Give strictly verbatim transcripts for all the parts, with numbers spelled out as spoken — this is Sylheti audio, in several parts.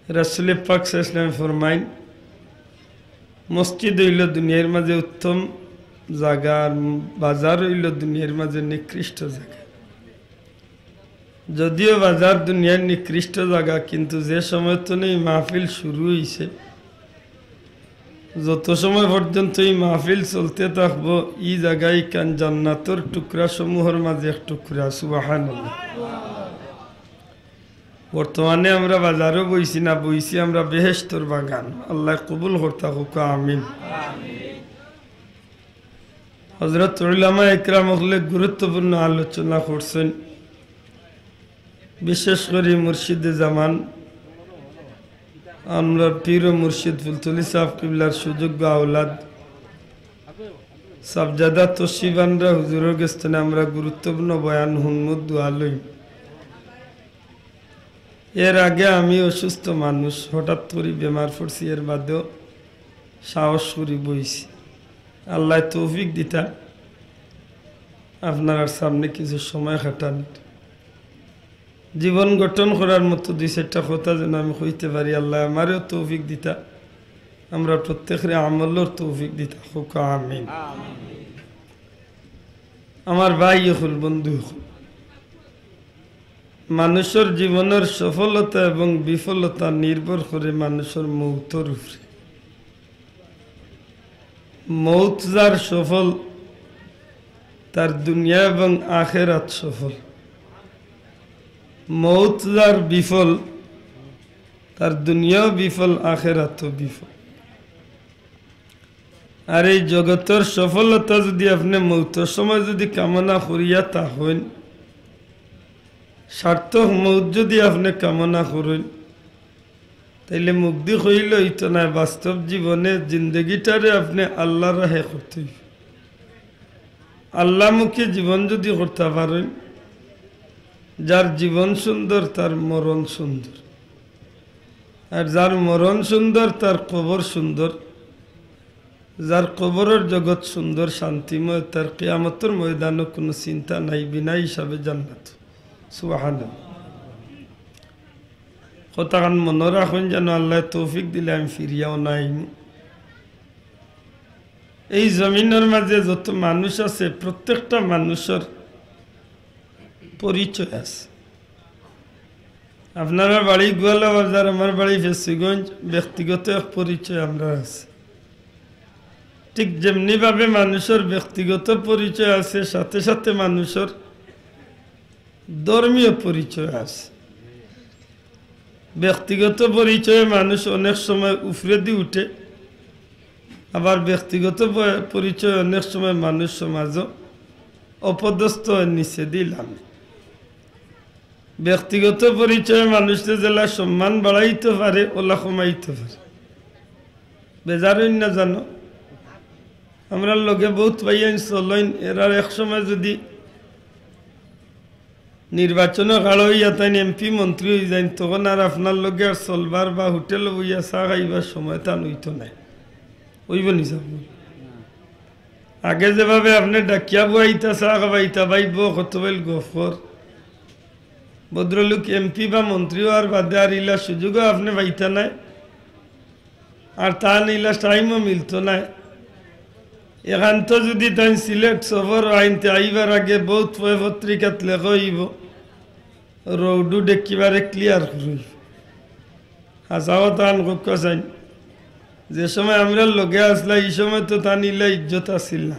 রাসূলে পাক সাল্লাল্লাহু আলাইহি ওয়াসাল্লাম ফরমাইন, "মসজিদ অইলো দুনিয়ার মাঝে উত্তম জাগা, আর বাজার অইলো দুনিয়ার মাঝে নিকৃষ্ট জাগা।" যদিও বাজার দুনিয়ার নিকৃষ্ট জাগা, কিন্তু যে সময় থনে ই মাহফিল শুরু অইছে, যত সময় পর্যন্ত ই মাহফিল চলতে থাকবো, ই জাগা ইখান জান্নাতর টুকরা সমূহর মাঝে এক টুকরা। সুবহানাল্লাহ। বর্তমানে আমরা বাজারো বইছি না, বইছি আমরা বেহেশতর বাগান। আল্লায় কবুল করতা কউক্কা, আমিন। হযরত উলামা একরাম অকলে গুরুত্বপূর্ণ আলোচনা করছইন, বিশেষ করি মুর্শিদে জামান, আমরার পীর ও মুর্শিদ ফুলতলি সাহেব কিবলার সুযোগ্য আওলাদ সাবজাদা তশরিফ আনরা হুজুরর গেছ থনে আমরা গুরুত্বপূর্ণ বয়ান হুনমু, দোয়া লইমু। এর আগে আমি অসুস্থ মানুষ, হঠাৎ করি বেমার পড়ছি, এর বাদেও সাহস করি বইছি। আল্লায় তৌফিক দিতা আপনারার সামনে কিছু সময় কাটানির। জীবন গঠন করার মতো দুই চাইরটা কথা যেন আমি কইতে পারি, আল্লায় আমারেও তৌফিক দিতা, আমরা প্রত্যেকরে আমলর তৌফিক দিতা, কউক্কা আমিন। আমার ভাই অকল, বন্ধু অকল, মানুষর জীবনর সফলতা এবং বিফলতা নির্ভর করে মানুষর মৌতর উপরে। মৌত যার সফল, তার দুনিয়া এবং আখেরাত সফল। মৌত যার বিফল, তার দুনিয়াও বিফল, আখেরাতও বিফল। আর এই জগতর সফলতা যুদি আপনে মৌতর সময় যুদি কামনা করিয়া থাকইন, সার্থক মৌত যুদি আপনে কামনা করইন, তাইলে মুখদি কইলে অইতো নায়, বাস্তব জীবনে জিন্দেগিটারে আপনে আল্লার রাহে করতে অইবো। আল্লামুখী জীবন যুদি করতা পারইন, যার জীবন সুন্দর, তার মরণ সুন্দর। আর যার মরণ সুন্দর, তার কবর সুন্দর। যার কবরর জগত সুন্দর, শান্তিময়, তার কিয়ামতর ময়দানো কুনু চিন্তা নাই, বিনা হিসাবে জান্নাত। সুবহানাল্লাহ। কথাখান মনো রাখইন, যেন আল্লায় তৌফিক দিলে আমি ফিরিয়াও না আইমু। এই জমিনর মাঝে যত মানুষ আছে, প্রত্যেকটা মানুষর পরিচয় আছে। আপনারার বাড়ি গোয়ালা বাজার, আমার বাড়ি ফেঞ্চুগঞ্জ, ব্যক্তিগত এক পরিচয় আমরার আছে। ঠিক যেমনিভাবে মানুষর ব্যক্তিগত পরিচয় আছে, সাথে সাথে মানুষর ধর্মীয় পরিচয় আছে। ব্যক্তিগত পরিচয়ে মানুষ অনেক সময় উপরেদি উঠে, আবার ব্যক্তিগত প-, পরিচয়ে অনেক সময় মানুষ সমাজো অপদস্থ অয়, নিচেদি লামে। ব্যক্তিগত পরিচয়ে মানুষরে যেলা সম্মান বাড়াইতো পারে, ওলা কমাইতো পারে। বেজার অইন না জানো, আমরার লগে বউত ভাইয়াইন চলইন, এরার এক সময় যুদি নির্বাচনো খাড়া অইয়া তাইন এমপি মন্ত্রী অইযাইন, তখন আর আপনার লগে আর চলবার বা হোটেলো বইয়া চা খাইবার সময় তান অইতো নায়। অইবো নি সাব? আগে যেভাবে আপনে ডাকিয়া বওয়াইতা, চা খাওয়াইতা, "ভাই বো, কত বেল গফ কর।" ভদ্রলোক এমপি বা মন্ত্রী অওয়ার বাদে আর ইলা সুযোগও আপনে পাইতা নায়। আর তান ইলা টাইমও মিলতো নায়। এখান তো যুদি তাইন সিলেট সফর আইনতে আইবার আগে বউত পয় পত্রিকাত লেখা অইবো, রৌডু ডেকিবারে ক্লিয়ার করইবো। হাছা কথা আন কউক্কা চাইন, যে সময় আমরার লগে আছলা, ই সময় তো তান ইলা ইজ্জত আছিল না।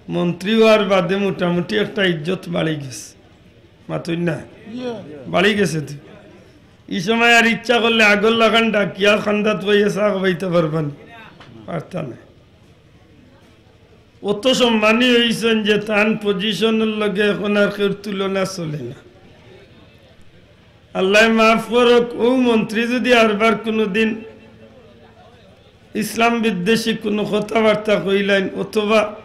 মন্ত্রী অওয়ার বাদে মোটামুটি একটা ইজ্জত বাড়ি গেছে। মাতইন না? বাড়ি গেছে তো। ই সময় আর ইচ্ছা করলে আগর লাখান ডাকিয়া কান্দাত বইয়া চা খাওয়াইতা পারবা নি? পারতা নায়। অত সম্মানী অইছইন যে তান পজিশনর লগে এখন আর কেউর তুলনা চলে না। আল্লায় মাফ করউক, অউ মন্ত্রী যুদি আরবার কুনুদিন ইসলাম বিদ্বেষী কুনু কথাবার্তা কইলাইন অথবা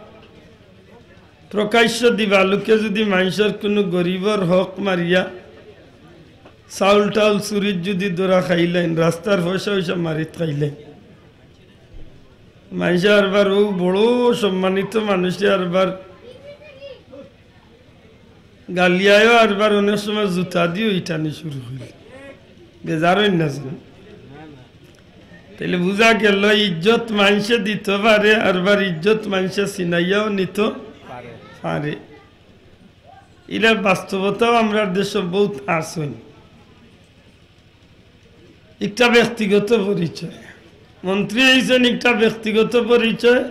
প্রকাশ্য দিবালুকে যুদি মানষর কুনু গরিবর হক মারিয়া চাউল টাউল চুরিত যুদি ধরা খাইলাইন, রাস্তার পয়সা অইসা মারিত খাইলাইন, মানষে আরবার অউ বড় সম্মানিত মানুষে আরবার গালিয়ায়ও আরবার অনেক সময় জুতা দিও ইটানি শুরু করি। বেজার অইন না যেন। তাইলে বুঝা গেল, ইজ্জত মানষে দিতো পারে, আরবার ইজ্জত মানষে ছিনাইয়াও নিতো পারে। ইলার বাস্তবতাও আমরার দেশো বউত আছইন। একটা ব্যক্তিগত পরিচয়, মন্ত্রী অইছইন একটা ব্যক্তিগত পরিচয়,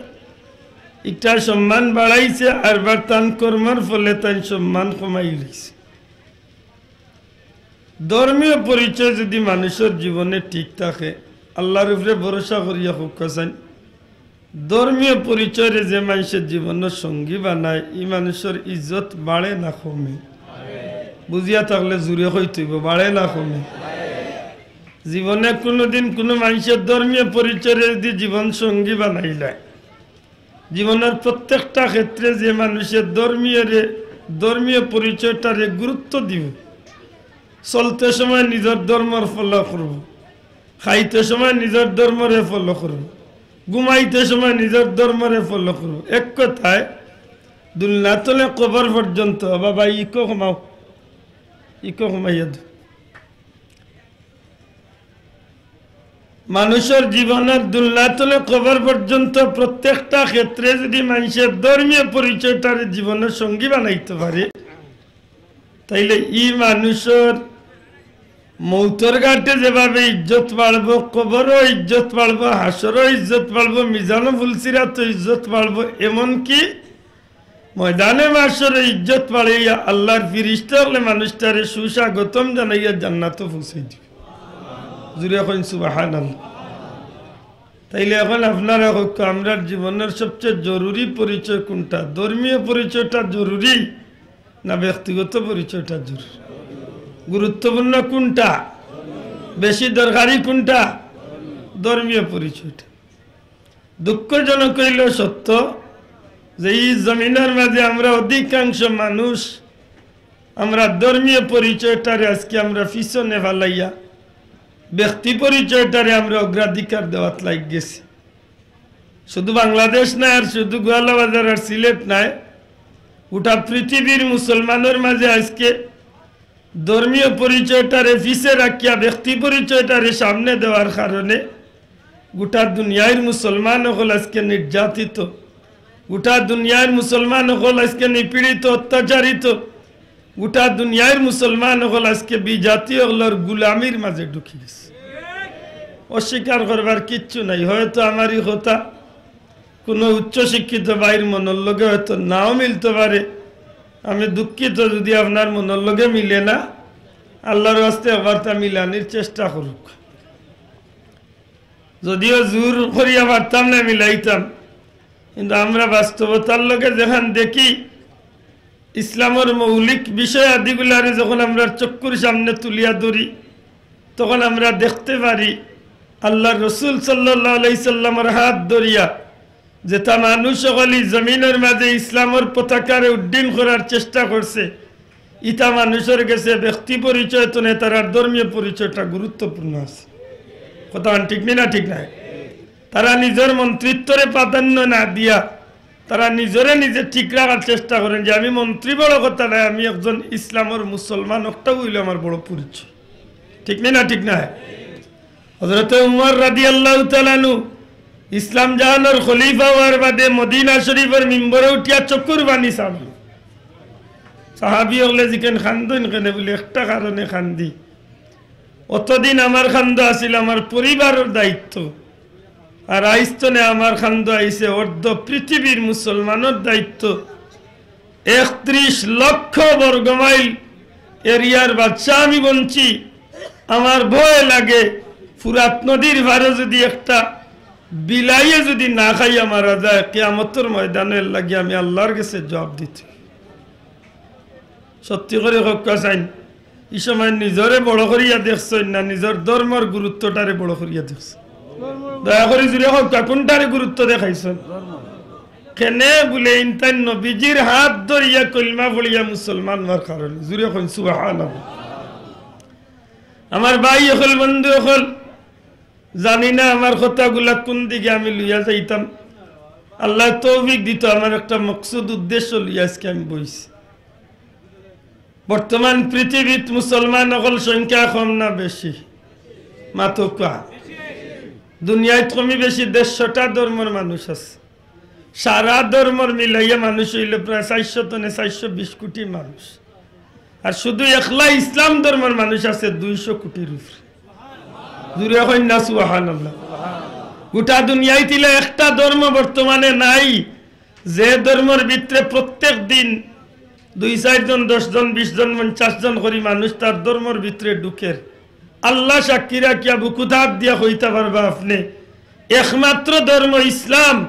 একটা সম্মান বাড়াইছে, আরবার তান কর্মর ফলে তান সম্মান কমাই লইছে। ধর্মীয় পরিচয় যদি মানুষর জীবনে ঠিক থাকে, আল্লার উপরে ভরসা করিয়া কউক্কা চাইন, ধর্মীয় পরিচয়রে যে মানষে জীবনর সঙ্গী বানায়, ই মানষর ইজ্জত বাড়ে না কমে? বুঝিয়া থাকলে জুরে কইতে অইবো, বাড়ে না কমে? জীবনে কুনুদিন কুনু মানষে ধর্মীয় পরিচয়রে যদি জীবন সঙ্গী বানাইলায়, জীবনর প্রত্যেকটা ক্ষেত্রে যে মানষে ধর্মীয়রে, ধর্মীয় পরিচয়টারে গুরুত্ব দিবো, চলতে সময় নিজর ধর্মর follow করবো, খাইতে সময় নিজর ধর্মরে follow করবো, ঘুমাইতে সময় নিজর ধর্মরে follow করবো। এক কথায়, দুলনা তলে কবর পর্যন্ত, বাবা, ইকো কমাও, ইকো কমাইয়া দেও। মানষর জীবনর দুলনা তলে কবর পর্যন্ত প্রত্যেকটা ক্ষেত্রে যদি মানষে ধর্মীয় পরিচয়টারে জীবনর সঙ্গী বানাইতে পারে, তাইলে ই মানষর মউতর ঘাটে যেভাবে ইজ্জত বাড়বো, কবরও ইজ্জত বাড়বো, হাশরও ইজ্জত বাড়বো, মিজানো ফুলসিরাতও ইজ্জত বাড়বো, এমনকি ময়দানে মাশরও ইজ্জত বাড়াইয়া আল্লার ফিরিস্তা অকলে মানুষটারে সুস্বাগতম জানাইয়া জান্নাতো পৌঁছাই দিবো। জুরে কইন সুবহানাল্লাহ। তাইলে এখন আপনারা কউক্কা, আমরার জীবনর সবচেয়ে জরুরি পরিচয় কুনটা? ধর্মীয় পরিচয়টা জরুরি না ব্যক্তিগত পরিচয়টা জরুরি? গুরুত্বপূর্ণ কুনটা? বেশি দরকারি কুনটা? ধর্মীয় পরিচয়টা। দুঃখজনক অইলো সত্য যে ই জমিনর মাঝে আমরা অধিকাংশ মানুষ আমরা ধর্মীয় পরিচয়টারে আজকে আমরা পিছনে ফালাইয়া ব্যক্তি পরিচয়টারে আমরা অগ্রাধিকার দেওয়াত লাগি গেছি। শুধু বাংলাদেশ নায়, আর শুধু গোয়ালাবাজার আর সিলেট নায়, গোটা পৃথিবীর মুসলমানর মাঝে আজকে ধর্মীয় পরিচয়টারে পিছে রাখিয়া ব্যক্তি পরিচয়টারে সামনে দেওয়ার কারণে গোটা দুনিয়ার মুসলমান অকল আজকে নির্যাতিত, গোটা দুনিয়ার মুসলমান অকল আজকে নিপীড়িত, অত্যাচারিত, গোটা দুনিয়ার মুসলমান অকল আজকে বিজাতি অকলর গুলামির মাঝে ঢুকি গেছে। অস্বীকার করবার কিচ্ছু নাই। হয়তো আমার ই কথা কুনু উচ্চশিক্ষিত ভাইর মনর লগে হয়তো নাও মিলতো পারে। আমি দুঃখিত যদি আপনার মনর লগে মিলে না। আল্লার ওয়াস্তে একবার তা মিলানির চেষ্টা করউক। যদিও জুর করিয়া পারতাম না মিলাইতাম, কিন্তু আমরা বাস্তবতার লগে যেখান দেখি, ইসলামর মৌলিক বিষয় আদিগুলারে যখন আমরা চক্ষুর সামনে তুলিয়া ধরি, তখন আমরা দেখতে পারি আল্লার রসুল সাল্লাল্লাহু আলাইহি সাল্লামর হাত ধরিয়া যেতা মানুষ অকল ই জমিনর মাঝে ইসলামর পতাকারে উড্ডীন করার চেষ্টা করছে, ইতা মানুষর গেছে ব্যক্তি পরিচয় তনে তারার ধর্মীয় পরিচয়টা গুরুত্বপূর্ণ আছে। কথা ঠিক নি না? ঠিক নায়? তারা নিজর মন্ত্রিত্বরে প্রাধান্য না দিয়া তারা নিজরে নিজে ঠিক রাখার চেষ্টা করেন যে আমি মন্ত্রী বড় কথা নায়, আমি একজন ইসলামর মুসলমান, অকটাউ অইলো আমার বড় পরিচয়। ঠিক নি না? ঠিক নায়? হযরতে উমর রাদিয়াল্লাহু তাআলা আনহু ইসলাম জাহানর খলিফা অওয়ার বাদে মদিনা শরীফর মিম্বরে উঠিয়া চক্ষুর পানি ছাড়ইন। সাহাবী অকলে জিকাইন, "কান্দইন কেনে?" বুলে, "একটা কারণে কান্দি। অতদিন আমার কান্দো আছিল আমার পরিবারর দায়িত্ব, আর আইজ তনে আমার কান্দো আইছে অর্ধ পৃথিবীর মুসলমানর দায়িত্ব।" একত্রিশ লক্ষ বর্গমাইল এরিয়ার বাদশা আমি বনছি। আমার ভয় লাগে, ফুরাত নদীর পারে যদি একটা বিলাইয়ে যদি না খাইয়া মারা যায়, কিয়ামতর ময়দানো এর লাগি আমি আল্লার গেছে জবাব দিতে। সত্যি করি কউক্কা চাইন, ই সময় নিজরে বড় করিয়া দেখছইন না নিজর ধর্মর গুরুত্বটারে বড় করিয়া দেখছইন? দয়া করি জুরে কউক্কা, কুনটারে গুরুত্ব দেখাইছইন? কেনে বুলে, ইনতাইন নবীজির হাত ধরিয়া কলমা পড়িয়া মুসলমান অওয়ার কারণে। জুরে কইন সুবহানাল্লাহ। আমার ভাই অকল, বন্ধু অকল, জানি না আমার কথাগুলা কুন দিকে আমি লইয়া যাইতাম। আল্লায় তৌফিক দিতো, আমার একটা মকসুদ উদ্দেশ্য লইয়া আজকে আমি বইছি। বর্তমান পৃথিবীত মুসলমান অকল সংখ্যা কম না বেশি? মাতউক্কা। দুনিয়াত কমি বেশি দেড়শোটা ধর্মর মানুষ আছে। সারা ধর্মর মিলাইয়া মানুষ অইল প্রায় চাইরশো তনে চাইরশো বিশ কোটি মানুষ। আর শুধু একলা ইসলাম ধর্মর মানুষ আছে দুইশো কোটির উপরে। জুরে কইন না সুবহানাল্লাহ। গোটা দুনিয়াত ইলা একটা ধর্ম বর্তমানে নাই, যে ধর্মর ভিতরে প্রত্যেক দিন দুই চাইরজন, দশজন, বিশজন, পঞ্চাশজন করি মানুষ তার ধর্মর ভিতরে ঢুকের। আল্লাহ সাক্ষী রাখিয়া বুকুত আত দিয়া কইতা পারবা আপনে, একমাত্র ধর্ম ইসলাম,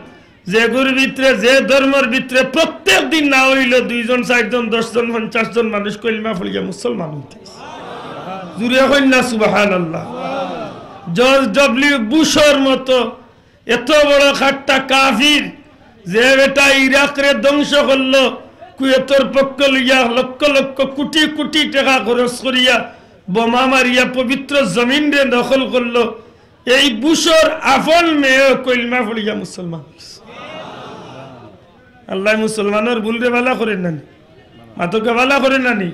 যেগুর ভিতরে, যে ধর্মর ভিতরে প্রত্যেক দিন না অইল দুইজন, চাইরজন, দশজন, পঞ্চাশজন মানুষ কলমা পড়িয়া মুসলমান অইতে। জুরে কইন না সুবহানাল্লাহ। জর্জ ডব্লিউ বুশর মতো এত বড় খাট্টা কাফির, যে বেটা ইরাকরে ধ্বংস করলো, কুয়েতর পক্ষ লইয়া লক্ষ লক্ষ কোটি কোটি টেকা খরচ করিয়া বোমা মারিয়া পবিত্র জমিনরে দখল করলো, এই বুশর আপন মেয়ে কলমা পড়িয়া মুসলমান অইছে। আল্লায় মুসলমানর ভুলরে ভালা করের না নি? মাতউক্কা, ভালা করের না নি?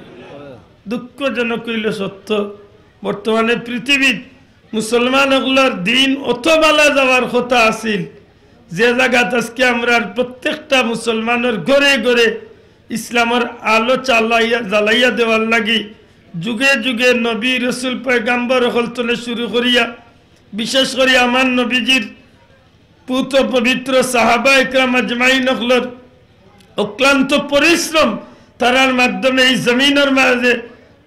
দুঃখজনক অইল সত্য, বর্তমানে পৃথিবীত মুসলমান অকলর দিন অত ভালা যাওয়ার কথা আছিল, যে জাগাত আজকে আমরার প্রত্যেকটা মুসলমানর ঘরে ঘরে ইসলামর আলো চালাইয়া, জ্বালাইয়া দেওয়ার লাগি যুগে যুগে নবী, রসুল, পয়গাম্বর অকল তনে শুরু করিয়া, বিশেষ করি আমার নবীজির পুত পবিত্র সাহাবা একরাম আজমাইন অকলর অক্লান্ত পরিশ্রম, তারার মাধ্যমে এই জমিনর মাঝে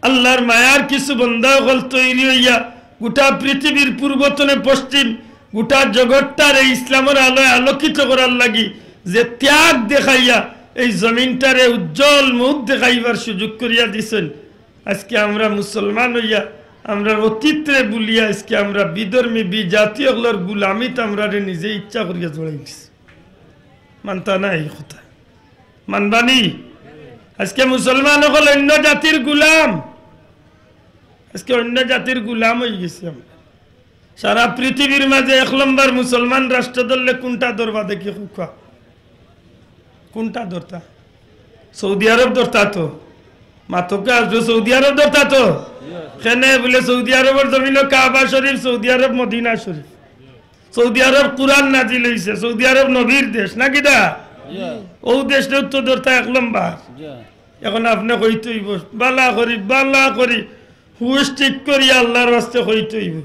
আল্লাহর মায়ার কিছু বন্দা অকল তৈরি অইয়া গোটা পৃথিবীর পূর্ব তনে পশ্চিম, গোটা জগৎটারে ইসলামর আলোয় আলোকিত করার লাগি যে ত্যাগ দেখাইয়া এই জমিনটারে উজ্জ্বল মুখ দেখাইবার সুযোগ করিয়া দিছইন। আজকে আমরা মুসলমান অইয়া, আমরার অতীতরে ভুলিয়া আজকে আমরা বিধর্মী, বিজাতি অকলর গুলামিত আমরারে নিজে ইচ্ছা করিয়া জড়াই দিছি। মানতা না এই কথা? মানবা নি? আজকে মুসলমান অকল অন্য জাতির গুলাম, আজকে অন্য জাতির গুলাম অইগেছি আমরা। সারা পৃথিবীর মাঝে এক নম্বর মুসলমান রাষ্ট্র ধরলে কুনটা ধরবা দেখি কউক্কা? কুনটা ধরতা? সৌদি আরব ধরতা তো। মাতউক্কা, আজও সৌদি আরব ধরতা তো। কেনে বুলে সৌদি আরবর জমিনো কাবা শরীফ, সৌদি আরব মদিনা শরীফ, সৌদি আরব কুরআন নাজিল অইছে, সৌদি আরব নবীর দেশ, না কিতা? অউ দেশরেউ তো ধরতা এক নম্বর। এখন আপনে কইতে অইবো, ভালা করি, ভালা করি, হুশ ঠিক করি আল্লাহর ওয়াস্তে কইতে অইবো।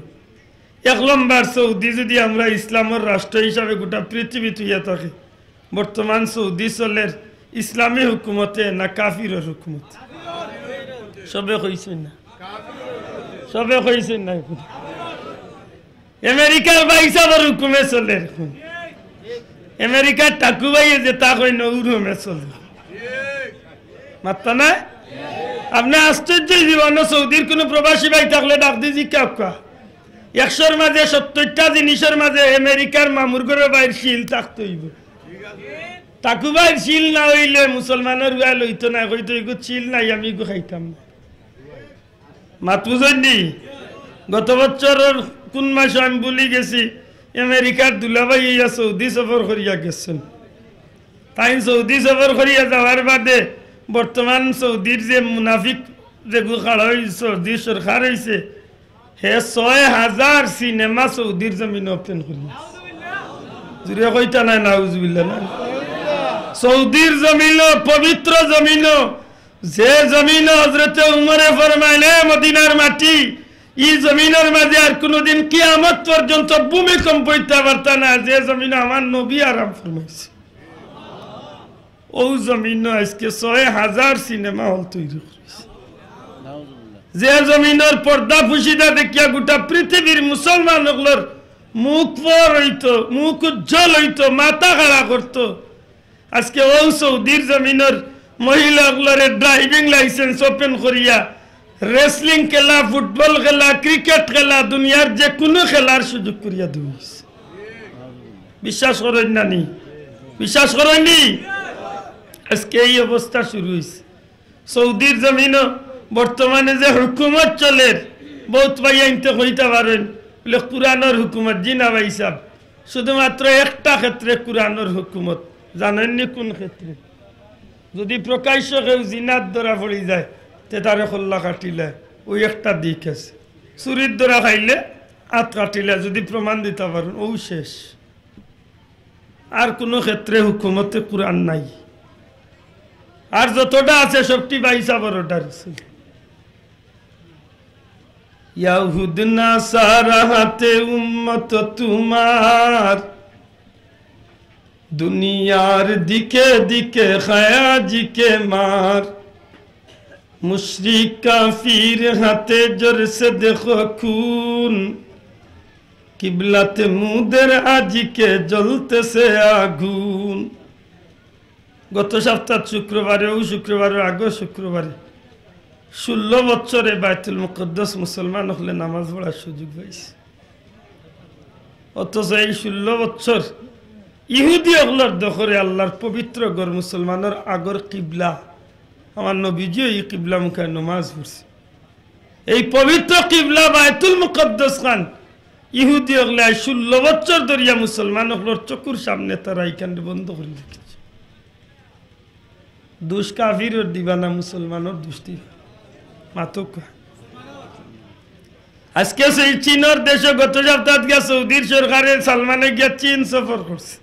এক নম্বর সৌদি যদি আমরা ইসলামর রাষ্ট্র হিসাবে গোটা পৃথিবীত অইয়া থাকি, বর্তমান সৌদি চলের ইসলামী হুকুমতে না কাফিরর হুকুমতে? সবে কইছইন না, সবে কইছইন না। আমেরিকার ভাইসাবর হুকুমে চলের। আমেরিকার টাকু ভাইয়ে যেতা কইন অউ রকমে চলের। মাততা না? আপনে আশ্চর্য অইযিবা, অনো সৌদির কুনু প্রবাসী ভাই থাকলে ডাক দি জিকাউক্কা। একশোর মাঝে সত্তইরটা জিনিসর মাঝে আমেরিকার মামুর ঘরর ভাইর সিল থাকতে অইবো। টাকু ভাইর সিল না অইলে মুসলমানর পুয়ায় লইতো নায়, কইতো, "ইগুত সিল নাই, আমি ইগু খাইতাম না।" মাত বুঝইন নি? গত বছরর কুন মাসো আমি ভুলি গেছি, আমেরিকার দুলাভাই অইয়া সৌদি সফর করিয়া গেছইন। তাইন সৌদি সফর করিয়া যাওয়ার বাদে বর্তমান সৌদির যে মুনাফিক যেগু খাড়া অইছে, সৌদি সরকার অইছে, হে ছয় হাজার সিনেমা সৌদির জমিনো open করিয়া। জুরে কইতা নায়, নাউজুবিল্লাহ না। সৌদির জমিনো, পবিত্র জমিনো, যে জমিনো হজরতে উমরে ফরমাইন, "এ মদিনার মাটি, ই জমিনর মাঝে আর কুনুদিন কিয়ামত পর্যন্ত ভূমিকম্প অইতা পারতা না, যে জমিনো আমার নবী আরাম ফরমাইছে।" অউ জমিনো আজকে ছয় হাজার সিনেমা হল তৈরি করিছে। যে জমিনর পর্দা পুশিদা দেখিয়া গোটা পৃথিবীর মুসলমান অকলর মুখ ফর অইতো, মুখ উজ্জ্বল অইতো, মাথা খাড়া করতো। আজকে অউ সৌদির জমিনর মহিলা অকলরে driving licence open করিয়া wrestling খেলা, football খেলা, cricket খেলা, দুনিয়ার যে কুনু খেলার সুযোগ করিয়া দেওয়া অইছে। বিশ্বাস করইন না নি? বিশ্বাস করইন নি? আজকে এই অবস্থা শুরু অইছে। সৌদির জমিনো বর্তমানে যে হুকুমত চলের, বউত ভাইয়াইন্তে কইতা পারইন, বুলে, "কুরআনর হুকুমত।" জি না ভাইসাব, শুধুমাত্র একটা ক্ষেত্রে কুরআনর হুকুমত। জানইন নি কুন ক্ষেত্রে? যদি প্রকাশ্য কেউ জিনাত ধরা পড়ি যায়, তে তারে কল্লা কাটিলায়, অউ একটা দিক আছে। চুরির ধরা খাইলে আত কাটিলা যুদি প্রমাণ দিতা পারইন, অউ শেষ। আর কুনু ক্ষেত্রে হুকুমতে কুরআন নাই। আর যতটা আছে সবটি ভাইসাবর অর্ডার অইছে। ইয়াহুদ নাসারা হাতে উম্মত তুমার, দুনিয়ার দিকে দিকে খায় আজিকে মার। মুশরিক কাফির হাতে ঝরছে দেখো খুন, কিবলাতে মুদের আজিকে জ্বলতেছে আগুন। গত সপ্তাহ শুক্রবারে, অউ শুক্রবারর আগর শুক্রবারে ষোলো বছরে বায়তুল মুকাদ্দাস মুসলমান অকলে নামাজ পড়ার সুযোগ পাইছে। অথচ এই ষোলো বছর ইহুদি অকলর দখলে আল্লার পবিত্র ঘর মুসলমানর আগর কিবলা, আমার নবীজিও ই কিবলা মুখায় নমাজ পড়ছে। এই পবিত্র কিবলা বায়তুল মুকাদ্দাস খান ইহুদি অকলে আইজ ষোলো বছর ধরিয়া মুসলমান অকলর চকুর সামনে তারা ইখানরে বন্ধ করি রাখছে। দুষ কাফিরর দিবা না, মুসলমানর দুষ দিবা? মাতউক্কা। আজকে সেই চীনর দেশো গত সপ্তাহ গিয়া সৌদির সরকারে সালমানে গিয়া চীন সফর করছে।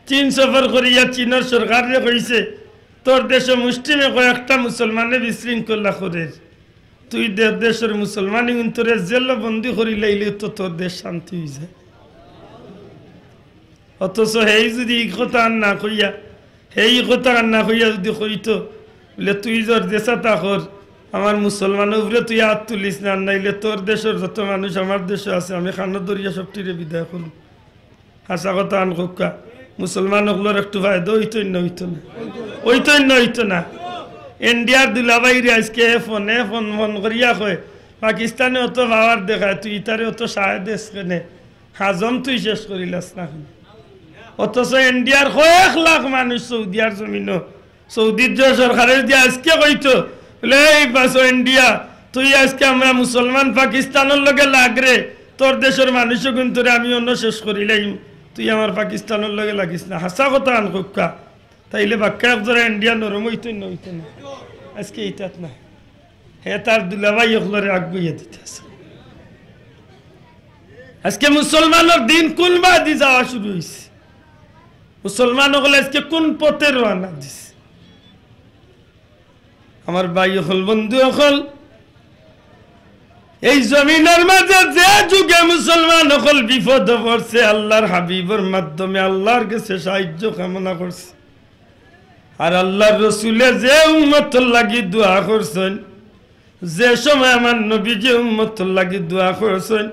চীন সফর করিয়া চীনর সরকাররে কইছে, "তোর দেশো মুষ্টিমেয় কয়েকটা মুসলমানে বিশৃঙ্খলা করের, তুই দে-, দেশর মুসলমান ইগুইন্তরে জেলো বন্দি করিলাইলে তো তোর দেশ শান্তি অইযায়।" অথচ হেই যুদি ই কথা আর না কইয়া, হেই ই কথা আর না কইয়া যুদি কইতো, বুলে, "তুই তোর দেশো থাকর, আমার মুসলমানর উপরে তুই আত তুলিস না, আর নাইলে তোর দেশর যত মানুষ আমার দেশো আছে, আমি কানো ধরিয়া সবটিরে বিদায় করমু।" হাছা কথা আন কউক্কা, মুসলমান অকলর একটু ফায়দা অইতো না, অইতো না? অইতো না, অইতো না। ইন্ডিয়ার দুলাভাইরে আইজকে ফোনে ফোন ফোন করিয়া কয়, "পাকিস্তানে অত পাওয়ার দেখায়, তুই ইতারে অত সায় দেস কেনে? হাজম তুই শেষ করিলাস না কেনে?" অথচ ইন্ডিয়ার কয়েক লাখ মানুষ সৌদিয়ার জমিনো সৌদির যে সরকারে যুদি আইজকে কইতো, বুলে, "এই বাসো ইন্ডিয়া, তুই আইজকে আমরা মুসলমান পাকিস্তানর লগে লাগরে, তোর দেশর মানুষ ইগুইন্তরে আমি অনো শেষ করিলাইমু, তুই আমার পাকিস্তানর লগে লাগিস না।" হাছা কথা আন কউক্কা, তাইলে বাক্কা একজরা ইন্ডিয়া নরম অইতো না, অইতো না? আইজকে ইতাত না, হে তার দুলাভাই অকলরে আগুয়াইয়া দিতাছে। আইজকে মুসলমানর দিন কুন বাদি যাওয়া শুরু অইছে? মুসলমান অকল আইজকে কুন পথে রওয়ানা দিছে? আমার ভাই অকল, বন্ধু অকল, এই জমিনর মাঝে যে যুগে মুসলমান অকল বিপদো পড়ছে, আল্লার হাবিবর মাধ্যমে আল্লার গেছে সাহায্য কামনা করছে। আর আল্লার রসুলে যে উম্মতর লাগি দোয়া করছইন, যে সময় আমার নবীজি উম্মতর লাগি দোয়া করছইন,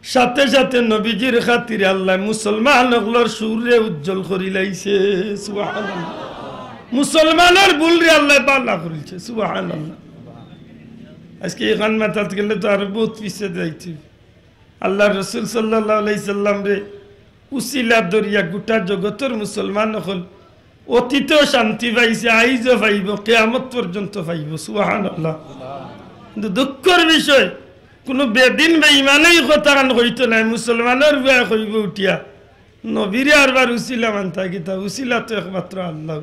সাথে সাথে নবীজির খাতিরে আল্লায় মুসলমান অকলর সুররে উজ্জ্বল করিলাইছে। সুবহানাল্লাহ। মুসলমানর ভুলরে আল্লায় ভালা করিলছে। সুবহানাল্লাহ। আইজকে ইখান মাতাত গেলে তো আরো বউত পিছে যাইতে অইবো। আল্লার রসুল সাল্লাল্লাহু আলাইহি সাল্লামরে উছিলা ধরিয়া গোটা জগতর মুসলমান অকল অতীতেও শান্তি পাইছে, আইজও পাইবো, কিয়ামত পর্যন্ত পাইবো। সুবহানাল্লাহ। কিন্তু দুঃখর বিষয়, কুনু বেদিন বেঈমানে ই কথাখান কইতো নায়, মুসলমানর পুয়ায় কইবো উঠিয়া, "নবীরে আরবার উছিলা মানতা কিতা? উছিলা তো একমাত্র আল্লাহ।"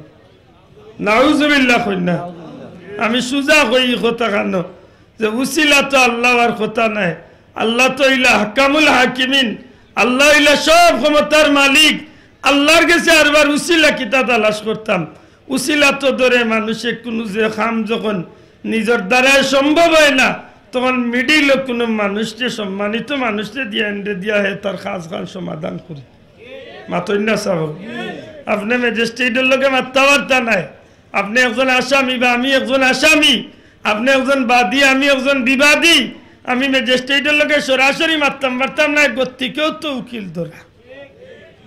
নাউজুবিল্লাহ কইন না। আমি সুজা কই ই কথাখান যে উছিলা তো আল্লাহ আর কথা নাই। আল্লাহ তো অইলা আহকামুল হাকিমিন, আল্লাহ অইলা সব ক্ষমতার মালিক। আল্লার গেছে আরবার উছিলা কিতা তালাশ করতাম? উছিলা তো ধরে মানুষে কুনু যে কাম যখন নিজর দ্বারায় সম্ভব অয় না, তখন মিডিলো কুনু মানুষরে, সম্মানিত মানুষরে দিয়া, এনরে দিয়া হে তার কাজখান সমাধান করে। মাতইন না সাব। আপনে ম্যাজিস্ট্রেটর লগে মাততা পারতা নায়। আপনে একজন আসামি বা আমি একজন আসামি, আপনে একজন বাদী, আমি একজন বিবাদী। আমি ম্যাজিস্ট্রেটর লগে সরাসরি মাততাম পারতাম নায়, গতিকেও তো উকিল ধরা।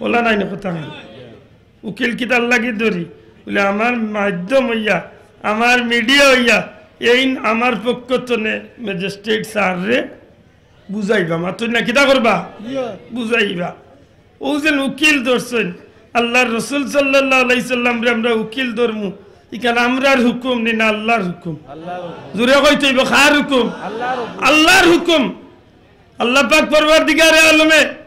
অলা নায় নি কথা? উকিল কিতার লাগি ধরি? বুলে, আমার মাধ্যম অইয়া, আমার মিডিয়া অইয়া, এইন আমার পক্ষ তনে ম্যাজিস্ট্রেট স্যাররে বুঝাইবা, মাতইন না, কিতা করবা? বুঝাইবা। অউ যেন উকিল ধরছইন, আল্লার রসুল সাল্লাল্লাহু আলাইহি সাল্লামরে আমরা উকিল ধরমু, ইখান আমরার হুকুম নি না আল্লার হুকুম? জুরে কইতে অইবো, কার হুকুম? আল্লার হুকুম। আল্লাহ পাক পরওয়ারদিগারে আলমে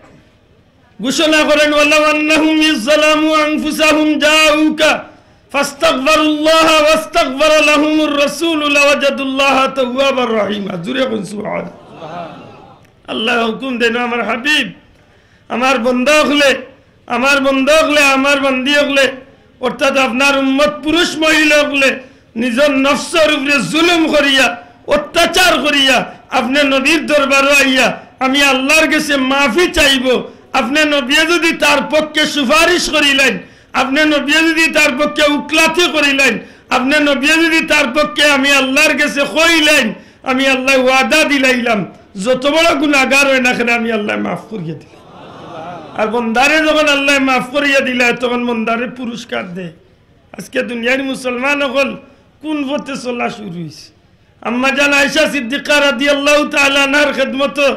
ঘোষণা করেন, "ওয়ালাউ আন্নাহুম ইয যালামু আনফুসাহুম জাউকা ফাস্তাগফিরুল্লাহা ওয়াস্তাগফারা লাহুমুর রাসূলু লাওয়াজাদুল্লাহা তাওয়াবার রহিমা।" জুরে কইন সুবহানাল্লাহ। আল্লায় হুকুম দেইন, "আমার হাবিব, আমার বন্দা অকলে, আমার বন্দা অকলে, আমার বান্দি অকলে, অর্থাৎ আপনার উম্মত পুরুষ মহিলা অকলে নিজর নফসর উপরে জুলুম করিয়া, অত্যাচার করিয়া আপনে নবীর দরবারো আইয়া আমি আল্লার গেছে মাফি চাইবো। আপনে নবীয়ে যুদি তার পক্ষে সুপারিশ করিলাইন, আপনে নবীয়ে যুদি তার পক্ষে উকলাতি করিলাইন, আপনে নবীয়ে যুদি তার পক্ষে আমি আল্লার গেছে কইলাইন, আমি আল্লায় ওয়াদা দিলাইলাম, যত বড় গুনাগার অয় না কেনে আমি আল্লায় মাফ করিয়া দিলাম।" আর বন্দারে যখন আল্লায় মাফ করিয়া দিলায়, তখন বন্দারে পুরস্কার দেয়। আজকে দুনিয়ার মুসলমান অকল কুন পথে চলা শুরু অইছে? আম্মাজান আয়েশা সিদ্দিকা রাদিয়াল্লাহু তাআলা আনহার খেদমতো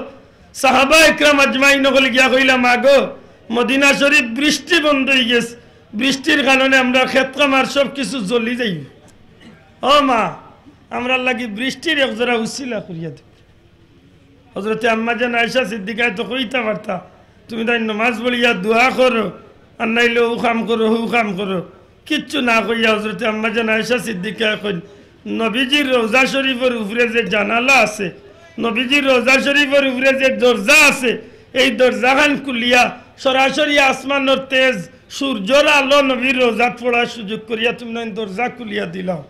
সাহাবা একরাম আজমাইন অকল গিয়া কইলা, "মা গো, মদিনা শরীফ বৃষ্টি বন্ধ অইগেছে, বৃষ্টির কারণে আমরার খেত খামার সব কিছু জ্বলি যাইবো। ও মা, আমরার লাগি বৃষ্টির এক জোড়া উছিলা করিয়া দেও।" হজরতে আম্মাজান আয়েশা সিদ্দিকায় তো কইতা পারতা, "তুমি তাইন নমাজ পড়িয়া দোয়া করো, আর নাইলে অউ কাম করো, হউ কাম করো।" কিচ্ছু না কইয়া হজরতে আম্মাজান আয়েশা সিদ্দিকায় কইন, "নবীজির রওজা শরীফর উপরে যে জানালা আছে, নবীজির রওজা শরীফর উপরে যে দরজা আছে, এই দরজাখান খুলিয়া সরাসরি আসমানর তেজ, সূর্যর আলো নবীর রওজাত পড়ার সুযোগ করিয়া তুমি তাইন দরজা খুলিয়া দিলাও।"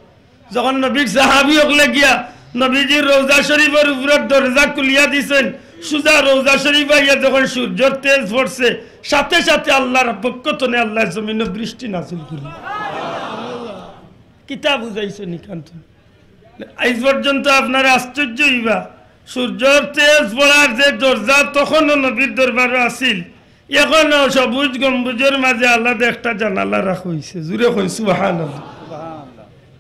যখন নবীর সাহাবী অকলে গিয়া নবীজির রওজা শরীফর উপরর দরজা খুলিয়া দিছইন, সুজা রওজা শরীফ আইয়া যখন সূর্যর তেজ পড়ছে, সাথে সাথে আল্লার পক্ষ তনে আল্লায় জমিনো বৃষ্টি নাজিল করি। কিতা বুঝাইছইন ইখান থনে? আইজ পর্যন্ত আপনারা আশ্চর্য অইবা, সূর্যর তেজ পড়ার যে দরজা তখনও নবীর দরবারো আছিল, এখনও সবুজ গম্বুজর মাঝে আলাদা একটা জানালা রাখা অইছে। জুরে কইন সুবহানাল্লাহ।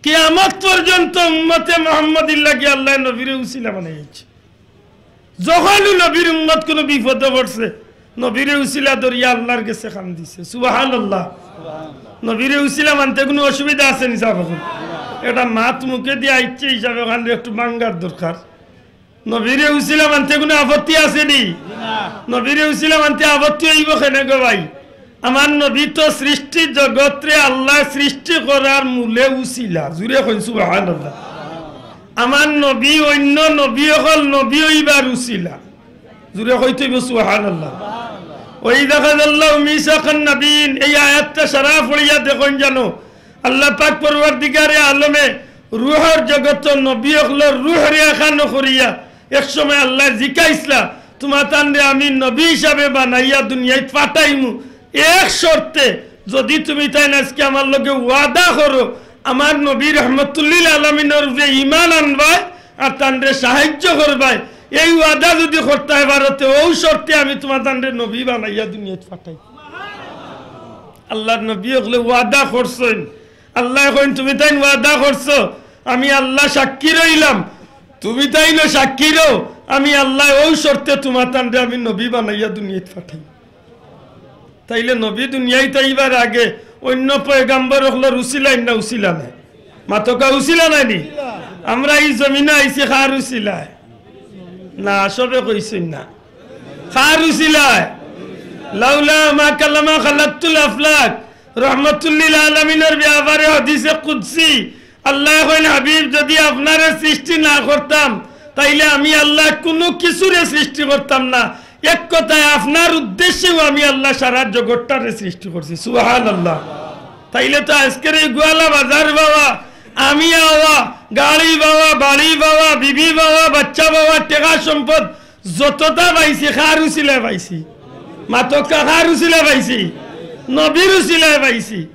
কিয়ামত পর্যন্ত উম্মতে মুহাম্মদীর লাগি আল্লায় নবীরে উছিলা বানাইছে। যখনউ নবীর উম্মত কুনু বিপদো পড়ছে, নবীরে উছিলা ধরিয়া আল্লার গেছে কান্দিছে। সুবহানাল্লাহ। নবীরে উছিলা মানতে কুনু অসুবিধা আছে নি সাব অকল? এটা মাত মুখে দিয়া আইছে হিসাবে অখানরে একটু ভাঙ্গার দরকার। নবীরে উছিলা মানতে কুনু আপত্তি আছে নি? নবীরে উছিলা মানতে আপত্তি অইবো কেনে গো ভাই? আমার নবী তো সৃষ্টি জগতরে আল্লায় সৃষ্টি করার মূলে উছিলা। জুরে কইন সুবহানাল্লাহ। আমার নবী অইন্য নবী অকল নবী অইবার উছিলা। জুরে কইতে অইবো সুবহানাল্লাহ। "ওয়া ইয আখাযাল্লাহু মিসাকান নাবিয়্যিন", এই আয়াতটা সারা পড়িয়া দেখইন জানো, আল্লাহ পাক পরওয়ারদিগারে আলমে রুহর জগতো নবী অকলর রুহরে এখানো করিয়া এক সময় আল্লায় জিকাইছলা, "তুমাতানরে আমি নবী হিসাবে বানাইয়া দুনিয়াত পাঠাইমু এক শর্তে, যুদি তুমিতাইন আজকে আমার লগে ওয়াদা করো, আমার নবী রহমতুল্লিল আলামিনর উপরে ঈমান আনবায় আর তানরে সাহায্য করবায়। এই ওয়াদা যুদি করতায় পারো, তে অউ শর্তে আমি তুমাতানরে নবী বানাইয়া দুনিয়াত পাঠাইমু।" আল্লার নবী অকলে ওয়াদা করছইন। আল্লায় কইন, "তুমিতাইন ওয়াদা করছো, আমি আল্লাহ সাক্ষী রইলাম, তুমিতাইনও সাক্ষী রও, আমি আল্লায় অউ শর্তে তুমাতানরে আমি নবী বানাইয়া দুনিয়াত পাঠাইমু।" তাইলে নবী দুনিয়াত আইবার আগে অইন্য পয়গাম্বর অকলর উছিলা নায় নি? মাতকা উছিলা নায় নি? আমরা ই জমিনো আইছি কার উছিলায়? না, সবে কইছইন না। কার উছিলায়? "লাউলা মা কালামা খালাকতুল আফলাক।" রহমতুল্লিল আলামিনর ব্যাপারে হাদিসে কুদসি আল্লায় কইন, "হাবিব, যুদি আপনারে সৃষ্টি না করতাম, তাইলে আমি আল্লায় কুনু কিছুরে সৃষ্টি করতাম না। এক কথায় আপনার উদ্দেশ্যেউ আমি আল্লায় সারা জগতটারে সৃষ্টি করছি।" সুবহানাল্লাহ। তাইলে তো আজকের এই গোয়ালা বাজার পাওয়া, আমি আওয়া, গাড়ি পাওয়া, বাড়ি পাওয়া, বিবি পাওয়া, বাচ্চা পাওয়া, টেকা সম্পদ যততা পাইছি, কার উছিলায় পাইছি? মাতকা, কার উছিলায় পাইছি? নবীর উছিলায় পাইছি।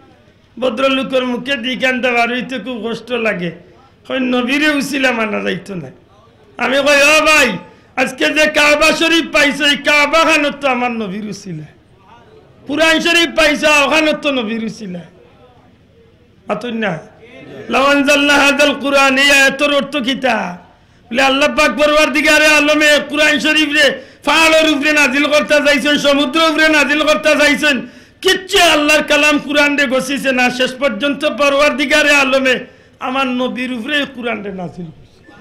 ভদ্রলোকর মুখেদি ইখানতা বার অইতে খুব কষ্ট লাগে। কইন, "নবীরে উছিলা মানা যাইতো নায়।" আমি কই, "ও ভাই, আজকে যে কাবা শরীফ পাইছো, ই কাবাখানো তো আমার নবীর উছিলায়। কুরআন শরীফ পাইছো, অখানো তো নবীর উছিলায়।" মাতইন না? "লাউ আনজালনা হাযাল কুরআন", এই আয়াতর অর্থ কিতা? বলে, আল্লাহ পাক পরওয়ারদিগারে আলমে কুরআন শরীফরে পাহাড়র উপরে নাজিল করতা চাইছইন, সমুদ্রর উপরে নাজিল করতা চাইছইন, কিচ্ছু আল্লাহর কালাম কুরআনরে গছিছে না। শেষ পর্যন্ত পরওয়ারদিগারে আলমে আমার নবীর উপরে কুরআনরে নাজিল করছে।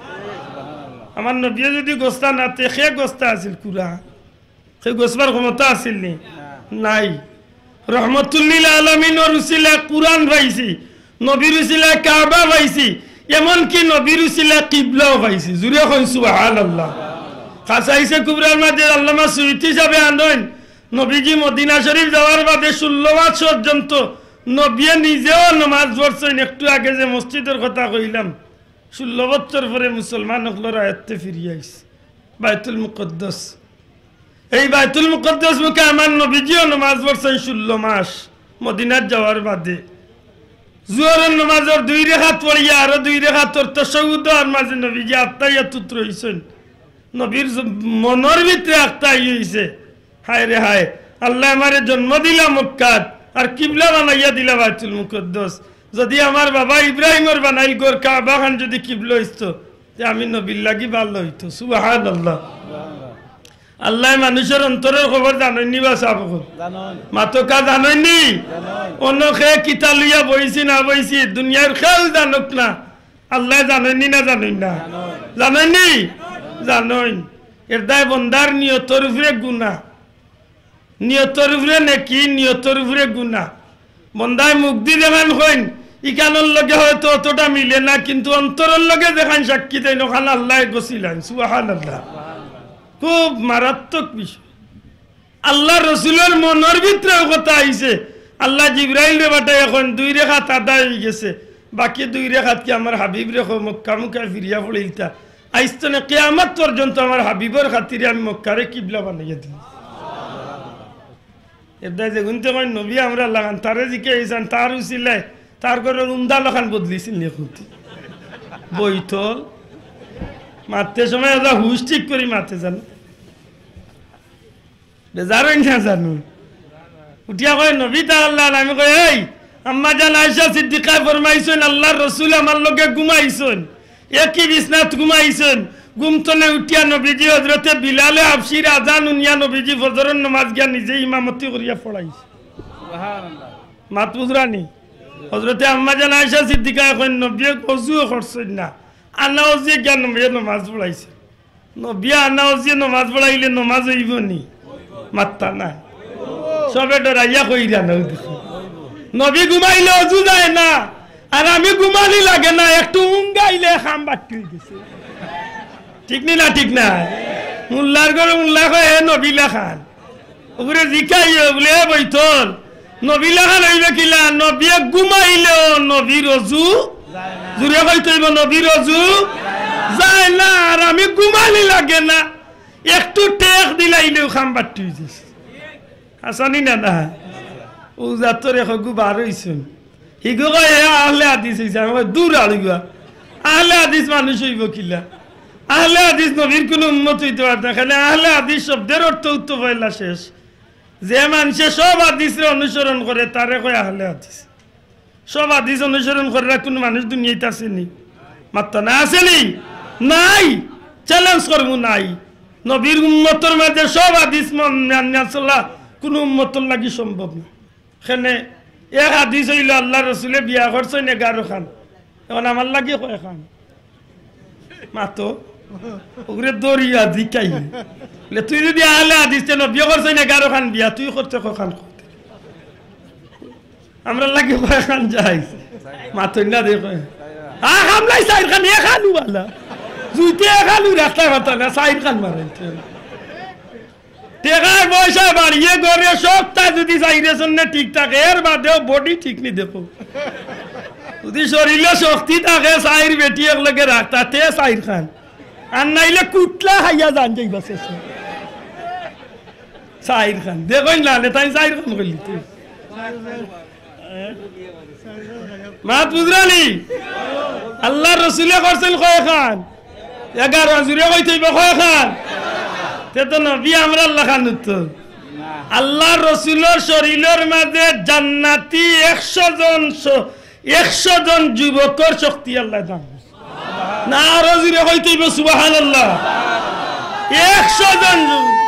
আমার নবীয়ে যুদি গছতা না, তে কে গছতা আছিল কুরআন? কেউ গছবার ক্ষমতা আছিল নি? নাই। রহমতুল্লিল আলামিনর উছিলায় কুরআন পাইছি, নবীর উছিলায় কাবা পাইছি, এমনকি নবীর উছিলায় কিবলাও পাইছি। জুরে কইন সুবহানাল্লাহ। খাসাইসে কুবরার মাঝে আল্লামা সুয়ুতী সাহেবে আনইন, নবীজি মদিনা শরীফ যাওয়ার বাদে ষোলো মাস পর্যন্ত নবিয়ে নিজেও নমাজ পড়ছইন। একটু আগে যে মসজিদর কথা কইলাম, ষোলো বছর পরে মুসলমান অকলর আয়ত্তে ফিরিয়া আইছে বায়তুল মুকাদ্দাস। এই বায়তুল মুকাদ্দাস মুখে আমার নবীজিও নমাজ পড়ছইন ষোলো মাস মদিনাত যাওয়ার বাদে। জোহরর নমাজর দুই রেখাত পড়িয়া আরো দুই রেখাতর তাশাহুদ আর মাঝে নবীজি আত্তাহিয়াতুত রইছইন। নবীর জ-, মনর ভিতরে আত্তাহি অইছে, হায় রে হায়, আল্লায় আমারে জন্ম দিলা মক্কাত, আর কিবলা বানাইয়া দিলা বায়তুল মুকাদ্দাস। যদি আমার বাবা ইব্রাহিমর বানাইল ঘর কাবা খান যদি কিবলা অইতো, তে আমি নবীর লাগি ভালা অইতো। সুবহানাল্লাহ। আল্লায় মানুষর অন্তরর খবর জানইন নি বা সাব অকল? জানইন। মাতকা জানইন নি? জানইন। অন্য কে কিতা লইয়া বইছি না বইছি, দুনিয়ার খেল জানউক না, আল্লায় জানইন নি না জানইন না? জানইন। জানইন নি? জানইন। এর দায় বন্দার নিয়তর উপরে গুনা, নিয়তর উপরে নেকি, নিয়তর উপরে গুনা। বন্দায় মুখদি যেখান কইন, ইখানর লগে হয়তো অতটা মিলে না, কিন্তু অন্তরর লগে যেখান সাক্ষী দেইন, অখান আল্লায় গছিলাইন। সুবহানাল্লাহ। খুব মারাত্মক বিষয়। আল্লার রসুলর মনর ভিতরেও কথা আইছে। আল্লায় জিব্রাইলরে পাঠাইয়া কইন, দুই রেখাত আদায় অইগেছে, বাকি দুই রেখাত কি আমার হাবিবরে কও, মক্কা মুখা ফিরিয়া পড়িলতা। আইজ তনে কিয়ামত পর্যন্ত আমার হাবিবর খাতিরে আমি মক্কারে কিবলা বানাইয়া দিমু। এর দায় যেগুনতে কইন নবী আমরার লাখান, তারে জিকাইছইন, তার উছিলায়, তার ঘরর উন্দালো খান বদলিছিল নি কুন্তা? বৈতল। মাততে সময় এরা হুশ ঠিক করি মাতে জানো। বেজার অইন না জানো। উঠিয়া কয়, "নবী তা আল্লার।" আমি কই, "এই, আম্মাজান আয়েশা সিদ্দিকায় ফরমাইছইন, আল্লার রসুল আমার লগে ঘুমাইছইন, একই বিছনাত ঘুমাইছইন।" ঘুম তনে উঠিয়া নবীজি হজরতে বিলালে হাবশির আজান হুনিয়া নবীজি ফজরর নমাজ গিয়া নিজে ইমামতি করিয়া পড়াইছে। মাত বুঝরা নি? হজরতে আম্মাজান আয়েশা সিদ্দিকায় কইন, "নবীয়ে অজুও করছইন না, আনা অজুয়ে গিয়া নবীয়ে নমাজ পড়াইছে।" নবিয়ে আনা অজুয়ে নমাজ পড়াইলে নমাজ অইবো নি? মাত্তা নাই। সবে ডরাইয়া কইরা না, ওই দেখো। নবী ঘুমাইলে অজু যায় না, আর আমি ঘুমানি লাগে না, একটু উঙ্গাইলে কাম বাট্টি অইগেছে। ঠিক নি না? ঠিক না? মোল্লার ঘরো মোল্লায় কয়, "এ নবী লাখান।" ওগুরে জিকাইও বুলে, "এ বৈতল, নবী লাখান অইবে কিলা? নবিয়ে ঘুমাইলেও নবীর অজু," জুরে কইতে অইবো, "নবীর অজু যায় না, আর আমি ঘুমানি লাগে না, একটু টেক দিলাইলেও কাম বাট্টি অইযাইছে।" হাছা নি না না? ও জাতর এক অগু বার অইছইন। হিগু কয়, "এ আহলে হাদিস অইছে।" আমি কই, "দূর আলুয়া, আহলে হাদিস মানুষ অইবো কিলা? আহলে হাদিস নবীর কুনু উম্মত অইতে পারে না।" কেনে আহলে হাদিস শব্দর অর্থ উত্তর পয়লা শেষ। যে মানষে সব হাদিসরে অনুসরণ করে, তারে কয় আহলে হাদিস। সব হাদিস অনুসরণ করার কুনু মানুষ দুনিয়াত আছে নি? মাত্তা না, আছে নি? নাই। চ্যালেঞ্জ করমু, নাই। নবীর উম্মতর মাঝে সব হাদিস মন-, মানিয়া চলা কুনু উম্মতর লাগি সম্ভব না। কেনে এক হাদিস অইলো আল্লার রসুলে বিয়া করছইন এগারো খান, এখন আমার লাগি কয় খান? মাতো, ওগুরে দরিয়া জিকাই। বলে, "তুই যদি আহলে হাদিস, তে নবিয়ে করছইন এগারো খান বিয়া, তুই করতে কয় খান করতে?" আমরার লাগি কয় খান যায়? মাতইন না দেখো। আ, হামলাই চাইর খান, এক আলু বালা। জুইতে এক আলু রাস্তায় মাতা না, চাইর খান মারাইতে। টেকায় পয়সা বাড়িয়ে ঘরে সবতা যদি চাইরে চন্নে ঠিক থাকে, এর বাদেও বডি ঠিক নি দেখো। যদি শরীরে শক্তি থাকে, চাইর বেটি একলগে রাখতা, তে চাইর খান। আর নাইলে কুটলা খাইয়া জান যাইবা শেষে। চাইর খান। দেখইন না, নে তাইন চাইর খান কইলি তুই। মাত বুঝরা নি? আল্লার রসুলে করছইন কয় খান? এগারো। জুরে কইতে অইবো কয় খান? তে তো নবী আমরার লাখান তো। আল্লার রসুলর শরীলর মাঝে জান্নাতি একশো জন শ-, একশো জন যুবকর শক্তি আল্লায় দান করছইন। না, আরো জুরে কইতে অইবো সুবহানাল্লাহ। একশো জন যুবক।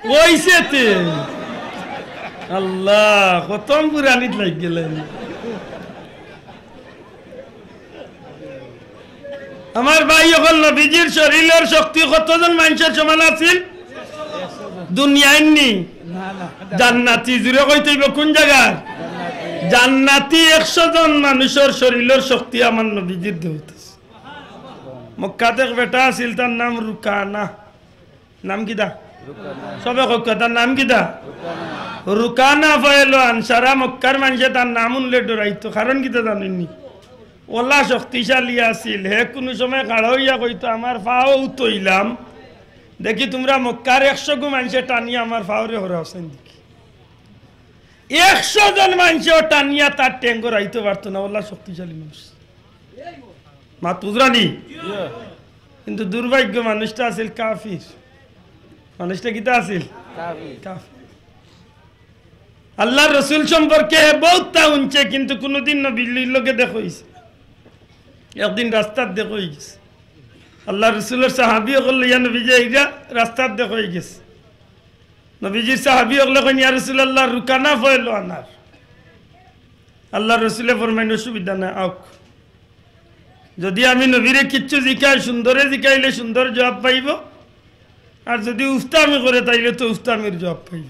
কইছে তে। আল্লাহ, খতম পুরানিত লাগি গেলেন। আমার ভাই অকল, নবীজির শরীলর শক্তি কতজন মানষর সমান আছিল? দুনিয়ার নি? জান্নাতি। জুরে কইতে অইবো কুন জাগার? জান্নাতি একশো জন মানুষর শরীলর শক্তি আমার নবীজির দেহত আছে। মক্কাত এক বেটা আছিল, তার নাম রুকানা। নাম কিতা? সবে কউক্কা, তার নাম কিতা? রুকানা। পয়লোয়ান। সারা মক্কার মানষে তার নাম হুনলে ডরাইতো। কারণ কিতা জানইননি? অলা শক্তিশালী আছিল। হে কুনু সময় খাড়া অইয়া কইতো, "আমার পাও থইলাম, দেখি তুমরা মক্কার একশো গু মানষে টানিয়া আমার পাওরে হরাও চাইন দেখি।" একশো জন মানষেও টানিয়া তার ঠেং হরাইতো পারতো না, অলা শক্তিশালী মানুষ। মাত বুঝরানি? কিন্তু দুর্ভাগ্য, মানুষটা আছিল কাফির। মানুষটা কিতা আছিল? কাফির। কাফির। আল্লার রসুল সম্পর্কে হে বউততা হুনছে, কিন্তু কুনুদিন নবীর লগে দেখা অইছে না। একদিন রাস্তাত দেখা অইগেছে। আল্লার রসুলর সাহাবী অকল লইয়া নবীজি আইরা, রাস্তাত দেখা অইগেছে। নবীজির সাহাবী অকলে কইন, "ইয়া রাসূলুল্লাহ, রুকানা পয়লোয়ান আর।" আল্লার রসুলে ফরমাইন, "অসুবিধা নাই, আউক।" যুদি আমি নবীরে কিচ্ছু জিকাই, সুন্দরে জিকাইলে সুন্দর জুয়াব পাইবো, আর যুদি উস্তামি করে, তাইলে তো উস্তামির জুয়াব পাইবো।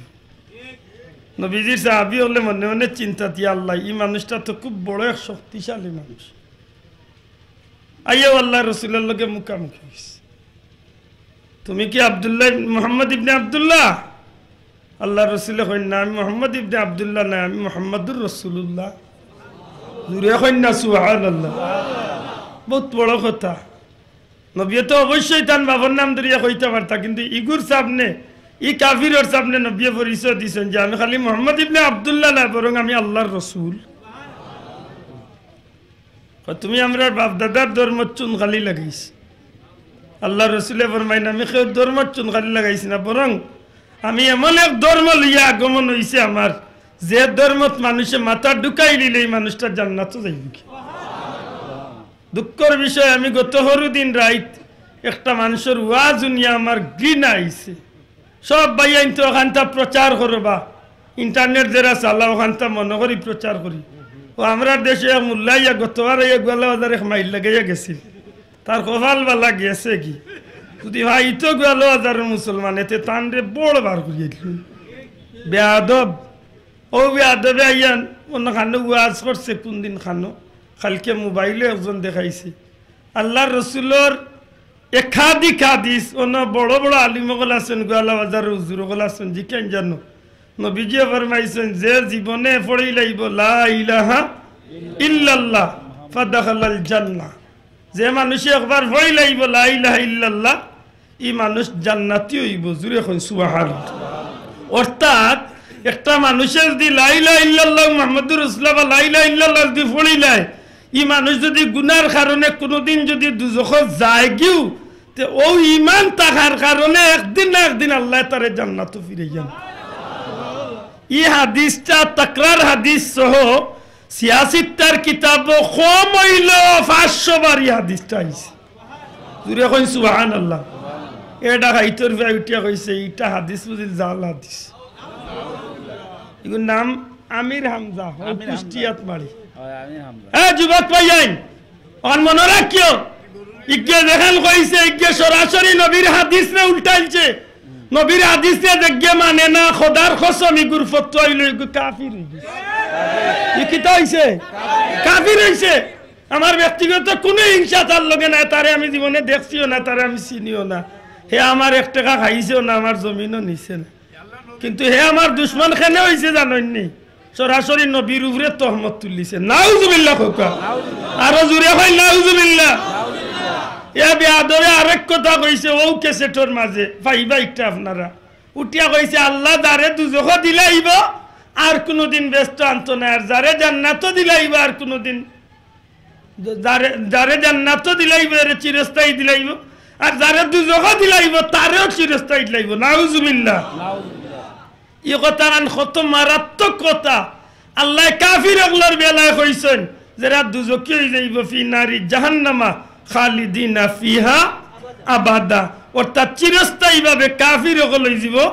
নবীজির সাহাবী অকলে মনে মনে চিন্তা দিয়া, "আল্লাহ, ই মানুষটা তো খুব বড় এক শক্তিশালী মানুষ।" আইয়াউ আল্লার রসুলর লগে মুখামুখি অইছে। "তুমি কি আব্দুল্লাহ, মুহাম্মদ ইবনে আব্দুল্লাহ?" আল্লার রসুলে কইন, "না, আমি মুহাম্মদ ইবনে আব্দুল্লাহ নায়, আমি মুহাম্মাদুর রাসূলুল্লাহ।" জুরে কইন না, সুবহানাল্লাহ। বউত বড় কথা। নবীয়ে তো অবশ্যই তান বাবার নাম ধরিয়া কইতা পারতা, কিন্তু ইগুর সামনে, ই কাফিরর সামনে নবীয়ে পরিচয় দিছইন যে, "আমি খালি মুহাম্মদ ইবনে আব্দুল্লাহ নায়, বরং আমি আল্লার রসুল।" কয়, "তুমি আমরার বাপ-দাদার ধর্মর চুন খালি লাগাইছি।" আল্লার রসুলে ফরমাইন, "আমি কেউর ধর্মর চুন খালি লাগাইছি না, বরং আমি এমন এক ধর্ম লইয়া আগমন অইছে আমার, যে ধর্মত মানুষে মাথা ঢুকাই দিলে ই মানুষটা জান্নাতো যাইবোগি।" দুঃখর বিষয়, আমি গত হরুদিন রাইত একটা মানুষর ওয়াজ হুনিয়া আমার ঘৃণা আইছে। সব ভাইয়াইন তো অখানতা প্রচার করো বা, internet যেরা চালাও অখানতা মনো করি প্রচার করি। ও আমরার দেশো এক মুল্লা আইয়া গতবার আইয়া গোয়ালা বাজার এক মাইল লাগাইয়া গেছিল। তার কপাল বালা গেছে কি? যুদি ভাই তো গোয়ালা বাজারর মুসলমান, এতে তানরে বড় বার করিয়া দিল। বেয়াদব। ও বেয়াদবে আইয়ান, অনো খানো ওয়াজ করছে, কুনদিন খানো, কালকে মোবাইলো একজন দেখাইছে। আল্লার রসুলর একাধিক হাদিস, অনো বড় বড় আলিম অকল আছইন, গোয়ালা বাজারর হুজুর অকল আছইন, জিকাইন জানো। নবীজিয়ে ফরমাইছইন, "যে জীবনে পড়িলাইবো লা ইলাহা ইল্লাল্লাহ ফাদাখালাল জান্নাহ।" যে মানুষে একবার পড়িলাইবো লা ইলাহা ইল্লাল্লাহ, ই মানুষ জান্নাতি অইবো। জুরে কইন সুবহানাল্লাহ। অর্থাৎ একটা মানুষে যুদি লা ইলাহা ইল্লাল্লাহ মুহাম্মাদুর রাসূলুল্লাহ বা লা ইলাহা ইল্লাল্লাহ যুদি পড়িলায়, ই মানুষ যুদি গুনার কারণে কুনুদিন যুদি দুজখো যায়গিও, তে অউ ইমান থাকার কারণে একদিন না একদিন আল্লায় তারে জান্নাতো ফিরাইয়া আনবো। ই হাদিসটা তাকরার হাদিস সহ সিয়াসিত্তার কিতাবো কম অইলেও পাঁচশো বার ই হাদিসটা আইছে। জুরে কইন সুবহানাল্লাহ। এ ডাকাইতর ভাই উঠিয়া কইছে, "ইটা হাদিস বুঝিল জাল হাদিস।" ইগুর নাম আমির হামজা, ও আমির হামজা। কুষ্টিয়াত বাড়ি। হয়, আমির হামজা। এ যুবক ভাইয়াইন, অন মনো রাখিও, ইগে যেখান কইছে, ইগে সরাসরি নবীর হাদিসরে উল্টাইলছে। নবীর হাদিসরে যেগে মানে না, খোদার কসম, ইগুর ফতোয়া অইলো, ইগু কাফির অইগেছে। ই কিতা অইছে? কাফির অইছে। আমার ব্যক্তিগত কুনু হিংসা তার লগে নাই, তারে আমি জীবনে দেখছিও না, তারে আমি চিনিও না। হে আমার এক টেকা খাইছেও না, আমার জমিনও নিছে না। কিন্তু হে আমার দুশমন কেনে অইছে জানইননি? সরাসরি নবীর উপরে তহমত তুলিছে। নাউজুবিল্লাহ কউক্কা। আরো জুরে কইন, নাউজুবিল্লাহ। এ বেয়াদবে আরেক কথা কইছে, অউ ক্যাসেটর মাঝে পাইবা একটা আপনারা। উঠিয়া কইছে, "আল্লায় যারে দুজখো দিলাইবো, আর কুনুদিন বেহেস্তো আনতো নায়, আর যারে জান্নাতো দিলাইবো, আর কুনুদিন, যারে, যারে জান্নাতো দিলাইবো, এরে চিরস্থায়ী দিলাইবো, আর যারে দুজখো দিলাইবো, তারেও চিরস্থায়ী দিলাইবো।" নাউজুবিল্লাহ। ই কথাখান কত মারাত্মক কথা। আল্লায় কাফির অকলর বেলায় কইছইন, যেরা দুজখি অইযাইবো, "ফি নারি জাহান্নামা খালিদিনা ফিহা আবাদা", অর্থাৎ চিরস্থায়ীভাবে কাফির অকল অইযিবো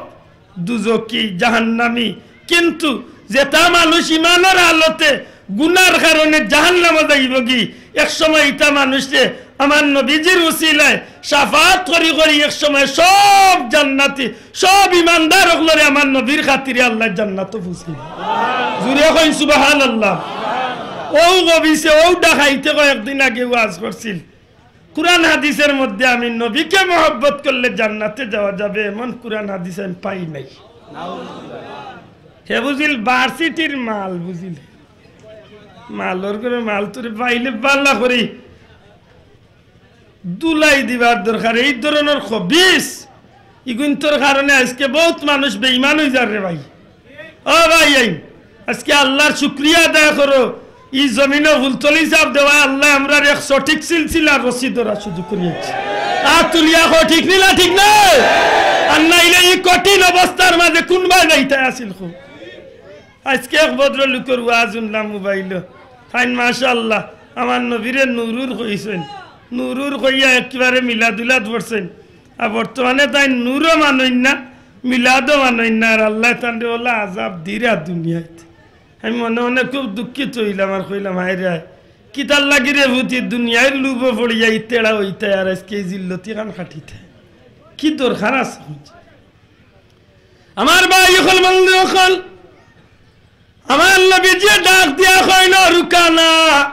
দুজখি, জাহান্নামী। কিন্তু যেটা মানুষ ইমানর হালতে গুনার কারণে জাহান্নামো যাইবোগি, এক সময় ইটা মানুষরে আমার নবীজির উসিলায় শাফাআত করি করি এক সময় সব জান্নাতি, সব ইমানদার অকলরে আমার নবীর খাতিরে আল্লায় জান্নাতো পৌঁছাইবো। জুরে কইন সুবহানাল্লাহ। অউ গবিছে, অউ ডাকাইতে কয়েকদিন আগে ওয়াজ করছিল, কুরআন হাদিসের মধ্যে আমি নবীকে মহব্বত করলে জান্নাতে যাওয়া যাবে, এমন কুরআন হাদিস আমি পাই নাই। হে বুঝিল ভার্সিটির মাল, বুঝিল মালর ঘরে মাল। তোরে পাইলে বালা করি দুলাই দিবার দরকার। এই ধরনর খবিস ইগুইন্তর কারণে আইজকে বউত মানুষ বেইমান অই যার রে ভাই। ও ভাই, এই আইজকে আল্লার শুকরিয়া আদায় করো, ই জমিনো ফুলতলি সাব দেওয়ায় আল্লায় আমরার এক সঠিক সিলসিলার রশি ধরার সুযোগ করিয়া দিছে। আত তুলিয়া কও, ঠিক নি না ঠিক নায়? আর নাইলে ই কঠিন অবস্থার মাঝে কুনবায় যাইতায় আছিল কও? আইজকে এক ভদ্রলোকর ওয়াজ হুনলাম মোবাইলো। তাইন মাশাআল্লাহ, আমার নবীরে নুরুর কইছইন, নুরুর কইয়া একেবারে মিলাদুলাদ পড়ছইন। আর বর্তমানে তাইন নুরও মানইন না, মিলাদও মানইন না, আর আল্লায় তানরে অলা আজাব দিরা দুনিয়াইত। আমি মনে মনে খুব দুঃখিত অইলাম আর কইলাম, হায় রে হায়, কিতার লাগি রে ফুতি দুনিয়ার লুভো পড়িয়া ই তেড়া অইতায় আর আইজকে ই জিল্লতি খান খাটিতায়। কি দরকার আছে? আমার ভাই অকল, বন্ধু অকল, আমার নবীজিয়ে ডাক দিয়া কইন, "রুকানা,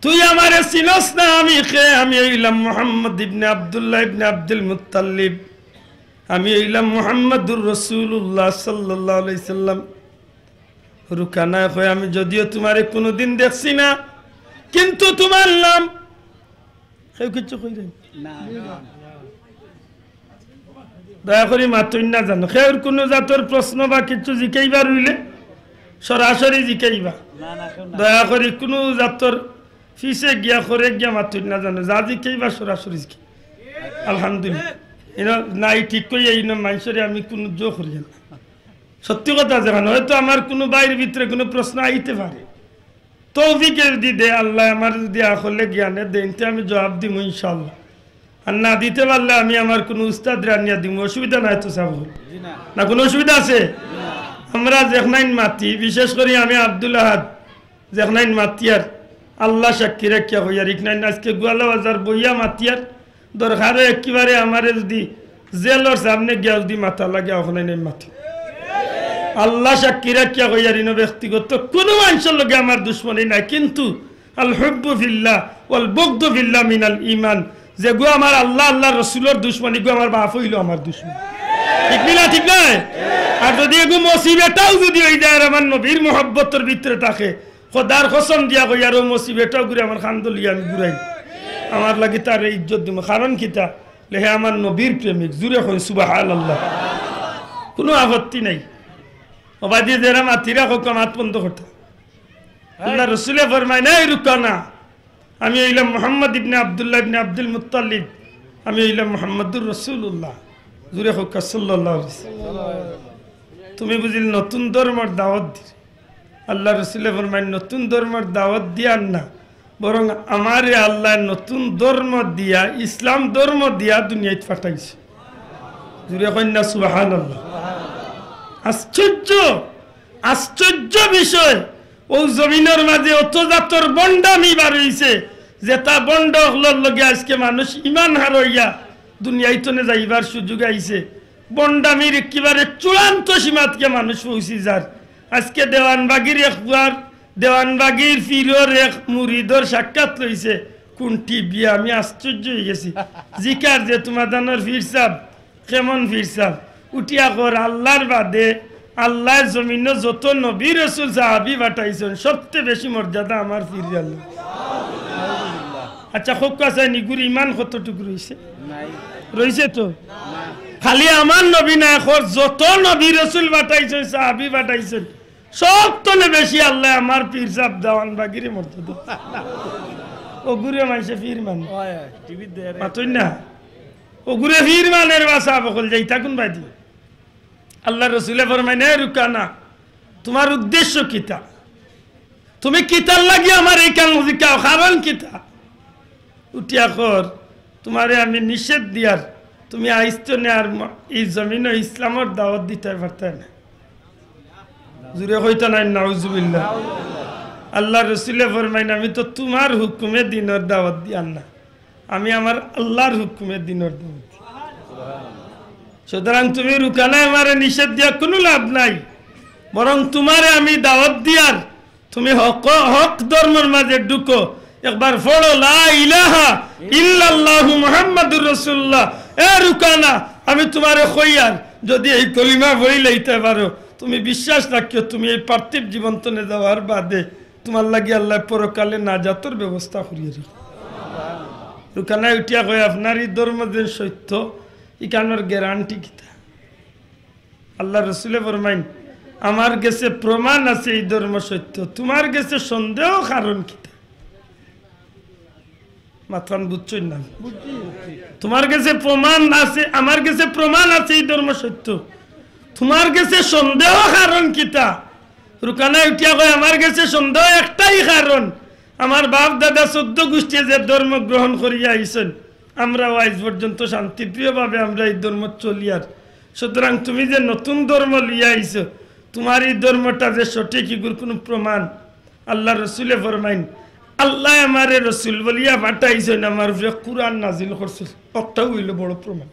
তুই আমারে চিনস না, আমি কে? আমি অইলাম মুহাম্মদ ইবনে আব্দুল্লাহ ইবনে আব্দুল মুত্তালিব, আমি অইলাম মুহাম্মাদুর রাসূলুল্লাহ সাল্লাল্লাহু আলাইহি সাল্লাম।" রুকানায় কয়, "আমি যদিও তুমারে কুনুদিন দেখছি না, কিন্তু তুমার নাম।" কেউ কিচ্ছু কইরা না। দয়া করি মাতইন না জানো। কেউর কুনু জাতর প্রশ্ন বা কিচ্ছু জিকাইবার অইলে সরাসরি জিকাইবা। দয়া করি কুনু জাতর পিছে গিয়া, করে গিয়া মাতইন না জানো। যা জিকাইবা সরাসরি জিকাইবা। আলহামদুলিল্লাহ। ইনো নাই ঠিক কইয়া, ইনো মানষরে আমি কুনু জো করি না। সত্যি কথা যেখান, হয়তো আমার কুনু ভাইর ভিতরে কুনু প্রশ্ন আইতে পারে। তৌফিক যুদি দে আল্লায়, আমারে যুদি আকলে জ্ঞানে দেইন, তে আমি জবাব দিমু ইনশাআল্লাহ। আর না দিতে পারলে আমি আমার কুনু উস্তাদরে আনিয়া দিমু, অসুবিধা নাই তো সাব। না, কুনু অসুবিধা আছে? আমরা যেখানাইন মাতি, বিশেষ করি আমি আব্দুল আহাদ, যেখানাইন মাতিয়ার, আল্লা সাক্ষী রাখিয়া কইয়ার, ইখানাইন আইজকে গোয়ালা বাজার বইয়া মাতিয়ার, দরকার অয় একেবারে আমারে যুদি জেলর সামনে গিয়া যুদি মাতা লাগে, অখানাইন মাতি। আল্লা সাক্ষী রাখিয়া কইয়ার, ইনো ব্যক্তিগত কুনু মানষর লগে আমার দুশমনি নাই, কিন্তু আল হুব্বু ফিল্লাহ ওয়াল বুগদু ফিল্লাহ মিনাল ঈমান। যেগু আমার আল্লা, আল্লার রসুলর দুশমন, ইগু আমার বাপ অইলো আমার দুশমন। ঠিক নি না? ঠিক নায়? আর যুদি এগু মসিবেটাও যুদি অই যায় আর আমার নবীর মহব্বতর ভিতরে থাকে, খোদার কসম দিয়া কইয়ার, অউ মসিবেটাও ঘুরে আমার কান্দো লইয়া আমি ঘুরাই। আমার লাগি তারে ইজ্জত দিমু। কারণ কিতা? লে হে আমার নবীর প্রেমিক। জুরে কইন সুবহানাল্লাহ। কুনু আপত্তি নাই। অবাদি যেরা মাতিরা কউক্কা, মাত বন্ধ করতা। আল্লার রসুলে ফরমাইন, "এই রুকানা, আমি অইলাম মুহাম্মদ ইবনে আব্দুল্লাহ ইবনে আব্দুল মুত্তালিব, আমি অইলাম মুহাম্মাদুর রাসূলুল্লাহ।" জুরে কউক্কা সাল্লাল্লাহু আলাইহি ওয়াসাল্লাম। তুমি বুঝিল নতুন ধর্মর দাওয়াত দির। আল্লার রসুলে ফরমাইন, "নতুন ধর্মর দাওয়াত দিয়ার না, বরং আমারে আল্লায় নতুন ধর্ম দিয়া, ইসলাম ধর্ম দিয়া দুনিয়াত পাঠাইছে।" জুরে কইন না সুবহানাল্লাহ। আশ্চর্য, আশ্চর্য বিষয়, অউ জমিনর মাঝে অত জাতর ভন্ডামি বার অইছে, যেতা ভন্ড অকলর লগে আইজকে মানুষ ইমান হারইয়া দুনিয়াইতনে যাইবার সুযোগ আইছে। ভন্ডামির একেবারে চূড়ান্ত সীমাতকে মানুষ পৌঁছি যার। আইজকে দেওয়ানবাগির এক পুয়ার, দেওয়ানবাগির পীরর এক মুরিদর সাক্ষাৎ লইছে, কুন টিভিয়ে, আমি আশ্চর্য অইগেছি। জিকার যে তুমার দানর পীর সাব, কেমন পীর সাব? উঠিয়া কর, আল্লার বাদে, আল্লায় জমিনো যত নবী রসুল সাহাবী পাঠাইছইন, সবতে বেশি মর্যাদা আমার পীর আল্লাহ। আচ্ছা, কউক্কা চাইন, ইগুর ইমান কতটুক রইছে? রইছে তো? খালি আমার নবী নায়, কর যত নবী রসুল পাঠাইছইন, সাহাবী পাঠাইছইন, সবতনে বেশি আল্লায় আমার পীর সাব দেওয়ানবাগিরে মর্যাদা। অগুরে মানষে পীর মানে। মাতইন না। অগুরে পীর মানের বা সাব অকল যাইতা কুনবায়দি? আল্লার রসুলে ফরমাইন, "এ রুকানা, তুমার উদ্দেশ্য কিতা? তুমি কিতার লাগি আমারে ইখান জিকাও? কারণ কিতা?" উঠিয়া কর, "তুমারে আমি নিষেধ দিয়ার, তুমি আইজতনে আর ম-, ই জমিনো ইসলামর দাওয়াত দিতায় পারতায় না।" জুরে কইতা নায়, নাউজুবিল্লাহ। আল্লার রসুলে ফরমাইন, "আমি তো তুমার হুকুমে দিনর দাওয়াত দিয়ার না।" আমি আমার আল্লার হুকুমে দিনর দাওয়াত। সুতরাং তুমি রুকানায় আমারে নিষেধ দিয়া কুনু লাভ নাই। বরং তুমারে আমি দাওয়াত দিয়ার, তুমি হক, হক ধর্মর মাঝে ঢুকো। একবার পড়ো, লা ইলাহা ইল্লাল্লাহু মুহাম্মাদুর রাসূলুল্লাহ। এ রুকানা, আমি তুমারে কইয়ার, যদি এই কলিমা পড়ি লইতে পারো, তুমি বিশ্বাস রাখিও, তুমি এই পার্থিব জীবন তনে যাওয়ার বাদে তুমার লাগি আল্লায় পরকালে নাজাতর ব্যবস্থা করিয়া রাখো। রুকানায় উঠিয়া কয়, আপনার ই ধর্ম যে সত্য, ইখানর গ্যারান্টি কিতা? আল্লার রসুলে ফরমাইন, আমার গেছে প্রমাণ আছে ই ধর্ম সত্য, তুমার গেছে সন্দেহ কারণ কিতা? মাতখান বুঝছইন না? তুমার গেছে প্রমাণ আছে, আমার গেছে প্রমাণ আছে ই ধর্ম সত্য, তুমার গেছে সন্দেহ কারণ কিতা? রুকানায় উঠিয়া কয়, আমার গেছে সন্দেহ একটাই কারণ, আমার বাপ দাদা চৌদ্দ গুষ্টিয়ে যে ধর্ম গ্রহণ করিয়া আইছইন, আমরাও আইজ পর্যন্ত শান্তিপ্রিয়ভাবে আমরা ই ধর্ম চলিয়ার। সুতরাং তুমি যে নতুন ধর্ম লইয়া আইছো, তুমার ই ধর্মটা যে সঠিক, ইগুর কুনু প্রমাণ? আল্লার রসুলে ফরমাইন, আল্লায় আমারে রসুল বলিয়া পাঠাইছইন, আমার উপরে কুরআন নাজিল করছইন, অকটাউ অইলো বড় প্রমাণ।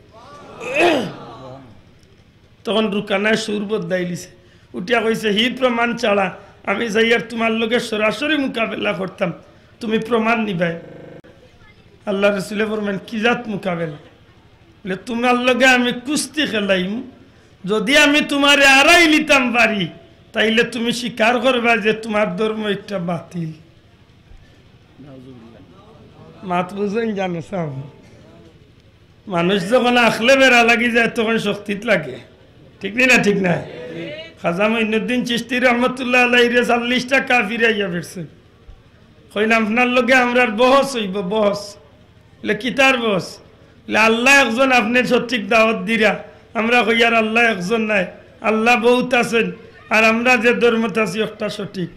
তখন রুকানায় সুর বদলাইলিছে, উঠিয়া কইছে, হি প্রমাণ ছাড়া আমি যাইয়ার তুমার লগে সরাসরি মোকাবেলা করতাম, তুমি প্রমাণ নিবায়। আল্লার রসুলে ফরমাইন, কি জাত মোকাবেলা? বলে, তুমার লগে আমি কুস্তি খেলাইমু, যদি আমি তুমারে আরাই লিতাম পারি, তাইলে তুমি স্বীকার করবায় যে তুমার ধর্ম একটা বাতিল। মাত বুঝইন জানো সাব? মানুষ যখন আখলে বেড়া লাগি যায়, তখন শক্তিত লাগে, ঠিক নি না? ঠিক না? খাজা মঈনুদ্দিন চিশতি রহমতুল্লাহ আলাইহিরে চল্লিশটা কাফিরে আইয়া বেড়ছে। কইন, আপনার লগে আমরার বহস অইবো, বহস। বলে, কিতার বহস? বলে, আল্লা একজন, আপনে সঠিক দাওয়াত দিরা, আমরা কইয়ার আল্লা একজন নায়, আল্লা বউত আছইন, আর আমরা যে ধর্মত আছি অকটা সঠিক।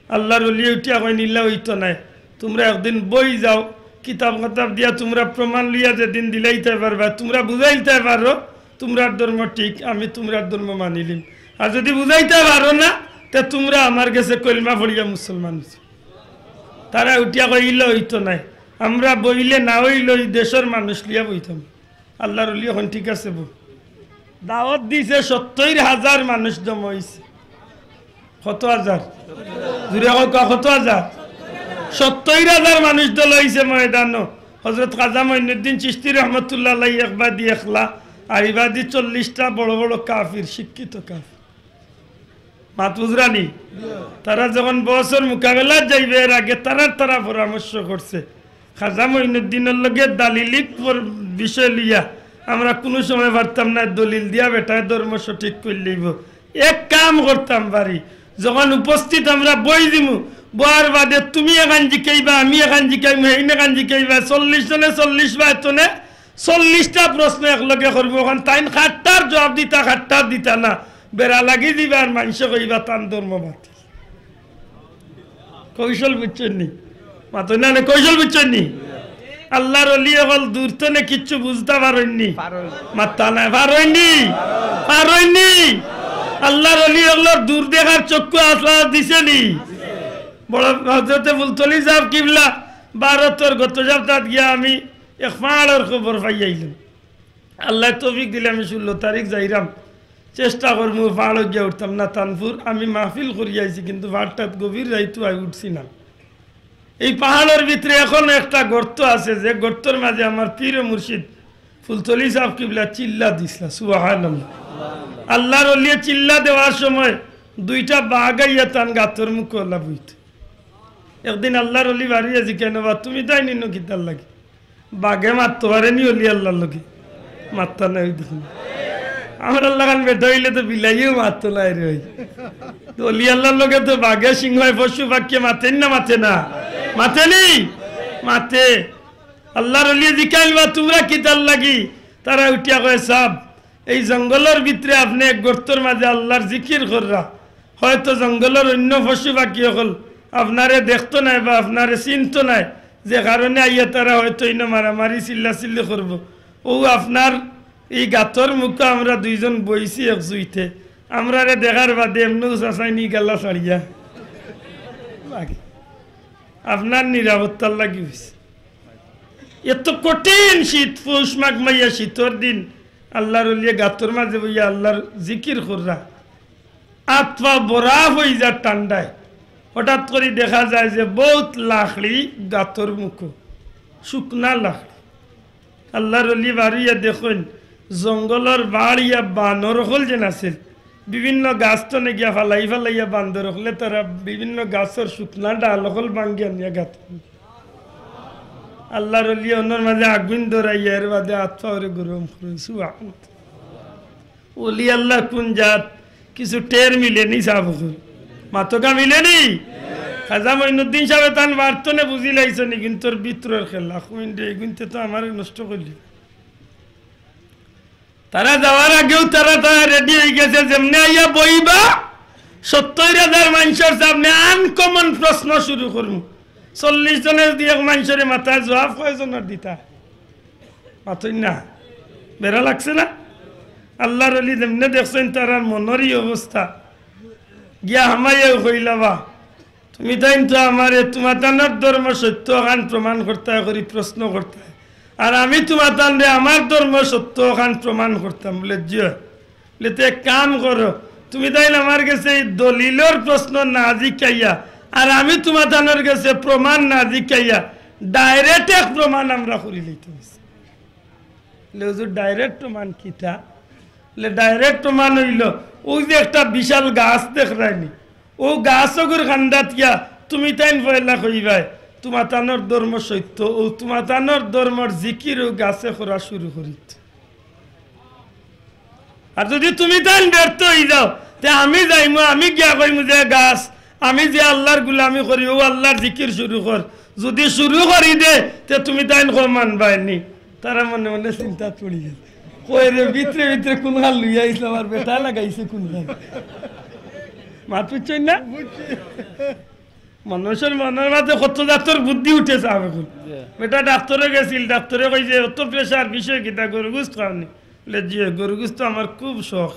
আল্লার অলিয়ে উঠিয়া কইন, ইলা অইতো নায়, তুমরা একদিন বই যাও, কিতাব-কতাব দিয়া তুমরা প্রমাণ লইয়া যেদিন দিলাইতায় পারবায়, তুমরা বুঝাইতায় পারো, তুমরার ধর্ম ঠিক, আমি তুমরার ধর্ম মানিলিমু। আর যদি বুঝাইতায় পারো না, তে তুমরা আমার গেছে কলমা পড়িয়া মুসলমান অইছো। তারা উঠিয়া কয়, ইলা অইতো নায়, আমরা বইলে না অইলেও ই দেশর মানুষ লইয়া বইতাম। আল্লার অলি অখন ঠিক আছে বউ। দাওয়াত দিছে, সত্তইর হাজার মানুষ জমা অইছে। কত হাজার? জুরে কউক্কা, কত হাজার? সত্তইর হাজার মানুষ জমা অইছে ময়দানো। হজরত খাজা মঈনুদ্দিন চিশতি রহমতুল্লাহ আলাইহি একবাদি একলা, আর ইবাদি চল্লিশটা বড় বড় কাফির, শিক্ষিত কাফির। মাত বুঝরা নি? তারা যখন বহসর মোকাবেলাত যাইবে, এর আগে তারার তারা পরামর্শ করছে, খাজা মঈনুদ্দিনর লগে দালিলি পর-, বিষয় লইয়া আমরা কুনু সময় পারতাম না, দলিল দিয়া বেটায় ধর্ম সঠিক করিলাইবো। এক কাম করতাম পারি, যখন উপস্থিত আমরা বই দিমু, বওয়ার বাদে তুমি এখান জিকাইবা, আমি এখান জিকাইমু, হেইন এখান জিকাইবা, চল্লিশ জনে চল্লিশ বায় তনে চল্লিশটা প্রশ্ন একলগে করমু। অখন তাইন খাট্টার জবাব দিতা, খাট্টার দিতা না, বেড়া লাগি দিবা আর মানষে কইবা তান ধর্ম বাতিল। কৌশল বুঝছইন নি? মাতইন না, কৌশল বুঝছইন নি? আল্লার অলি অকল দূর তনে কিচ্ছু বুঝতা পারইন নি? পারইন। মাত্তা নাই, পারইন নি? পারইন নি? আল্লার অলি অকলর দূর দেখার চক্ষু আল্লায় দিছে নি? বড় হজরতে ফুলতলি সাব কিবলা ভারতর গত সপ্তাহত গিয়া আমি এক পাহাড়র খবর পাইয়া আইলাম। আল্লায় তৌফিক দিলে আমি ষোলো তারিখ যাইরাম, চেষ্টা করমু পাহাড়ো গিয়া উঠতাম। নাতানপুর আমি মাহফিল করিয়া আইছি, কিন্তু পাহাড়টাত গভীর রাইতো আই উঠছি না। এই পাহাড়র ভিতরে এখনো একটা গর্ত আছে, যে গর্তর মাঝে আমার পীর ও মুর্শিদ ফুলতলি সাব কিবলা চিল্লা দিছলা, সুবহানাল্লাহ। আল্লার অলিয়ে চিল্লা দেওয়ার সময় দুইটা বাঘ আইয়া তান গাতর মুখো লাভ অইতো। একদিন আল্লার অলি বারইয়া জিকাইন, "বা তুমি তাইন ইনো কিতার লাগি?" বাঘে মাততো পারে নি অলি আল্লার লগে? মাততা নায়, অউ দেখইন। আমরার লাখান বেটা অইলে তো বিলাইয়েও মাততো নায় রে ভাই। তো অলি আল্লার লগে তো বাঘে, সিংহে, পশু পাখিয়ে মাতের না, মাতে না? মাতে নি? মাতে। আল্লার অলিয়ে জিকাইল, "বা তুমরা কিতার লাগি?" তারা উঠিয়া কয়, "সাব, এই জঙ্গলর ভিতরে আপনে এক গর্তর মাঝে আল্লার জিকির কররা, হয়তো জঙ্গলর অইন্য পশু পাখি অকল আপনারে দেখতো নায় বা আপনারে চিনতো নায়, যে কারণে আইয়া তারা হয়তো ইনো মারামারি চিল্লাচিল্লি করবো। অউ আপনার ই গাতর মুখো আমরা দুইজন বইছি এক জুইতে, আমরারে দেখার বাদে এমনেউ চাচাইনি গাল্লা ছাড়িয়া। আপনার নিরাপত্তার লাগি অইছে।" এত কঠিন শীত, পৌষ মাঘ মাইয়া শীতর দিন, আল্লার অলিয়ে গাতর মাঝে বইয়া আল্লার জিকির কররা। আত পা বরফ অইযার ঠান্ডায়। হঠাৎ করি দেখা যায় যে বউত লাকড়ি গাতর মুখো, শুকনা লাকড়ি। আল্লার অলি বারইয়া দেখইন, জঙ্গলর বাড়িয়া বানর অকল যেন আছিল, বিভিন্ন গাছ তনে গিয়া ফালাই ফালাইয়া বান্দর অকলে তারা বিভিন্ন গাছর শুকনা ডাল অকল ভাঙ্গিয়া নিয়া গাত। আল্লার অলি অনর মাঝে আগুইন ধরাইয়া এর বাদে আত পাওরে গরম করইন। সুবহানাল্লাহ। অলি আল্লাহ কুন জাত, কিছু টের মিলেনি সাব অকল? মাতকা মিলেনি? খাজা মঈনুদ্দিন সাবে তান বার্তনে বুঝিলাইছনি, কিন্তু তোর ভিতরর খেলা, কুইন রে, এগুনতে তো আমারে নষ্ট করলি। তারা যাওয়ার আগেউ তারা, তারা রেডি অইগেছে, যেমনে আইয়া বইবা, সত্তইর হাজার মানষর সামনে আনকমন প্রশ্ন শুরু করমু। চল্লিশ জনে যুদি এক মানষরে মাতইন, জুয়াব কয়জনর দিতা? মাতইন না। বেড়া লাগছে না? আল্লার অলি যেমনে দেখছইন তারার মনর ই অবস্থা, গিয়া হামাইয়াউ কইলা, বা, তুমিতাইন তো আমারে তুমাতানর ধর্ম সত্য অখান প্রমাণ করতায় করি প্রশ্ন করতায়, আর আমি তুমাতানরে আমার ধর্ম সত্য অখান প্রমাণ করতাম। বুলে, জি অয়। বুলে, তে এক কাম করো, তুমিতাইন আমার গেছে ই দলিলর প্রশ্ন না জিকাইয়া, আর আমি তুমাতানর গেছে প্রমাণ না জিকাইয়া, direct এক প্রমাণ আমরা করি লইতাম। বুলে, হুজুর, direct প্রমাণ কিতা? বুলে, direct প্রমাণ অইলো, অউ যে একটা বিশাল গাছ দেখরায়নি, অউ গাছ অগুর কান্দাত গিয়া তুমিতাইন পয়লা কইবায় তুমাতানর ধর্ম সত্য, অউ তুমাতানর ধর্মর জিকির অউ গাছে করা শুরু করিত। আর যুদি তুমিতাইন ব্যর্থ অইযাও, তে আমি যাইমু, আমি গিয়া কইমু যে, গাছ, আমি যে আল্লার গুলামি করি, অউ আল্লার জিকির শুরু কর। যুদি শুরু করি দে, তে তুমিতাইন কও মানবায়নি। তারা মনে মনে চিন্তাত পড়িগেছে, কয় রে, ভিতরে ভিতরে কুনখান লইয়া আইছলাম, আর বেটা লাগাইছে কুনখান। মাত বুঝছইন না? মানষর মনর মাঝে কত জাতর বুদ্ধি উঠে সাব অকল। বেটা ডাক্তরো গেছিল, ডাক্তরে কইছে, অত pressure, বিষয় কিতা, গরু গুস্ত খাওনি? বুলে, জি অয়, গরু গুস্ত আমার খুব শখ।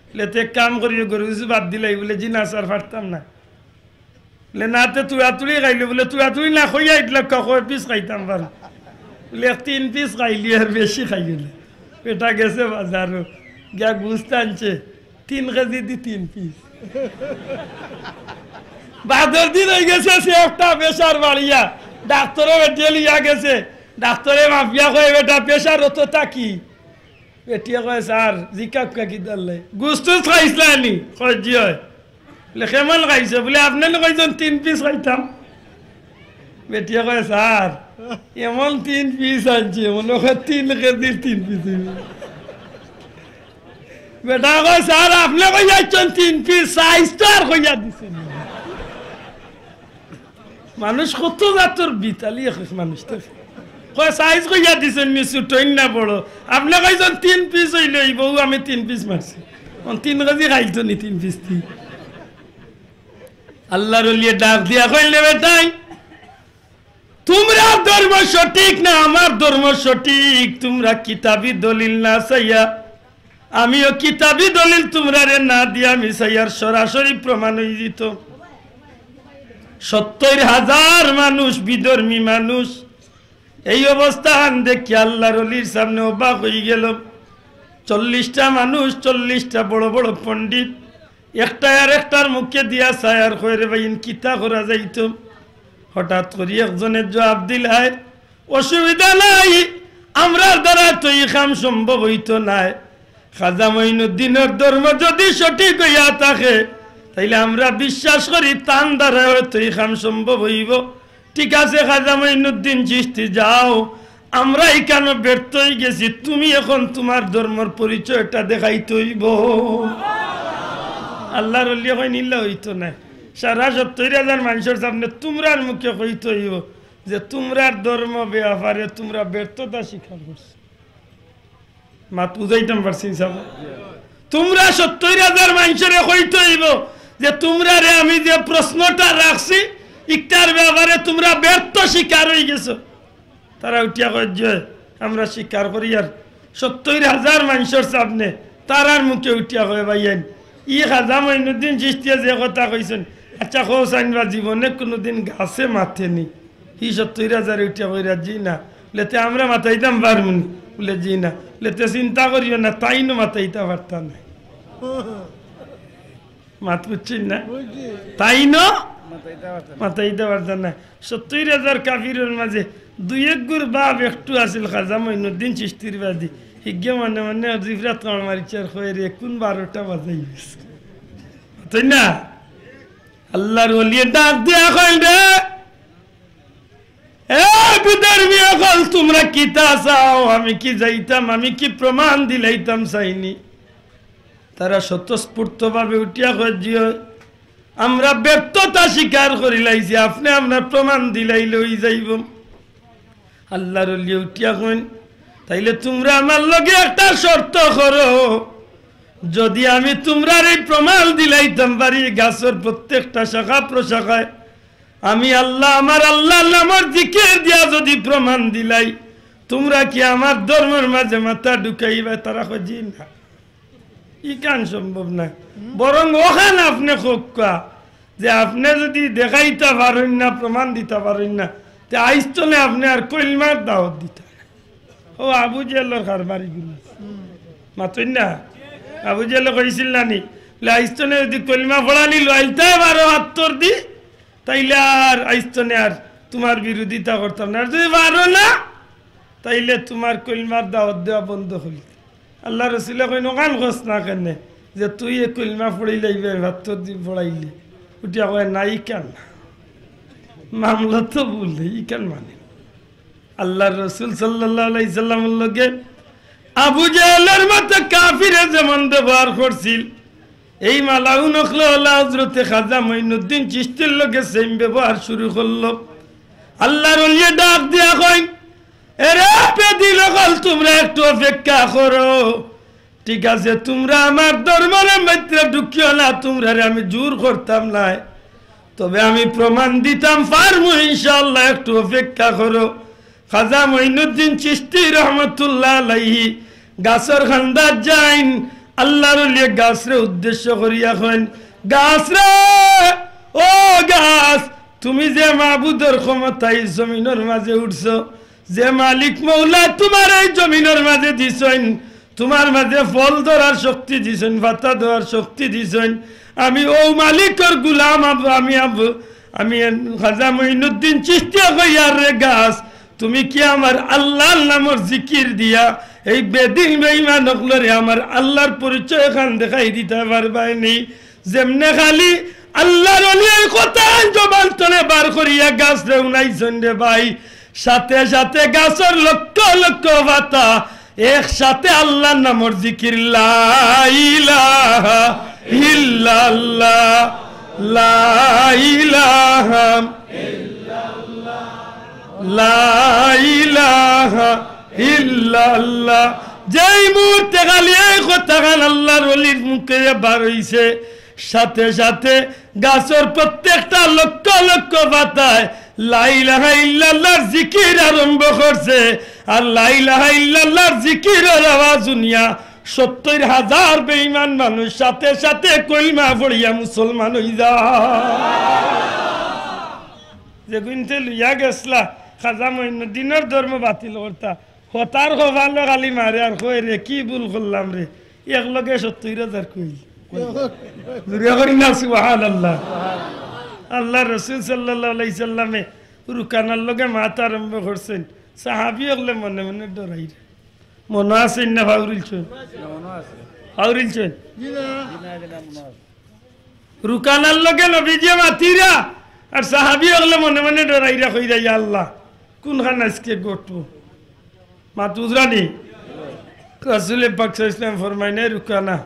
বুলে, তে এক কাম করিও, গরু গুস্ত বাদ দিলাই? বুলে, জি না স্যার, পারতাম না। বুলে, না তে তুড়াতুড়ি খাইলে? বুলে, তুড়াতুড়ি না খাইয়া ইটলা কয় piece খাইতাম পারো? বুলে, এক তিন piece খাইলি, আর বেশি খাইও না। বেটা গেছে বাজারো, গিয়া গুস্ত আনছে, তিন কেজি দি তিন piece। বাদর দিন অইগেছে সে একটা pressure বাড়িয়া, ডাক্তরো বেটিয়ে লইয়া গেছে। ডাক্তরে মাপিয়া কয়, বেটা, pressure অততা কি? বেটিয়ে কয়, স্যার, জিকাউক্কা কিতার লাগি? গুস্ত খাইছলানি? কয়, জি অয়। বুলে, কেমন খাইছো? বুলে, আপনে না কইছইন তিন piece খাইতাম। বেটিয়ে কয়, স্যার, এমন তিন piece আনছে, মনে কয় তিন কেজির তিন piece অইবো। বেটা কয়, স্যার, আপনে কইয়া আইছইন তিন piece, size তো আর কইয়া দিছইন না। মানুষ কত জাতর বিতালি এক এক মানুষ তো। কয়, size কইয়া দিছইন নি, ছুটইন না বড়। আপনে কইছইন তিন piece অইলে অইবো, অউ আমি তিন piece মারছি। অখন তিন কেজি খাইতো নি তিন piece দি। আল্লার অলিয়ে ডাক দিয়া কইলে, বেটাইন, তুমরার ধর্ম সঠিক না আমার ধর্ম সঠিক? তুমরা কিতাবি দলিল না চাইয়া, আমিও কিতাবি দলিল তুমরারে না দিয়া আমি চাইয়ার সরাসরি প্রমাণ অইযিতো। সত্তইর হাজার মানুষ, বিধর্মী মানুষ, এই অবস্থাহান দেখিয়া আল্লার অলির সামনে অবাক অইগেলো। চল্লিশটা মানুষ, চল্লিশটা বড় বড় পণ্ডিত, একটায় আরেকটার মুখে দিয়া চায় আর কয়, রে ভাই, ইন কিতা করা যাইতো? হঠাৎ করি একজনে জুয়াব দিলায়, অসুবিধা নাই, আমরার দ্বারা তো ই কাম সম্ভব অইতো নায়। খাজা মঈনুদ্দিনর ধর্ম যুদি সঠিক অইয়া থাকে, তাইলে আমরা বিশ্বাস করি তান দ্বারা অয়তো ই কাম সম্ভব অইবো। ঠিক আছে, খাজা মঈনুদ্দিন চিশতি, যাও, আমরা ইখানো ব্যর্থ অইগেছি, তুমি অখন তুমার ধর্মর পরিচয়টা দেখাইতে অইবো। আল্লার অলিয়ে কইন, ইলা অইতো নায়। সারা সত্তইর হাজার মানষর সামনে তুমরার মুখে কইতে অইবো যে তুমরার ধর্ম ব্যাপারে তুমরা ব্যর্থতা স্বীকার করছো। মাত বুঝাইতাম পারছি সাব? তুমরা সত্তইর হাজার মানষরে কইতে অইবো যে তুমরারে আমি যে প্রশ্নটা রাখছি, ইকটার ব্যাপারে তুমরা ব্যর্থ স্বীকার অইগেছো। তারা উঠিয়া কয়, জি অয়, আমরা স্বীকার করি। আর সত্তইর হাজার মানষর সামনে তারার মুখে উঠিয়া কয়, ভাইয়াইন, ই খাজা মঈনুদ্দিন চিশতিয়ে যে কথা কইছইন, আচ্ছা, কও চাইন বা জীবনে কুনুদিন গাছে মাতেনি? হি সত্তইর হাজারে উঠিয়া কইরা, জি না। বুলে, তে আমরা মাতাইতাম পারমুনি? বুলে, জি না। বুলে, তে চিন্তা করিও না, তাইনও মাতাইতা পারতা নায়। মাত বুঝছইন না? তাইন মাতাইতা পারতা না। সত্তইর হাজার কাফিরর মাঝে দুই এক গুর বাপ একটু আছিল খাজা মঈনুদ্দিন চিশতির বাদে। হিগে মনে মনে জিফরাত কামড় মারিছে আর কয়, "রে, কুন বারোটা বাজাই গেছে?" মাতইন না? আল্লার ওলিয়ে ডাক দিয়া কইন, "রে, এ বিধর্মী অকল, তুমরা কিতা চাও? আমি কি যাইতাম, আমি কি প্রমাণ দিলাইতাম চাইনি?" তারা স্বতঃস্ফূর্তভাবে উঠিয়া কয়, "জি অয়, আমরা ব্যর্থতা স্বীকার করিলাইছি, আপনে আমরার প্রমাণ দিলাইলে অই যাইবো।" আল্লার ওলিয়ে উঠিয়া কইন, "তাইলে তুমরা আমার লগে একটা শর্ত করো, যুদি আমি তুমরার এই প্রমাণ দিলাইতাম পারি, গাছর প্রত্যেকটা শাখা প্রশাখায় আমি আল্লা, আমার আল্লার নামর জিকির দিয়া যুদি প্রমাণ দিলাই, তুমরা কি আমার ধর্মর মাঝে মাথা ঢুকাইবায়?" তারা কয়, "জি না, ইখান সম্ভব নায়।" বরং অখান আপনে কউক্কা যে আপনে যুদি দেখাইতা পারইন না, প্রমাণ দিতা পারইন না, তে আইজ তনে আপনে আর কলমার দাওত দিতা না। ও আবু জেহেলর কারবার ইগুলা। মাতইন না? আবু জেহেলে কইছিল না নি? বলে, "আইজ তনে যুদি কলমা পড়ানি লইতায় পারো পাত্থর দি, তাইলে আর আইজ তনে আর তুমার বিরোধিতা করতাম না। আর যুদি পারো না, তাইলে তুমার কলমার দাওত দেওয়া বন্ধ করি।" আল্লার রসুলে কইন, "অখান কছ না কেনে যে তুই এ কলমা পড়াইলাইবে, পাত্থর দি পড়াইলে?" উঠিয়া কয়, "না, ইখান না। মামলা তো ভুল, ইখান মানে।" আল্লার রসুল সাল্লাল্লাহু আলাইহি সাল্লামর লগে আবু জেহেলর মতো কাফিরে যেমন ব্যবহার করছিল, এই মালাউন অকলে অলা হজরতে খাজা মঈনুদ্দিন চিশতির লগে same ব্যবহার শুরু করলো। আল্লার ওলিয়ে ডাক দিয়া কইন, "এরে বেদিন অকল, তুমরা একটু অপেক্ষা করো। ঠিক আছে, তুমরা আমার ধর্মর মাঝে ঢুকিও না, তুমরারে আমি জোর করতাম নায়, তবে আমি প্রমাণ দিতাম পারমু ইনশাআল্লাহ, একটু অপেক্ষা করো।" খাজা মঈনুদ্দিন চিশতি রহমতুল্লাহ আলাইহি গাছর কান্দাত যাইন, আল্লার ওলিয়ে গাছরে উদ্দেশ্য করিয়া কইন, "গাছ রে, ও গাছ, তুমি যে মাবুদর ক্ষমতায় জমিনর মাঝে উঠছো, যে মালিক মৌলা তুমারে এই জমিনর মাঝে দিছইন, তুমার মাঝে ফল ধরার শক্তি দিছইন, পাতা দেওয়ার শক্তি দিছইন, আমি অউ মালিকর গুলাম আব-, আমি আব-, আমি এন-, খাজা মঈনুদ্দিন চিশতিয়া কইয়ার রে গাছ, তুমি কি আমার আল্লার নামর জিকির দিয়া এই বেদিন বেঈমান অকলরে আমার আল্লার পরিচয় খান দেখাই দিতা পারবায় নি?" যেমনে খালি আল্লার ওলি এই কথা জবান তনে বার করিয়া গাছরে হুনাইছইন রে ভাই, সাথে সাথে গাছর লক্ষ লক্ষ পাতা একসাথে আল্লার নামর জিকির, লা ইলাহা ইল্লাল্লাহ, লা ইলাহা, লা ইলাহা ইল্লাল্লাহ। যেই মুহূর্তে খালি এই কথাখান আল্লার ওলির মুখে বার অইছে, সাথে সাথে গাছর প্রত্যেকটা লক্ষ লক্ষ পাতায় লা ইলাহা ইল্লাল্লাহর জিকির আরম্ভ করছে। আর লা ইলাহা ইল্লাল্লাহর জিকিরর আওয়াজ হুনিয়া সত্তইর হাজার বেঈমান মানুষ সাথে সাথে কলমা পড়িয়া মুসলমান অই যায়। যেগুইনতে লইয়া গেছলা খাজা মঈনুদ্দিনর ধর্ম বাতিল করতা, হতার কপালো খালি মারে আর কয়, "রে, কি ভুল করলাম রে, একলগে সত্তইর হাজার কই।" জুরে করি না, সুবহানাল্লাহ। আল্লার রসুল সাল্লাল্লাহু আলাইহি সাল্লামে রুকানার লগে মাত আরম্ভ করছইন, সাহাবি অকলে মনে মনে ডরাইরা। মনো আছে না? ফাউরিলছইন, ফাউরিলছইন। রুকানার লগে নবীজিয়ে মাতিরা, আর সাহাবি অকলে মনে মনে ডরাইরা, কইরা, "ইয়া আল্লাহ, কুনখান আইজকে ঘটবো?" মাত বুঝরানি? রাসুলে পাক সাল্লাল্লাহু আলাইহি ওয়াসাল্লাম ফরমাইন, "এ রুকানা,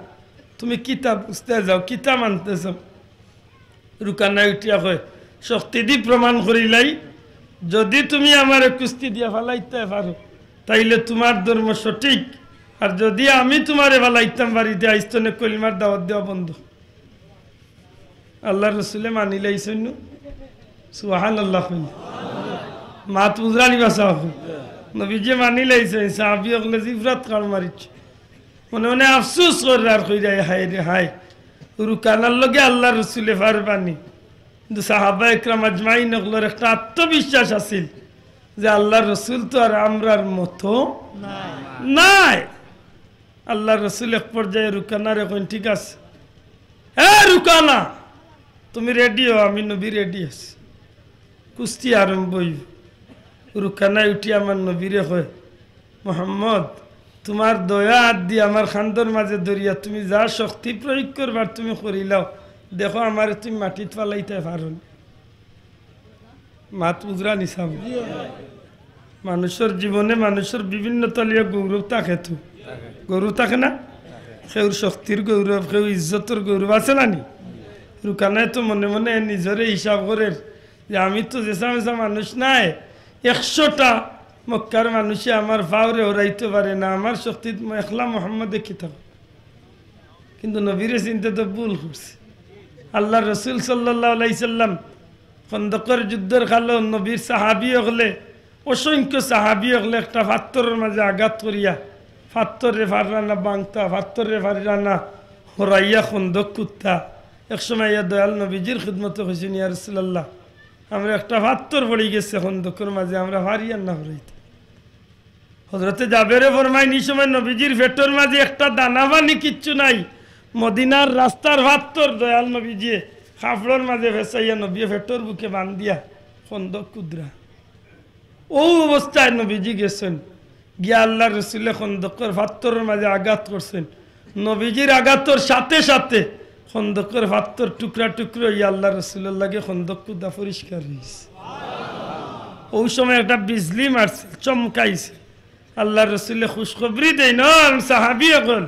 তুমি কিতা বুঝতে যাও, কিতা মানতে চাও?" রুকানায় উঠিয়া কয়, "শক্তি দি প্রমাণ করিলাই, যুদি তুমি আমারে কুস্তি দিয়া ফালাইতে পারো, তাইলে তুমার ধর্ম সঠিক, আর যুদি আমি তুমারে ফালাইতাম পারি, তে আইজ তনে কলিমার দাওয়াত দেওয়া বন্ধ।" আল্লার রসুলে মানিলাইছইন নু? সুবহানাল্লাহ কইন। মাত বুঝরানি বাসা কইন। নবীজিয়ে মানিলাইছইন, সাহাবি অকলে জিফরাত কাড় মারিছে। মনে মনে আফসোস কররা আর কইরা, "হায় রে হায়, রুকানার লগে আল্লার রসুলে পারবানি।" কিন্তু সাহাবা একরাম আজমাইন অকলর একটা আত্মবিশ্বাস আছিল যে আল্লার রসুল তো আর আমরার মতো নায়। আল্লার রসুল এক পর্যায়ে রুকানারে কইন, "ঠিক আছে, এ রুকানা, তুমি রেডি অও, আমি নবী রেডি আছি। কুস্তি আরম্ভ অইবো। রুকানায় উঠি আমার নবীরে কয়, "মোহাম্মদ, তুমার দয়া আত দি আমার কান্দর মাজে ধরিয়া তুমি যা শক্তি প্রয়োগ করবার তুমি করিলাও, দেখো আমারে তুমি মাটিত ফালাইতায় পারো নি।" মাত বুঝরা নি সাব? মানুষর জীবনে মানুষর বিভিন্ন তলিয়া গৌরব থাকে তো। গৌরব থাকে না? কেউর শক্তির গৌরব, কেউ ইজ্জতর গৌরব আছে না নি? রুকানায় তো মনে মনে নিজরে হিসাব করের যে আমি তো যেসা মেসা মানুষ নায়, একশোটা মক্কার মানুষে আমার পাওরে হরাইতো পারে না, আমার শক্তিত ম-, একলা মোহাম্মদে কিতা করবো? কিন্তু নবীরে চিনতে তো ভুল করছে। আল্লার রসুল সাল্লাল্লাহু আলাইহি সাল্লাম খন্দকর যুদ্ধর কালো নবীর সাহাবী অকলে, অসংখ্য সাহাবী অকলে একটা ফাত্তরর মাজে আঘাত করিয়া ফাত্তররে পাররা না ভাংতা, ফাত্তররে পাররা না হরাইয়া খন্দক কুদতা। এক সময় ইয়া দয়াল নবীজির খিদমতে কইছইন, "ইয়া রাসুলাল্লাহ, আমরা একটা ফাত্তর পড়ি গেছে খন্দকর মাজে, আমরা পারিয়ার না হরাইতা।" হজরতে জাবেরে ফরমাইন, "ই সময় নবীজির পেটর মাজে একটা দানা পানি কিচ্ছু নাই, মদিনার রাস্তার ফাত্তর দয়াল নবীজিয়ে কাপড়র মাজে ফেছাইয়া নবীয়ে পেটর বুকে বান্ধিয়া খন্দক কুদরা।" অউ অবস্থায় নবীজি গেছইন, গিয়া আল্লার রসুলে খন্দকর ফাত্তরর মাজে আঘাত করছইন। নবীজির আঘাতর সাথে সাথে খন্দকর ফাত্তর টুকরা টুকরা অইয়া আল্লার রসুলর লগে খন্দক কুদা পরিষ্কার অইছে। অউ সময় একটা বিজলি মারছিল, চমকাইছিল। আল্লার রসুলে খুশখবরি দেইন, "ও আমার সাহাবী অকল,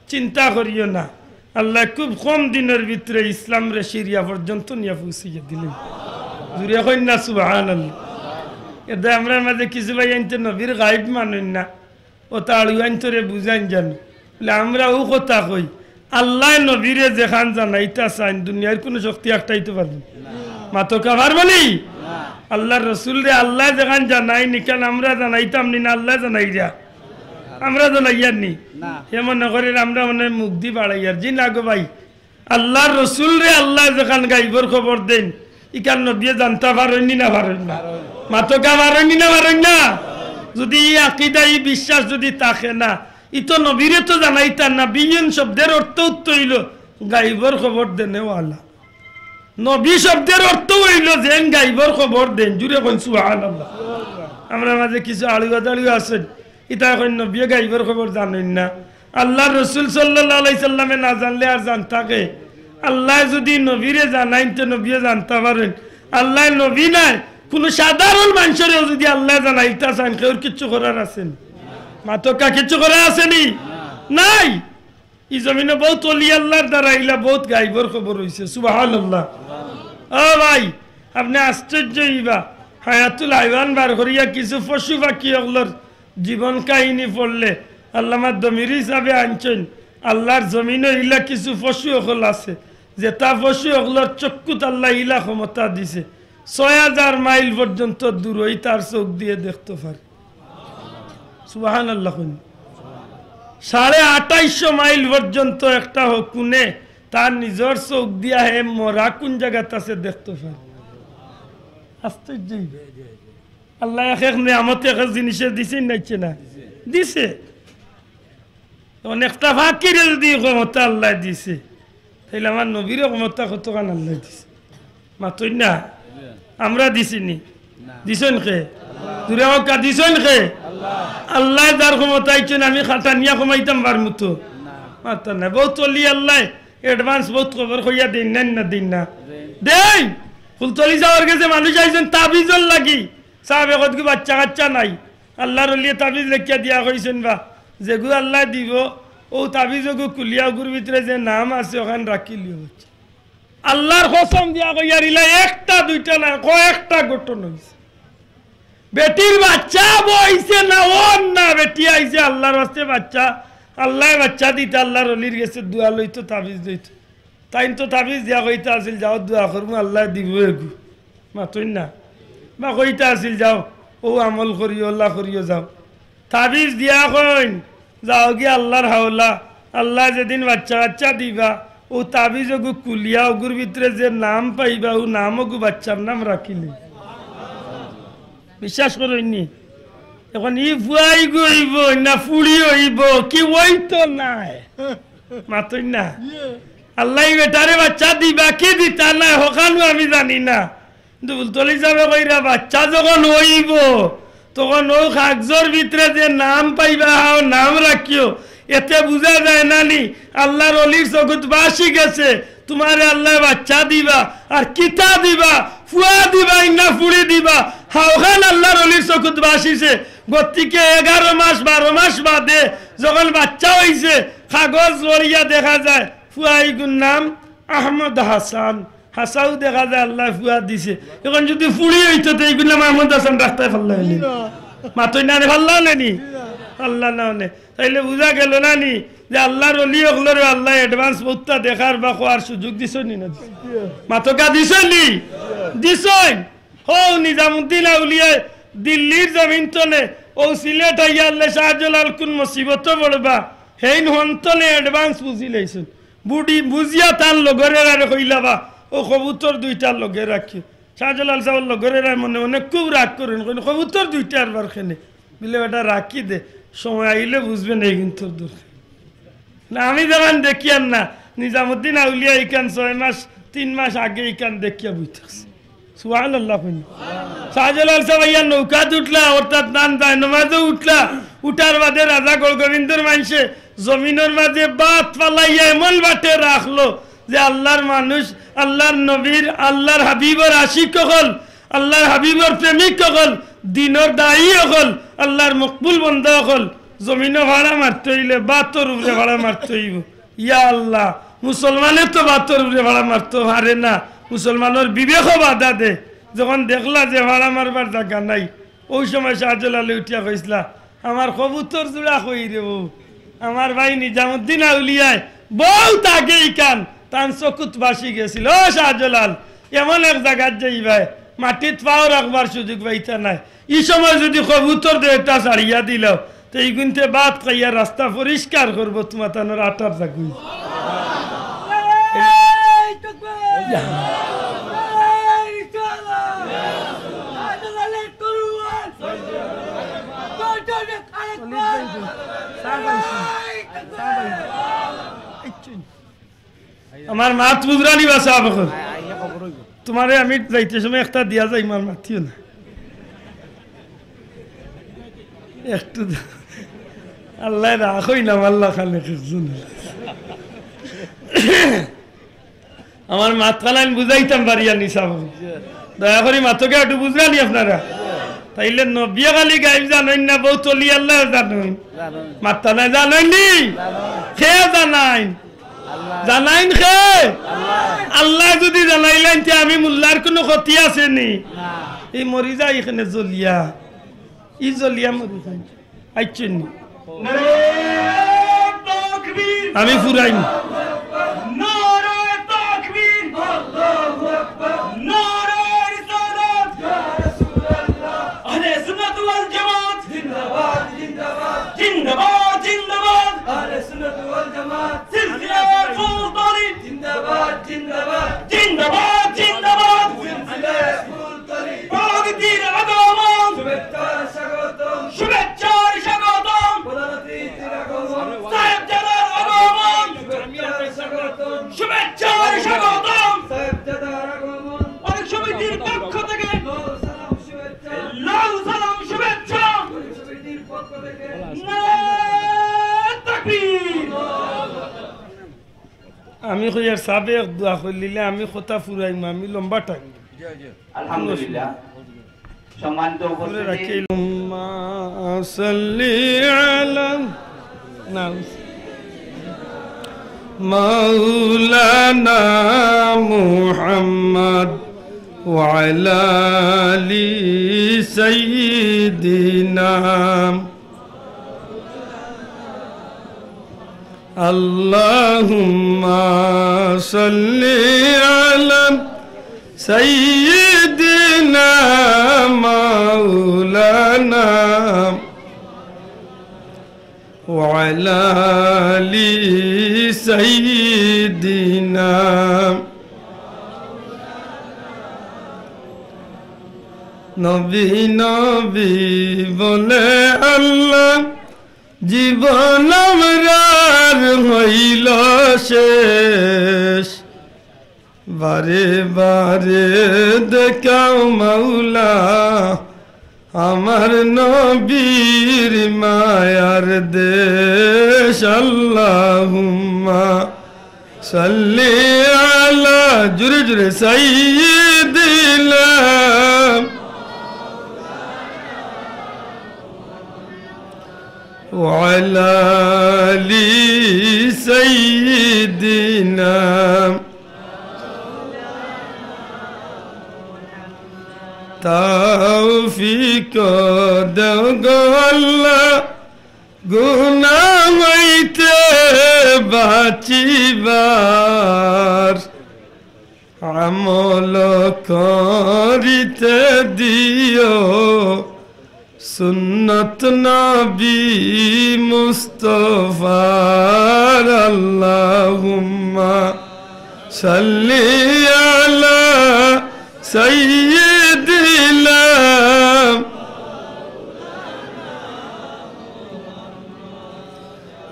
চিন্তা করিও না, আল্লায় খুব কম দিনর ভিতরে ইসলামরে সিরিয়া পর্যন্ত নিয়া পৌঁছিয়া দিলা।" জুরে কইন না সুবহানাল্লাহ। এরদায় আমরার মাজে কিছু ভাইয়াইন্তে নবীর গাইব মানইন না, অতা আরু আইন্তরে বুঝাইন জানো। বলে, আমরা অউ কথা কই, আল্লায় নবীরে যেখান জানাইতা চাইন, দুনিয়ার কুনু শক্তি আটকাইতো পারবো নি? মাতকা পারবো নি? আল্লার রসুলরে আল্লায় যেখান জানাইন, ইখান আমরা জানাইতাম নি না আল্লায় জানাইরা? আমরা জানাইয়ার নি? হে মনে করের আমরা মনে মুখদি বাড়াইয়ার, জি না গো ভাই। আল্লার রসুলরে আল্লায় যেখান গাইবর খবর দেইন, ইখান নবীয়ে জানতা পারইন নি না পারইন না? মাতকা পারইন নি না পারইন না? যুদি ই আকিদা, ই বিশ্বাস যুদি থাকে না, ই তো নবীরে তো জানাইতা না। বিয়ন শব্দের অর্থ উত্ত অইলো গাইবর খবর দেনেওয়ালা। নবী শব্দের অর্থ অইলো যেন গাইবর খবর দেইন। জুরে কইন সুবহানাল্লাহ। আমরার মাজে কিছু আলুয়া দালুয়া আছইন, ইতা কইন নবীয়ে গাইবর খবর জানইন না। আল্লার রসুল সাল্লাল্লাহু আলাইহি সাল্লামে না জানলে আর জানতা কে? আল্লায় যুদি নবীরে জানাইন তে নবীয়ে জানতা পারইন। আল্লায় নবী নায়, কুনু সাধারণ মানষরেও যুদি আল্লায় জানাইতা চাইন, কেউর কিচ্ছু করার আছে নি? মাতকা কিচ্ছু করার আছে নি? নাই। ই জমিনো বউত অলি আল্লার দ্বারা ইলা বউত গাইবর খবর অইছে। সুবহানাল্লাহ। ও ভাই, আপনে আশ্চর্য অইবা, হায়াতুল হায়ওয়ান বার করিয়া কিছু পশু পাখি অকলর জীবন কাহিনী পড়লে আল্লামা দমিরি সাবে আনছইন, আল্লার জমিনো ইলা কিছু পশু অকল আছে, যেতা পশু অকলর চক্ষুত আল্লায় ইলা ক্ষমতা দিছে, ছয় হাজার মাইল পর্যন্ত দূরই তার চউখ দিয়া দেখতো পারে। সুবহানাল্লাহ কইন। সাড়ে আঠাইশশো মাইল পর্যন্ত একটা হকুনে তার নিজর চউখ দিয়া হে মরা কুন জাগাত আছে দেখতো পারে। আশ্চর্য। আল্লায় এক এক নিয়ামত এক এক জিনিসে দিছে না দিছে না? দিছে। অখন একটা পাখিরে যুদি ক্ষমতা আল্লায় দিছে, তাইলে আমার নবীরও ক্ষমতা কতখান আল্লায় দিছে। মাতইন না? আমরা দিছি নি? দিছইন কে? জুরে কউক্কা, দিছইন কে? আল্লায় যার ক্ষমতা দিছইন, আমি খাটানিয়া কমাইতাম পারমু তো? মাতইন না। বউত অলি আল্লায় advance বউত খবর কইয়া দেইন না, না দেইন না? দেইন। ফুলতলি সাবর গেছে মানুষ আইছইন তাবিজর লাগি। সাবে কইতগি বাচ্চা কাচ্চা নাই। আল্লার অলিয়ে তাবিজ লেখিয়া দিয়া কইছইন বা, যেগু আল্লায় দিবো, অউ তাবিজ অগু খুলিয়া অগুর ভিতরে যে নাম আছে, অখান রাখিলিও বাচ্চা। আল্লার কসম দিয়া কইয়ার, ইলা একটা দুইটা নায়, কয়েকটা ঘটনা অইছে। বেটির বাচ্চা অইছে না, অর না, বেটি আইছে আল্লার ওয়াস্তে বাচ্চা, আল্লায় বাচ্চা দিতা, আল্লার অলির গেছে দোয়া লইতো, তাবিজ লইতো। তাইন তো তাবিজ দিয়া কইতা আছিল, "যাও দোয়া করমু, আল্লায় দিবো এগু।" মাতইন না। বা কইতা আছিল, "যাও, অউ আমল করিও, অলা করিও, যাও।" তাবিজ দিয়া কইন, "যাওগি আল্লার হাওলা, আল্লায় যেদিন বাচ্চা কাচ্চা দিবা, অউ তাবিজ অগু খুলিয়া অগুর ভিতরে যে নাম পাইবা, অউ নাম অগু বাচ্চার নাম রাখিলে।" বিশ্বাস করইন নি? অখন ই ফুয়াইগু অইবো না ফুড়ি অইবো, কি অইতো নায়? মাতইন না। আল্লায় বেটারে বাচ্চা দিবা কি দিতা নায়, হখানও আমি জানি না। কিন্তু ফুলতলি সাবে কইরা, বাচ্চা যখন অইবো, তখন অউ কাগজর ভিতরে যে নাম পাইবা, অউ নাম রাখিও। এতে বুঝা যায় না নি, আল্লার অলির চকুত বাসি গেছে, তুমারে আল্লায় বাচ্চা দিবা, আর কিতা দিবা, ফুয়া দিবা, ইন্না ফুড়ি দিবা, অউখান আল্লার অলির চকুত বাসিছে। গতিকে এগারো মাস, বারো মাস বাদে যখন বাচ্চা অইছে, কাগজ লড়িয়া দেখা যায়, ফুয়া ইগুর নাম আহমদ হাসান। হাছাউ দেখা যায় আল্লায় ফুয়া দিছে। অখন যুদি ফুড়ি অইতো, তে ইগুর নাম আহমদ হাসান রাখতায় পারলা অয়নি? মাতইন না নি, পারলা অয়নি? পারলা না অনে। তাইলে বুঝা গেল না নি যে আল্লার অলি অকলরে আল্লায় advance বউততা দেখার বা কওয়ার সুযোগ দিছইন নি না? মাতকা দিছইন নি? দিছইন। হউ নিজামুদ্দিন আউলিয়ায় দিল্লির জমিন তনে, অউ সিলেট আইয়া আল্লায় শাহজালাল কুন মুসিবতো পড়বা, হেইন হন তনে advance বুঝি লাইছইন। বুঝি, বুঝিয়া তান লগরেরারে কইলা বা, অউ কবুতর দুইটা লগে রাখিও। শাহজালাল সাবর লগরেরায় মনে মনে খুব রাগ করইন, কইন, "কবুতর দুইটা আরবার কেনে?" বিলে, "বেটা রাখি দে, সময় আইলে বুঝবে নে, ইগুইন তোর দরকার।" না, আমি যেখান দেখিয়ার না, নিজামুদ্দিন আউলিয়া ইখান ছয় মাস, তিন মাস আগে ইখান দেখিয়া বই থাকছে। সুবহানাল্লাহ কইন। শাহজালাল সাব আইয়া নৌকাত উঠলা, অর্থাৎ তান জায়নামাজো উঠলা, উঠার বাদে রাজা গৌরগোবিন্দর মানষে জমিনর মাজে বাত ফালাইয়া এমন বাটে রাখলো যে আল্লার মানুষ, আল্লার নবীর, আল্লার হাবিবর আশিক অকল, আল্লার হাবিবর প্রেমিক অকল, দিনর দায়ী অকল, আল্লার মকবুল বন্দা অকল, জমিনো ফাড়া মারতে অইলে বাতর উপরে ফাড়া মারতে অইবো। ইয়া আল্লাহ, মুসলমানে তো বাতর উপরে ফাড়া মারতো পারে না, মুসলমানর বিবেকও বাধা দে। যখন দেখলা যে ফাড়া মারবার জাগা নাই, অউ সময় শাহজালালে উঠিয়া কইছলা, "আমার কবুতর জুড়া কই রে বউ?" আমার ভাই নিজামুদ্দিন আউলিয়ায় বউত আগে ইখান তান চকুত বাসি গেছিল। ও শাহজালাল, এমন এক জাগাত যাইবায়, মাটিত পাও রাখবার সুযোগ পাইতা নায়। ই সময় যুদি কবুতর দুইটা ছাড়িয়া দিলাও, তে ইগুইন্তে বাত খাইয়া রাস্তা পরিষ্কার করবো, তুমার তানর আটার জাগা অইবো। আমার মাত বুঝরানি বাসা বকর। তুমারে আমি যাইতে সময় একটা দিয়া যাই, মার মাতিও না। একটু দ-, আল্লায় রাখইন না, আল্লাহ খালেক একজন। আমার মাত খানাইন বুঝাইতাম পারিয়ার নি সাব। দয়া করি মাতকা একটু বুঝরানি আপনারা। তাইলে নবিয়ে খালি গাইব জানইন না, বউত অলি আল্লায় জানইন। মাত্তা নাই জানইন নি? কে জানাইন? জানাইন কে? আল্লায় যুদি জানাইলাইন, তে আমি মোল্লার কুনু ক্ষতি আছে নি? ই মরি যায় ইখানে জ্বলিয়া। ই জ্বলিয়া মরি যায়। আইচ্ছইন নি? নারায়ে তাকবীর। আমি ফুরাইমু। নারায়ে তাকবীর। আল্লাহু আকবার। নারায়ে রিসালাত। ইয়া রাসূলুল্লাহ। আহলে সুন্নাত ওয়াল জামাত। জিন্দাবাদ, জিন্দাবাদ। জিন্দাবাদ, জিন্দাবাদ। আহলে সুন্নাত ওয়াল জামাত। সিলসিলায়ে ফুলতলি। জিন্দাবাদ, জিন্দাবাদ। জিন্দাবাদ, জিন্দাবাদ। সিলসিলায়ে ফুলতলি। প্রগতির আগমন। শুভেচ্ছা স্বাগতম। শুভেচ্ছার স্বাগতম। প্রধান অতিথির আগমন। সাহেবজাদার আগমন। শুভেচ্ছার স্বাগতম। শুভেচ্ছার স্বাগতম। সাহেবজাদার আগমন। অনেক সমিতির পক্ষ থেকে লাল সালাম শুভেচ্ছা। লাল সালাম শুভেচ্ছা। অনেক সমিতির পক্ষ থেকে নারায়ে তাকবীর। আমি কইয়ার সাবে এক দোয়া করিলিলে আমি কথা ফুরাইমু, আমি লম্বা টাইম। আলহামদুলিল্লাহ। সম্মানিত উপস্থিতি। اللهم صل على, না। مولانا محمد وعلى آل سيدنا اللهم صل على سيدنا مولانا وعلى آل سيدنا। নবী নবী বলে আল্লাহ জীবন আমরার হইল শেষ। বারে বারে দেখাও মাওলা আমার নবীর মায়ার দেশ। আল্লাহুম্মা সাল্লি আলা, জোরে জোরে, সাইয়্যিদিনা ওয়া আলা আলি সাইয়্যিদিনা। তৌফিক দেও গো আল্লাহ, গুনাহ হইতে বাঁচিবার, আমল করিতে দিও সুন্নত নবী মুস্তফার। আল্লাহুম্মা সাল্লি আলা সাইয়্যিদিনা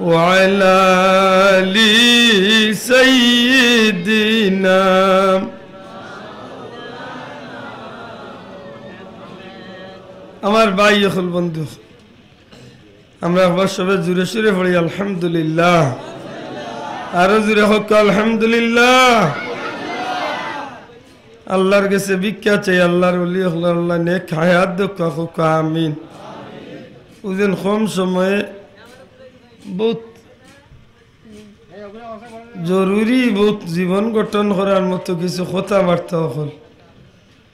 ওয়া আলা আলি সাইয়্যিদিনা। আমার ভাই অকল, বন্ধু, আমরা একবার সবে জোরে সুরে পড়ি আলহামদুলিল্লাহ। আরো জোরে কউক্কা আলহামদুলিল্লাহ। আল্লাহর গেছে ভিক্ষা চাই, আল্লাহর ওলি অকলরে আল্লায় নেক হায়াত দেউক্কা, কউক্কা আমিন। অউ যেন কম সময়ে বউত জরুরি, বউত জীবন গঠন করার মতো কিছু কথাবার্তা অকল।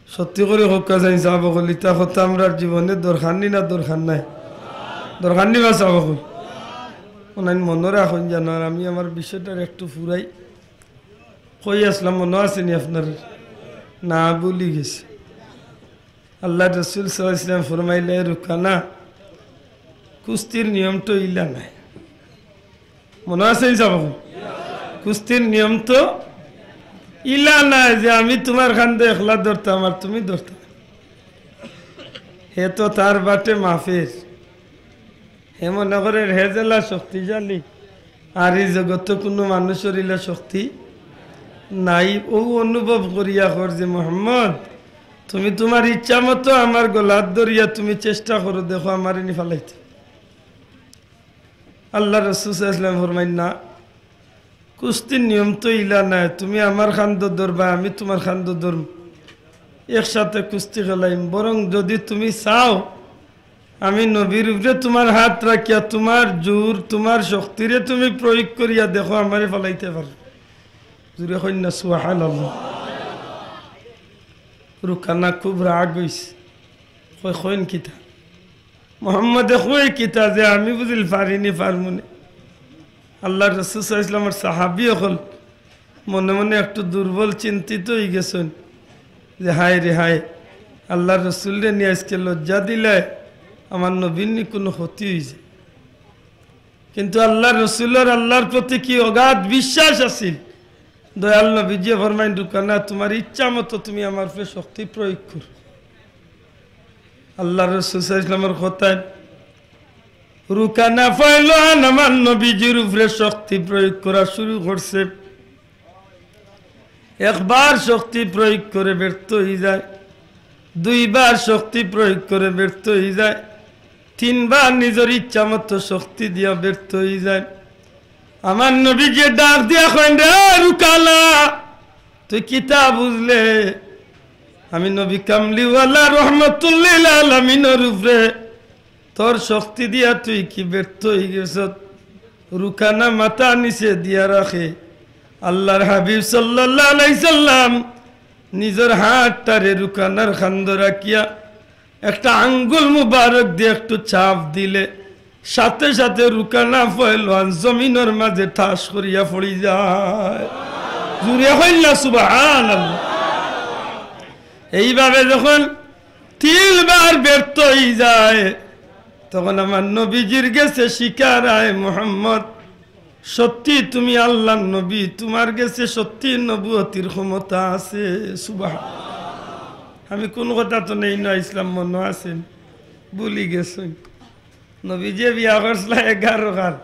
সত্যি করি কউক্কা চাইন সাব অকল, ইতা কথা আমরার জীবনে দরকার নি না দরকার নাই? দরকার নি বা সাব অকল? অনাইন মনো রাখইন যেন। আর আমি আমার বিষয়টার একটু ফুরাই কই আছলাম, মনো আছে নি আপনার? না, ভুলি গেছি। আল্লাহর রসুল সাল্লাল্লাহু আলাইহি ওয়াসাল্লাম ফরমাইলা, রুকানা, কুস্তির নিয়ম তো ইলা নায়। মনো আছে নি সাব অকল? কুস্তির নিয়ম তো ইলা নায় যে আমি তুমার কান্দো একলা ধরতাম আর তুমি ধরতায়। হে তো তার বাটে মাফের। হে মনো করের হে যেলা শক্তিশালী, আর ই জগতো কুনু মানুষর ইলা শক্তি নাই। অউ অনুভব করিয়া কর যে, মোহাম্মদ, তুমি তুমার ইচ্ছা মতো আমার গলাত ধরিয়া তুমি চেষ্টা করো, দেখো আমারে নি ফালাইতে। আল্লাহর রসুল সাল্লাল্লাহু আলাইহি ওয়াসাল্লাম ফরমাইন না, কুস্তির নিয়ম তো ইলা নায়, তুমি আমার কান্দো ধরবায়, আমি তুমার কান্দো ধরমু, একসাথে কুস্তি খেলাইমু। বরং যুদি তুমি চাও, আমি নবীর উপরে তুমার হাত রাখিয়া তুমার জোর, তুমার শক্তিরে তুমি প্রয়োগ করিয়া দেখো আমারে ফালাইতে পারো। জোরে কইন না সুবহানাল্লাহ। রুকানা খুব রাগ অইছে, কয়, কইন কিতা? মোহাম্মদে কয় কিতা যে আমি বুঝিল পারি নি, পারমু নি? আল্লাহর রসুল সাল্লাল্লাহু আলাইহি ওয়াসাল্লামর সাহাবী অকল মনে মনে একটু দুর্বল, চিন্তিত অইগেছইন যে, হায় রে হায়, আল্লাহর রসুলরে নি আইজকে লজ্জা দিলায়, আমার নবীর নি কুনু ক্ষতি অইযায়। কিন্তু আল্লাহর রসুলর আল্লাহর প্রতি কি অগাধ বিশ্বাস আছিল। দয়াল নবীজিয়ে ফরমাইন, রুকানা, তুমার ইচ্ছা মতো তুমি আমার উপরে শক্তি প্রয়োগ করো। আল্লাহর রসুল সাল্লাল্লাহু আলাইহি ওয়াসাল্লামর কথায় রুকানা পয়লোয়ান আমার নবীজির উপরে শক্তি প্রয়োগ করা শুরু করছে। একবার শক্তি প্রয়োগ করে ব্যর্থ অইযায়, দুইবার শক্তি প্রয়োগ করে ব্যর্থ অইযায়, তিনবার নিজর ইচ্ছা মতো শক্তি দিয়া ব্যর্থ অইযায়। আমার নবীজিয়ে ডাক দিয়া কইন, রে রুকানা, তুই কিতা বুঝলে? আমি নবী কামলিওয়ালা রহমাতুল্লিল আলামিনর উপরে তোর শক্তি দিয়া তুই কি ব্যর্থ অইগেছত? রুকানা মাথা নিচে দিয়া রাখে। আল্লাহর হাবিব সাল্লাল্লাহু আলাইহি সাল্লাম নিজর হাতটারে রুকানার কান্দো রাখিয়া একটা আঙ্গুল মুবারক দিয়া একটু চাপ দিলে সাথে সাথে রুকানা পয়লোয়ান জমিনর মাঝে ঠাস করিয়া পড়ি যায়। জুরে কইন না সুবহানাল্লাহ। এইভাবে যখন তিনবার ব্যর্থ অইযায়, তখন আমার নবীজির গেছে স্বীকার, আয় মোহাম্মদ, সত্যি তুমি আল্লাহর নবী, তুমার গেছে সত্যি নবুয়তির ক্ষমতা আছে। সুবহান। আমি কুন কথা তো নেই না, ইসলাম মনো আছে, ভুলি গেছইন। নবীজিয়ে বিয়া করছিলা এগারো খান,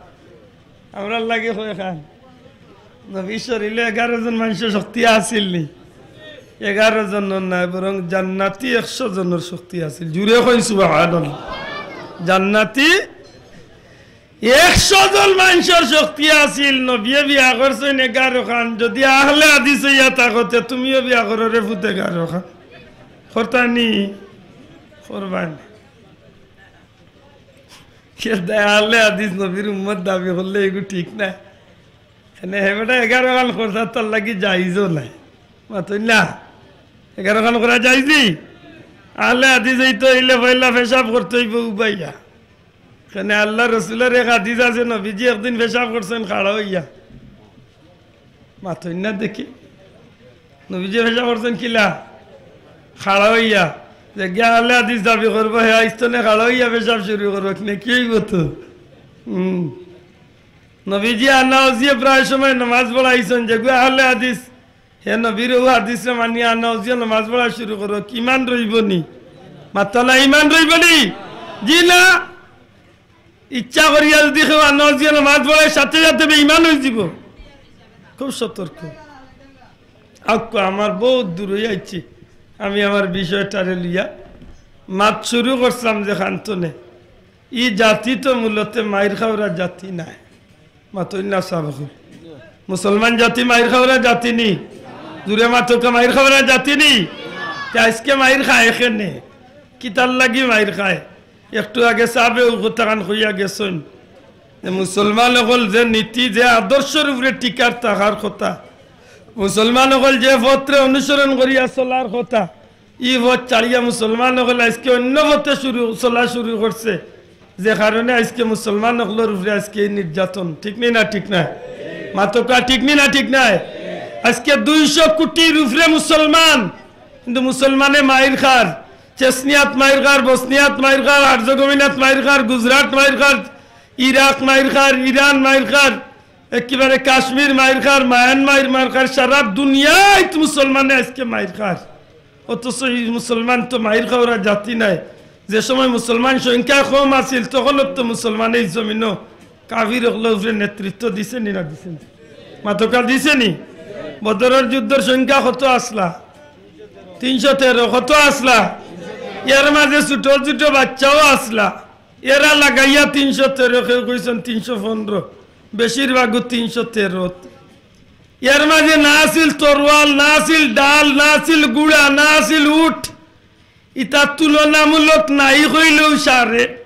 আমরার লাগি কয়খান? নবীর শরীলো এগারো জন মানষর শক্তি আছিল নি? এগারো জনর নায়, বরং জান্নাতি একশো জনর শক্তি আছিল। জুরে কইন সুবহানাল্লাহ। জান্নাতি একশো জন মানষর শক্তি আছিল। নবীয়ে বিয়া করছইন এগারো খান। যুদি আহলে হাদিস অইয়া থাকো, তে তুমিও বিয়া করো রে পুত এগারো খান। করতায় নি? করবায় না। কে দায় আহলে হাদিস নবীর উম্মত দাবি করলে এগু ঠিক নায়। এনে হে বেটা এগারো খান করতা তার লাগি জাইজও নায়। মাতইন না? এগারো খান করা জাইজ নি? আহলে হাদিস অইতো অইলে পয়লা পেশাব করতে অইবো উবাইয়া। কেনে আল্লার রসুলর এক হাদিস আছে, নবীজি একদিন পেশাব করছইন খাড়া অইয়া। মাতইন না দেখি। নবীজি পেশাব করছইন কিলা? খাড়া অইয়া। যেগিয়ে আহলে হাদিস দাবি করবো, হে আইজ থনে খাড়া অইয়া পেশাব শুরু করবো, কিনে কি অইবো তো? হুম। নবীজি আনা অজিয়ে প্রায় সময় নামাজ পড়াইছইন, যেগু আহলে হাদিস, হে নবীর অউ হাদিসরে মানিয়া আনা অজিয়ে নামাজ পড়া শুরু করো, ইমান রইবো নি? মাতইন না, ইমান রইবো নি? জি না। ইচ্ছা করিয়া যুদি কেউ আনা অজিয়ে নামাজ পড়ায়, সাথে সাথে বেইমান অইযিবো। খুব সতর্ক। আউক্কা, আমার বউত দূর অইয়া আইছি। আমি আমার বিষয়টারে লইয়া মাত শুরু করছিলাম যেখান থনে। ই জাতি তো মূলত মাইর খাওরা জাতি নায়। মাতইন না সাব অকল। মুসলমান জাতি মাইর খাওরা জাতি নি? জুরে মাতউক্কা, মাইর খাওরা জাতি নি? তে আইজকে মাইর খায় কেনে? কিতার লাগি মাইর খায়? একটু আগে সাবে অউ কথাখান কইয়া গেছইন যে মুসলমান অকল যে নীতি, যে আদর্শর উপরে টিকার থাকার কথা, মুসলমান অকল যে পথরে অনুসরণ করিয়া চলার কথা, ই পথ ছাড়িয়া মুসলমান অকল আইজকে অইন্য পথে শুরু, চলা শুরু করছে, যে কারণে আইজকে মুসলমান অকলর উপরে আইজকে এই নির্যাতন। ঠিক নি না ঠিক নায়? মাতউক্কা, ঠিক নি না ঠিক নায়? আইজকে দুইশো কুটির উপরে মুসলমান, কিন্তু মুসলমানে মাইর খার, চেচনিয়াত মাইর খার, বসনিয়াত মাইর খার, আর্যগোবিনাত মাইর খার, গুজরাট মাইর খার, ইরাক মাইর খার, ইরান মাইর খার, একেবারে কাশ্মীর মাইর খার, মায়ানমার মাইর খার, সারা দুনিয়াত মুসলমানে আইজকে মাইর খার। অথচ ই মুসলমান তো মাইর খাওরা জাতি নায়। যে সময় মুসলমান সংখ্যা কম আছিল, তখন তো মুসলমানে ই জমিনো কাফির অকলর উপরে নেতৃত্ব দিছে নি না দিছে নি? মাতউক্কা, দিছে নি? বদরর যুদ্ধর সংখ্যা কত আছলা? তিনশো তেরো। কত আছলা? এর মাঝে ছোট ছোট বাচ্চাও আছলা। এরা লাগাইয়া তিনশো তেরো, কেউ কইছইন তিনশো পনেরো, বেশিরভাগউ তিনশো তেরো। এর মাঝে না আছিল তরোয়াল, না আছিল ঢাল, না আছিল ঘুড়া, না আছিল উট। ইতা তুলনামূলক নাই কইলেও সারে।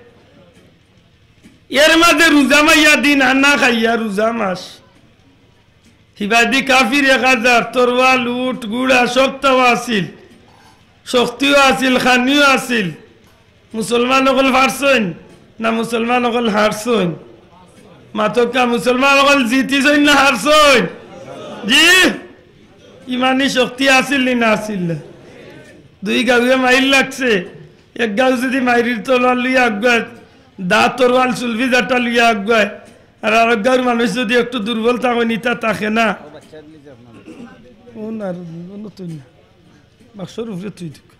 এর মাঝে রোজা মাইয়া দিন আনা খাইয়া রোজা মাস। হিবাদি কাফির এক হাজার, তরোয়াল, উট, ঘুড়া সবতাও আছিল, শক্তিও আছিল, খানিও আছিল। মুসলমান অকল পারছইন না মুসলমান অকল হারছইন? মাতউক্কা, মুসলমান অকল জিতিছইন না হারছইন? জি, ইমানি শক্তি আছিল নি না আছিল না? দুই গাউয়ে মাইর লাগছে, এক গাউ যুদি মাইরির তরোয়াল লইয়া আগুয়ায়, দা তরোয়াল সুলফি জাটা লইয়া আগুয়ায়, আর আরক গাউর মানুষ যুদি একটু দুর্বল থাকইন, ইতা থাকে না। ও না, ও নতুন না। বাক্সর উপরে তুই দেখ।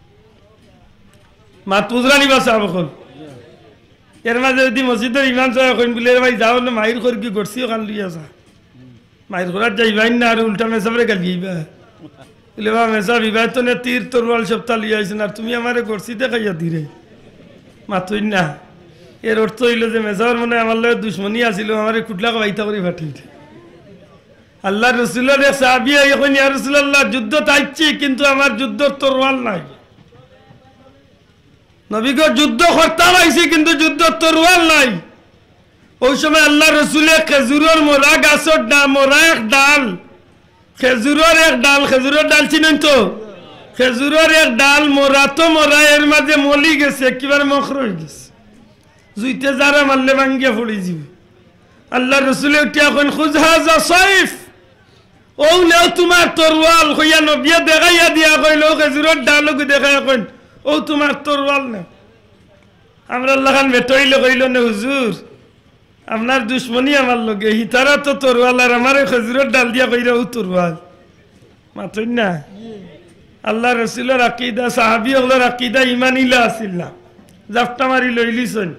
মাত বুঝরা নি বা সাব অকল? এর মাঝে যুদি মসজিদর ইমাম সাবে কইন বুলে, "এরে ভাই, যাও না, মাইর করি গড়ছি অখান লইয়া যা।" মাইর করাত যাইবায় না, আর উল্টা মেসাবরে গালি দিবা। বুলে, "বা মেসাব, ইবায় তো নে তীর তরোয়াল সবতা লইয়া আইছইন, আর তুমি আমারে গড়ছি দেখাইয়া দিরে।" মাতইন না। এর অর্থ অইলো যে মেসাবর মনে আমার লগে দুশমনি আছিল, আমারে কুটলা কবাইতা করি ফাটাইছে। আল্লার রসুলর এক সাহাবী আইয়া কইন, "ইয়া রাসূলুল্লাহ, যুদ্ধত আইছি, কিন্তু আমার যুদ্ধর তরোয়াল নাই।" নবীগো, যুদ্ধ করতাম আইছি, কিন্তু যুদ্ধর তরোয়াল নাই। অউ সময় আল্লার রসুলে খেজুরর মরা গাছর ডা-, মরা এক ডাল, খেজুরর এক ডাল, খেজুরর ডাল চিনইন তো? খেজুরর এক ডাল মরা তো মরা, এর মাঝে মলি গেছে, একেবারে মখর অইগেছে। জুইতে যারা মারলে ভাঙ্গিয়া পড়ি যিবো। আল্লার রসুলে উঠিয়া কইন, "খুযহা যা সাইফ।" অউ নেও তুমার তরোয়াল, কইয়া নবিয়ে দেখাইয়া দিয়া কইন, অউ খেজুরর ডাল অগু দেখাইয়া কইন, "অউ তুমার তরোয়াল নেও।" আমরার লাখান বেটা অইলে কইলো নে, "হুজুর, আপনার দুশমনি আমার লগে, হিতারা তো তরোয়াল, আর আমারে খেজুরর ডাল দিয়া কইরা অউ তরোয়াল।" মাতইন না। আল্লার রসুলর আকিদা, সাহাবী অকলর আকিদা, ইমান ইলা আছিল না। জাপটা মারি লইলিছইন।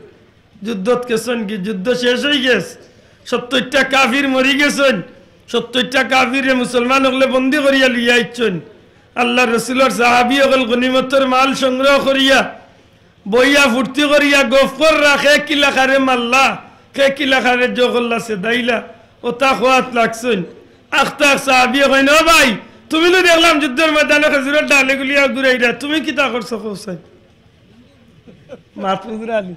যুদ্ধত গেছইন গি, যুদ্ধ শেষ অইগেছে। সত্তইরটা কাফির মরি গেছইন, সত্তইরটা কাফিররে মুসলমান অকলে বন্দী করিয়া লইয়া আইছইন। আল্লার রসুলর সাহাবী অকল গনিমতর মাল সংগ্রহ করিয়া বইয়া ফুর্তি করিয়া গফ কররা, কে কিলা কারে মারলা, কে কিলা কারে জখল্লা সেদাইলা, অতা কওয়াত লাগছইন। আখতা আখ সাহাবিয়ে কইন, "ও ভাই, তুমি নু দেখলাম যুদ্ধর ময়দানো খেজুরর ডালে গুলিয়া ঘুরাইরা, তুমি কিতা করছো কও চাই?" মাত বুঝরা নি?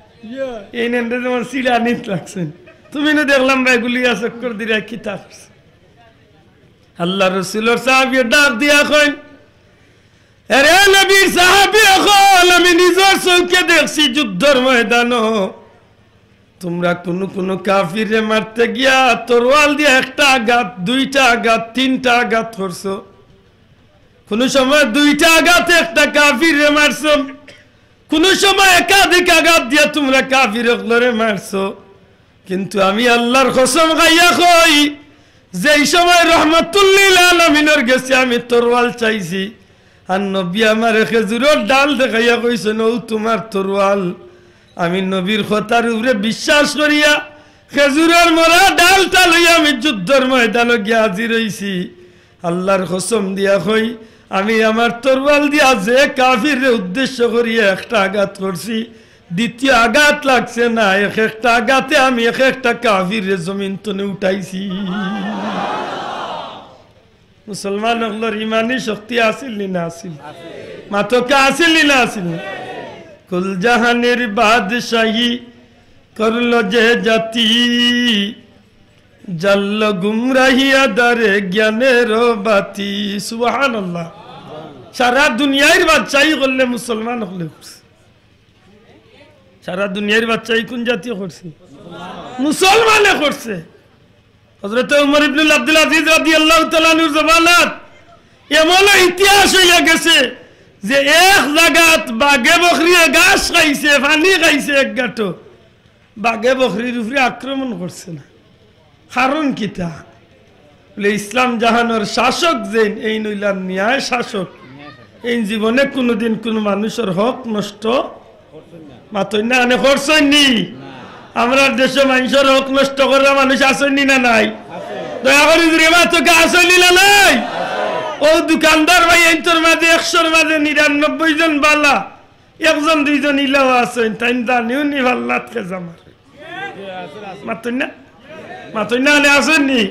এই নেন্দে যেমন চিড়ানিত লাগছইন। তুমি নু দেখলাম ভাই গুলিয়া চক্কর দিরা, কিতা করছো? আল্লার রসুলর সাহাবিয়ে ডাক দিয়া কইন, "এরে নবীর সাহাবী অকল, আমি নিজর চউখে দেখছি যুদ্ধর ময়দানো তুমরা কুনু কুনু কাফিররে মারতে গিয়া তরোয়াল দিয়া একটা আঘাত, দুইটা আঘাত, তিনটা আঘাত করছো। কুনু সময় দুইটা আঘাতে একটা কাফিররে মারছো, কুনু সময় একাধিক আঘাত দিয়া তুমরা কাফির অকলরে মারছো। কিন্তু আমি আল্লার কসম খাইয়া কই, যেই সময় রহমাতুল্লিল আলামিনর গেছে আমি তরোয়াল চাইছি, আর নবী আমারে খেজুরর ডাল দেখাইয়া কইছইন, 'অউ তুমার তরোয়াল।' আমি নবীর কথার উপরে বিশ্বাস করিয়া খেজুরর মরা ডালটা লইয়া আমি যুদ্ধর ময়দানো গিয়া হাজির অইছি। আল্লার কসম দিয়া কই, আমি আমার তরোয়াল দিয়া যে কাফিররে উদ্দেশ্য করিয়া একটা আঘাত করছি, দ্বিতীয় আঘাত লাগছে না। এক একটা আঘাতে আমি এক একটা কাফিররে জমিন তনে উঠাইছি। মুসলমান অকলর ইমানি শক্তি আছিল নি না আছিল? মাতকা আছিল নি না আছিল? কুল জাহানের বাদশাহী করল যে জাতি, জাল্ল গুমরাহি আধারে জ্ঞানের বাতি। সুবহানাল্লাহ। সারা দুনিয়ার বাদশাহী করলে মুসলমান অকলে করছে। সারা দুনিয়ার বাদশাহী কুন জাতি করছে? মুসলমানে করছে। হযরত উমর ইবনুল আব্দুল আজিজ রাদিয়াল্লাহু তাআলা আনহুর জমানাত এমন ইতিহাস অইয়া গেছে যে এক জাগাত বাঘে বকরিয়ে ঘাস খাইছে, পানি খাইছে এক গাটো, বাঘে বকরির উপরে আক্রমণ করছে না। কারণ কিতা? বলে, ইসলাম জাহানর শাসক যেইন, এইন অইলা ন্যায় শাসক। এইন জীবনে কুনুদিন কুনু মানুষর হক নষ্ট মাতইন না, আনে করছইন নি? আমরার দেশো মানষর হক নষ্ট করা মানুষ আছইন নি না নাই? দয়া করি জুরে মাতকা, আছইন নি না নাই? অউ দোকানদার ভাই, এইন্তর মাঝে একশোর মাঝে নিরানব্বই জন বালা, একজন দুইজন ইলাও আছইন, তাইন জানিও নি পাল্লাত খেজা মারে। মাতইন না? মাতইন না, আনে আছইন নি?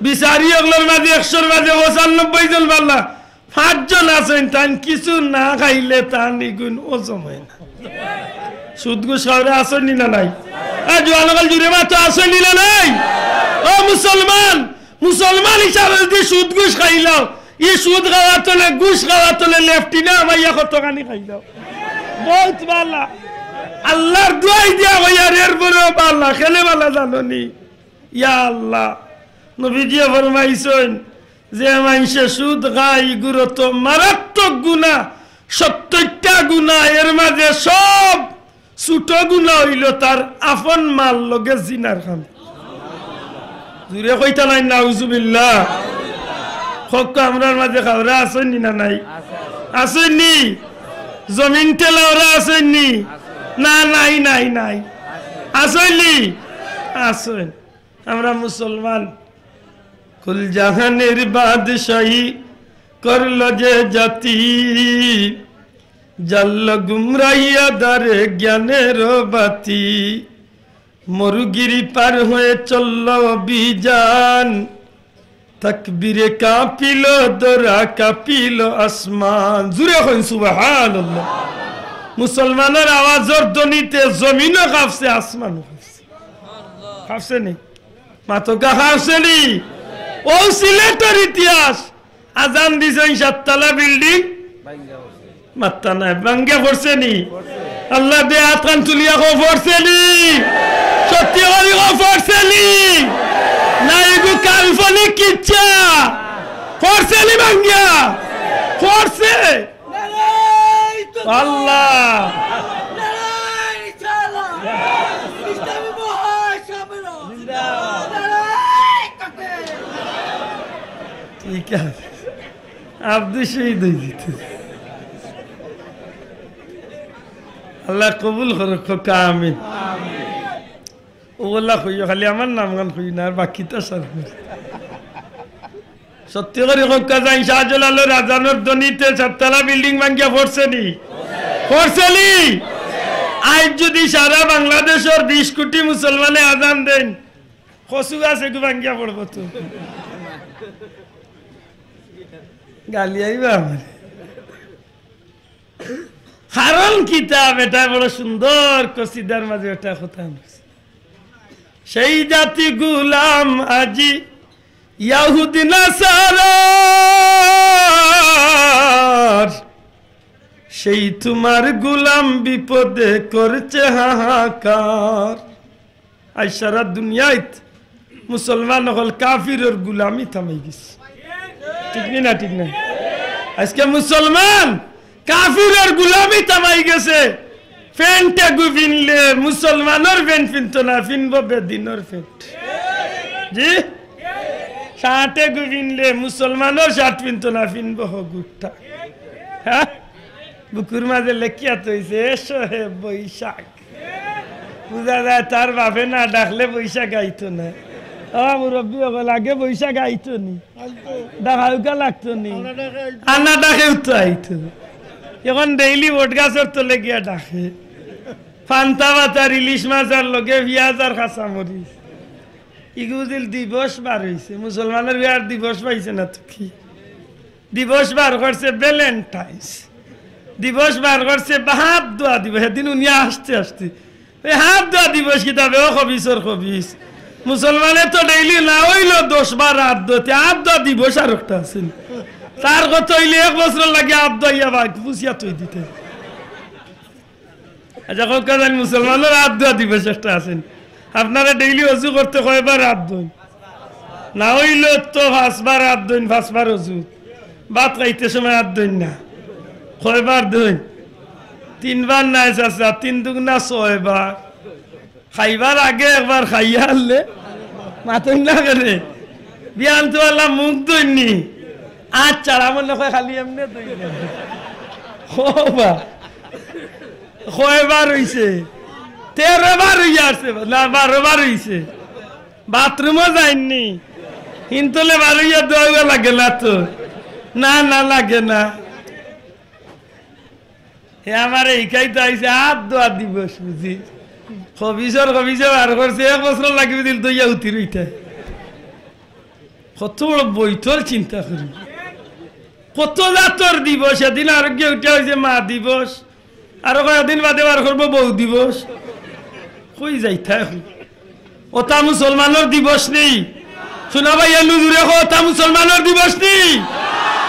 বিচারি অকলর মাঝে একশোর মাঝে পঁচানব্বই জন বালা, পাঁচজন আছইন, তাইন কিছু না খাইলে তান ইগুন হজম অয় না। সুদ ঘুষ খাওরা আছইন নি না নাই? এ জোয়ান অকল জুরে মাতো, আছইন নি না নাই? ও মুসলমান, মুসলমান হিসাবে যদি সুদ ঘুষ খাইলাও, ই সুদ খাওয়া তলে, ঘুষ খাওয়া তলে লেফটিনে আমাইয়া কতখানি খাইলাও। বহুত বালা। আল্লার দোয়াই দিয়া কইয়ার, এরপরেও বালা, কেনে বালা জানো নি? ইয়া আল্লাহ, নবীজিয়ে ফরমাইছইন, যে মানষে সুদ খায়, ইগুর তো মারাত্মক গুনা, সত্তইরটা গুনা, এর মাঝে সব ছোট গুনা অইলো তার আপন মার লগে জিনার কাম। জুরে কইতা নাই, নাউজুবিল্লাহ। কউক্কা, আমরার মাঝে খাওরা আছইন নি না নাই? আছইন নি? জমিন ঠেলাওরা আছইন নি? না, নাই, নাই, নাই। আছইন নি? আছইন। আমরা মুসলমান। কুল জাহানের বাদশাহী করল যে জাতি, জাল্ল গুমরাহি আধারে জ্ঞানের বাতি। মরুগিরি পার হয়ে চলল অভিযান, তাকবীরে কাঁপিল ধরা, কাঁপিল আসমান। জুরে কইন সুবহানাল্লাহ। মুসলমানর আওয়াজর ধ্বনিতে জমিনও কাঁপছে, আসমানও কাঁপছে। কাঁপছে নি? মাতকা, কাঁপছে নি? অউ সিলেটর ইতিহাস। আজান দিছইন, সাততলা বিল্ডিং মাত্তা নাই, ভাঙ্গিয়া পড়ছে নি? আল্লাহ দে আতখান তুলিয়া কও, পড়ছে নি? সত্যি করি কও, পড়ছে নি? না, ইগু কাল্পনিক কিচ্ছা। পড়ছে নি ভাঙ্গিয়া? পড়ছে। আল্লাহ। ঠিক আছে। আব্দুল শহীদ অই যিতো। আল্লাহ কবুল করুক, কউক্কা আমিন। ওলা কইও, খালি আমার নামখান কইও না, আর বাকিটা সারা। সত্যি করি কউক্কা যাইন, শাহজালালর আজানর ধ্বনিতে চারতলা বিল্ডিং ভাঙ্গিয়া পড়ছে নি? পড়ছে নি? আইজ যুদি সারা বাংলাদেশর বিশ কোটি মুসলমানে আজান দেইন, কচু গাছ এগু ভাঙ্গিয়া পড়বো তো। গালি আইবা আমারে। কারণ কিতা? বেটায় বড় সুন্দর কসিদার মাঝে একটা কথা আনছে, "সেই জাতি গুলাম আজি ইয়াহুদি নাসারার, সেই তোমার গুলাম বিপদে করছে হাহাকার।" আইজ সারা দুনিয়াত মুসলমান অকল কাফিরর গুলামি থামাই গেছে। ঠিক নি না? ঠিক না? আজকে মুসলমান কাফিরর গুলামি থামাই গেছে। প্যান্ট এগু ফিনলে মুসলমানর প্যান্ট ফিনতো না, ফিনবো বেদিনর প্যান্ট। জি, শার্ট এগু ফিনলে মুসলমানর শার্ট ফিনতো না, ফিনবো হগুরটা। হ্যাঁ, বুকুর মাঝে লেখিয়া থইছে, "এসো হে বৈশাখ।" বুঝা যায়, তার বাপে না ডাকলে বৈশাখ আইতো না। ও মুরব্বি অকল, আগে বৈশাখ আইতো নি? ডাকাউকা লাগতো নি? আনা ডাকেউ তো আইতো। এখন ডেইলি বট গাছর তলে গিয়া ডাকে। পান্তা ভাত আর ইলিশ মাছ আর লগে পিয়াজ আর কাঁচা মরিচ। ইগু বুঝিল দিবস বার অইছে, মুসলমানর আর দিবস পাইছে না তো কি? দিবস বার করছে ভ্যালেন্টাইন্স, দিবস বার করছে বা হাত ধোয়া দিবস। সেদিন উনি আসতে আসতে, "এই হাত ধোয়া দিবস কিতা বে, ও খবিসর খবিস। মুসলমানে তো ডেইলি না অইলো দশ বার হাত ধোতে, হাত ধোয়া দিবস আর একটা আছে নি?" তার কথা অইলে এক বছর লাগে হাত ধোয়াইয়া বা পুষিয়া থই দিতে। আচ্ছা, কউক্কা যাইন, মুসলমানর হাত ধোয়া দিবস একটা আছে নি? আপনারা ডেইলি অজু করতে কয়বার হাত ধইন? না অইলে তো পাঁচবার হাত ধইন, পাঁচবার অজু। ভাত খাইতে সময় হাত ধইন না। কয়বার ধইন? তিনবার নায় চাচা, তিন দুগুনা ছয়বার। খাইবার আগে একবার, খাইয়া হারলে মাতইন না কেনে? বিয়ান তো আল্লাহ মুখ ধইননি। আচ্ছা, আমার না কয় খালি এমনে ধইন। ও বা, কয়বার অইছে? তেরো বার অইয়া আছে, না, বারো বার অইছে। বাথরুমও যাইননি। হিনতলে বার অইয়া ধোয়া লাগে না তো। না, না, লাগে না। হে আমারে হিকাইতে আইছে, হাত ধোয়া দিবস বুঝি। খবিসর খবিসে বার করছে, এক বছর লাগি দিল ধইয়া উতির অইতে। কত বড় বৈতল চিন্তা করি। কত জাতর দিবস, এদিন আরোগ্য উঠে অইছে মা দিবস, আরো কয়েকদিন বাদে বার করবো বউ দিবস। কই যাইতা এখন? ওটা মুসলমানর দিবস নি? শুনা ভাই, এনু জুরে কও, ওটা মুসলমানর দিবস নি?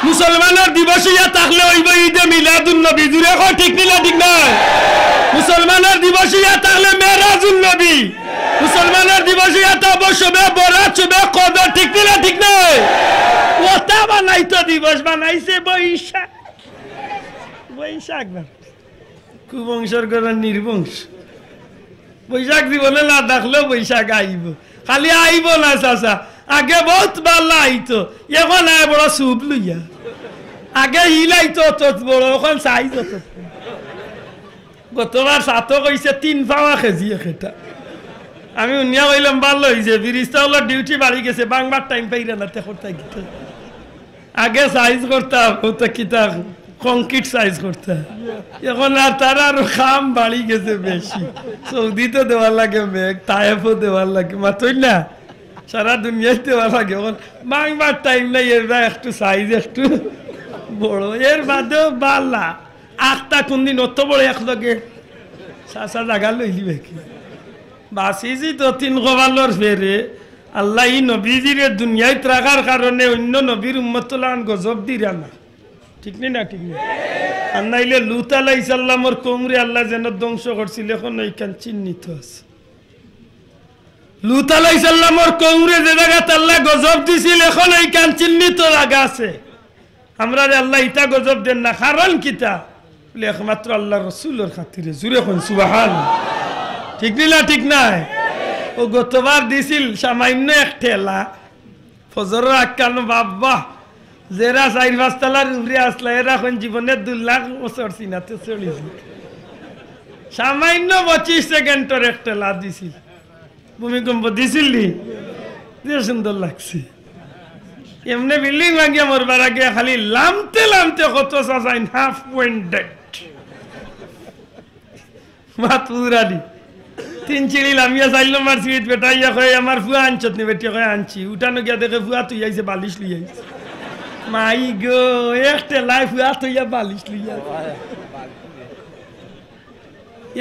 মুসলমানর দিবস অইয়া থাকলে অইবো ঈদে মিলাদুন নবী। জুরে কও, ঠিক নি না ঠিক নায়? মুসলমানর দিবস অইয়া থাকলে মেরাজুন নবী। মুসলমানর দিবস অইয়া থাকবো শবে বরাত, শবে কদর, ঠিক নি না ঠিক নায়? ওটা বানাইতো দিবস, বানাইছে বৈশাখ। বৈশাখ বার। কুবংশর ঘরর নির্বংশ। বৈশাখ জীবনে না দেখলেও বৈশাখ আইবো। খালি আইবো না চাচা, আগে বউত বালা আইতো, এখন আয় বড় সুপ লইয়া। আগে হিল আইতো অত বড়, এখন সাইজ অত। গতবার সাতক অইছে তিন পাওয়া কেজি একটা। আমি হুনিয়া কইলাম, "বালা অইছে, ফিরিস্তা অকলর ডিউটি বাড়ি গেছে, বাংবার টাইম পাইরা না, তে করতা কিতা?" আগে সাইজ করতা, ওটা কিতা কংক্রিট সাইজ করতা। এখন আর তারা আরো কাম বাড়ি গেছে বেশি। সৌদিত দেওয়া লাগে মেঘ, তায়েফও দেওয়া লাগে, মাতইন না? সারা দুনিয়াত দেওয়া লাগে। এখন বাংবার টাইম নাই, এর বা একটু সাইজ একটু বড়, এর বাদেও বালা। আখতা কোনদিন অত বড় এক লগে চাচা জাগা লইলি বেকি। বাসিজি তো তিন কপালর ফেরে। আল্লায় ই নবীজিরে দুনিয়াত রাখার কারণে অইন্য নবীর উম্মত অকলরে গজব দিরা না। ঠিক নি না? ঠিক নি? আর নাইলে লুত আলাইহিস সালামর কওমরে আল্লায় যেন ধ্বংস করছিল, এখন ওইখান চিহ্নিত আছে। লুত আলাইহিস সালামর কওমরে যে জাগাত আল্লায় গজব দিছিল, এখন ওইখান চিহ্নিত জাগা আছে। আমরারে আল্লায় ইতা গজব দেন না, কারণ কিতা? বলে, একমাত্র আল্লার রসুলর খাতিরে। জুরে কইন সুবহান। ঠিক নি না? ঠিক নায়? ও গতবার দিছিল সামান্য এক ঠেলা, ফজরর আগখানো বাবা, যেরা চাইর পাঁচ তলার উপরে আছলা, এরা কইন জীবনে দুই লাখ বছর সিনাতে চড়িছে। সামান্য পঁচিশ সেকেন্ডর এক ঠেলা দিছিল। ভূমিকম্প দিছিল নি? যে সুন্দর লাগছে। এমনে বিল্ডিং ভাঙ্গিয়া মরবার আগে খালি লামতে লামতে কত চাচাইন হাফ পয়েন্ট ডেড। মাত পুরানি। তিন সিঁড়ি লামিয়া চাইর নম্বর সিঁড়িত বেটা আইয়া কয়, "আমার ফুয়া আনছত নি?" বেটিয়ে কয়, "আনছি।" উঠানো গিয়া দেখে ফুয়া থুইয়া আইছে, বালিশ লইয়া আইছে। মাই গো, এক ঠেলায় ফুয়া থইয়া বালিশ লইয়া আইছে।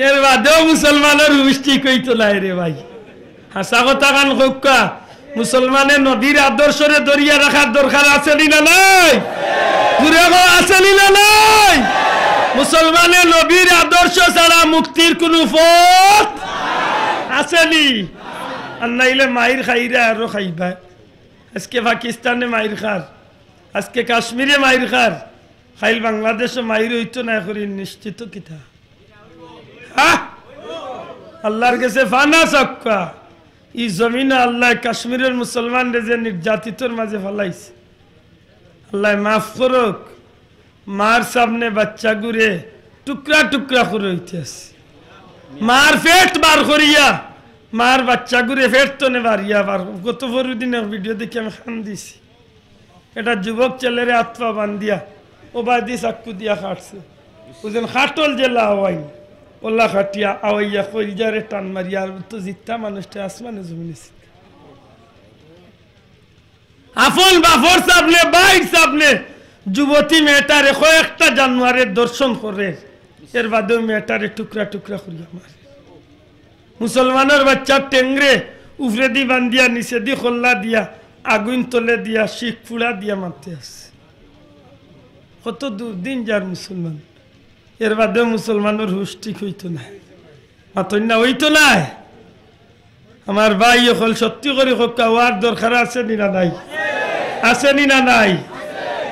এর বাদেও মুসলমানর হুশ ঠিক অইতো নায় রে ভাই। হাছা কথাখান কউক্কা, মুসলমানে নবীর আদর্শরে ধরিয়া রাখার দরকার আছে নি না নাই? জুরে কও, আছে নি না নাই? মুসলমানে নবীর আদর্শ ছাড়া মুক্তির কুনু পথ আছে নি? আর নাইলে মাইর খাইরা আরো খাইবা। আজকে পাকিস্তানে মাইর খার, আজকে কাশ্মীরে মাইর খার, কাইল বাংলাদেশো মাইর অইতো নায় করি নিশ্চিত কিতা? হ্যাঁ? আল্লার গেছে ফানা চাউক্কা। ই জমিনো আল্লায় কাশ্মীরর মুসলমানরে যে নির্যাতিতর মাঝে ফালাইছে, আল্লায় মাফ করউক। মার সামনে বাচ্চাগুরে টুকরা টুকরা করি অইতে আছে। মার পেট বার করিয়া, মার বাচ্চাগুরে পেট তনে বারিয়া বার। গত পরশু দিন এক ভিডিও দেখি আমি কান্দিছি। একটা যুবক ছেলেরে আত পা বান্ধিয়া, ও বাদি চাক্কু দিয়া কাটছে। বুঝেন, কাটল যে লাওয়াইন, ওলা কাটিয়া আওয়াইয়া কইলজারে টান মারিয়া, আর তো জিত্তা মানুষটা আসমানে জমিনে ছিটকে। আপন বাপর সামনে, ভাইর সামনে, যুবতী মেয়েটারে কয়েকটা জানোয়ারে ধর্ষণ করের, এর বাদেও মেয়েটারে টুকরা টুকরা করিয়া মারের। মুসলমানর বাচ্চার টেংরে উপরেদি বান্ধিয়া, নিচেদি কল্লা দিয়া, আগুইন তলে দিয়া, শিক ফুড়া দিয়া মারতে আছে। কত দুর্দিন যার মুসলমান, এর বাদেও মুসলমানর হুশ ঠিক অইতো নায়। মাতইন না, অইতো নায়। আমার ভাই অকল, সত্যি করি কউক্কা, অওয়ার দরকার আছে নি না নাই? আছে নি না নাই?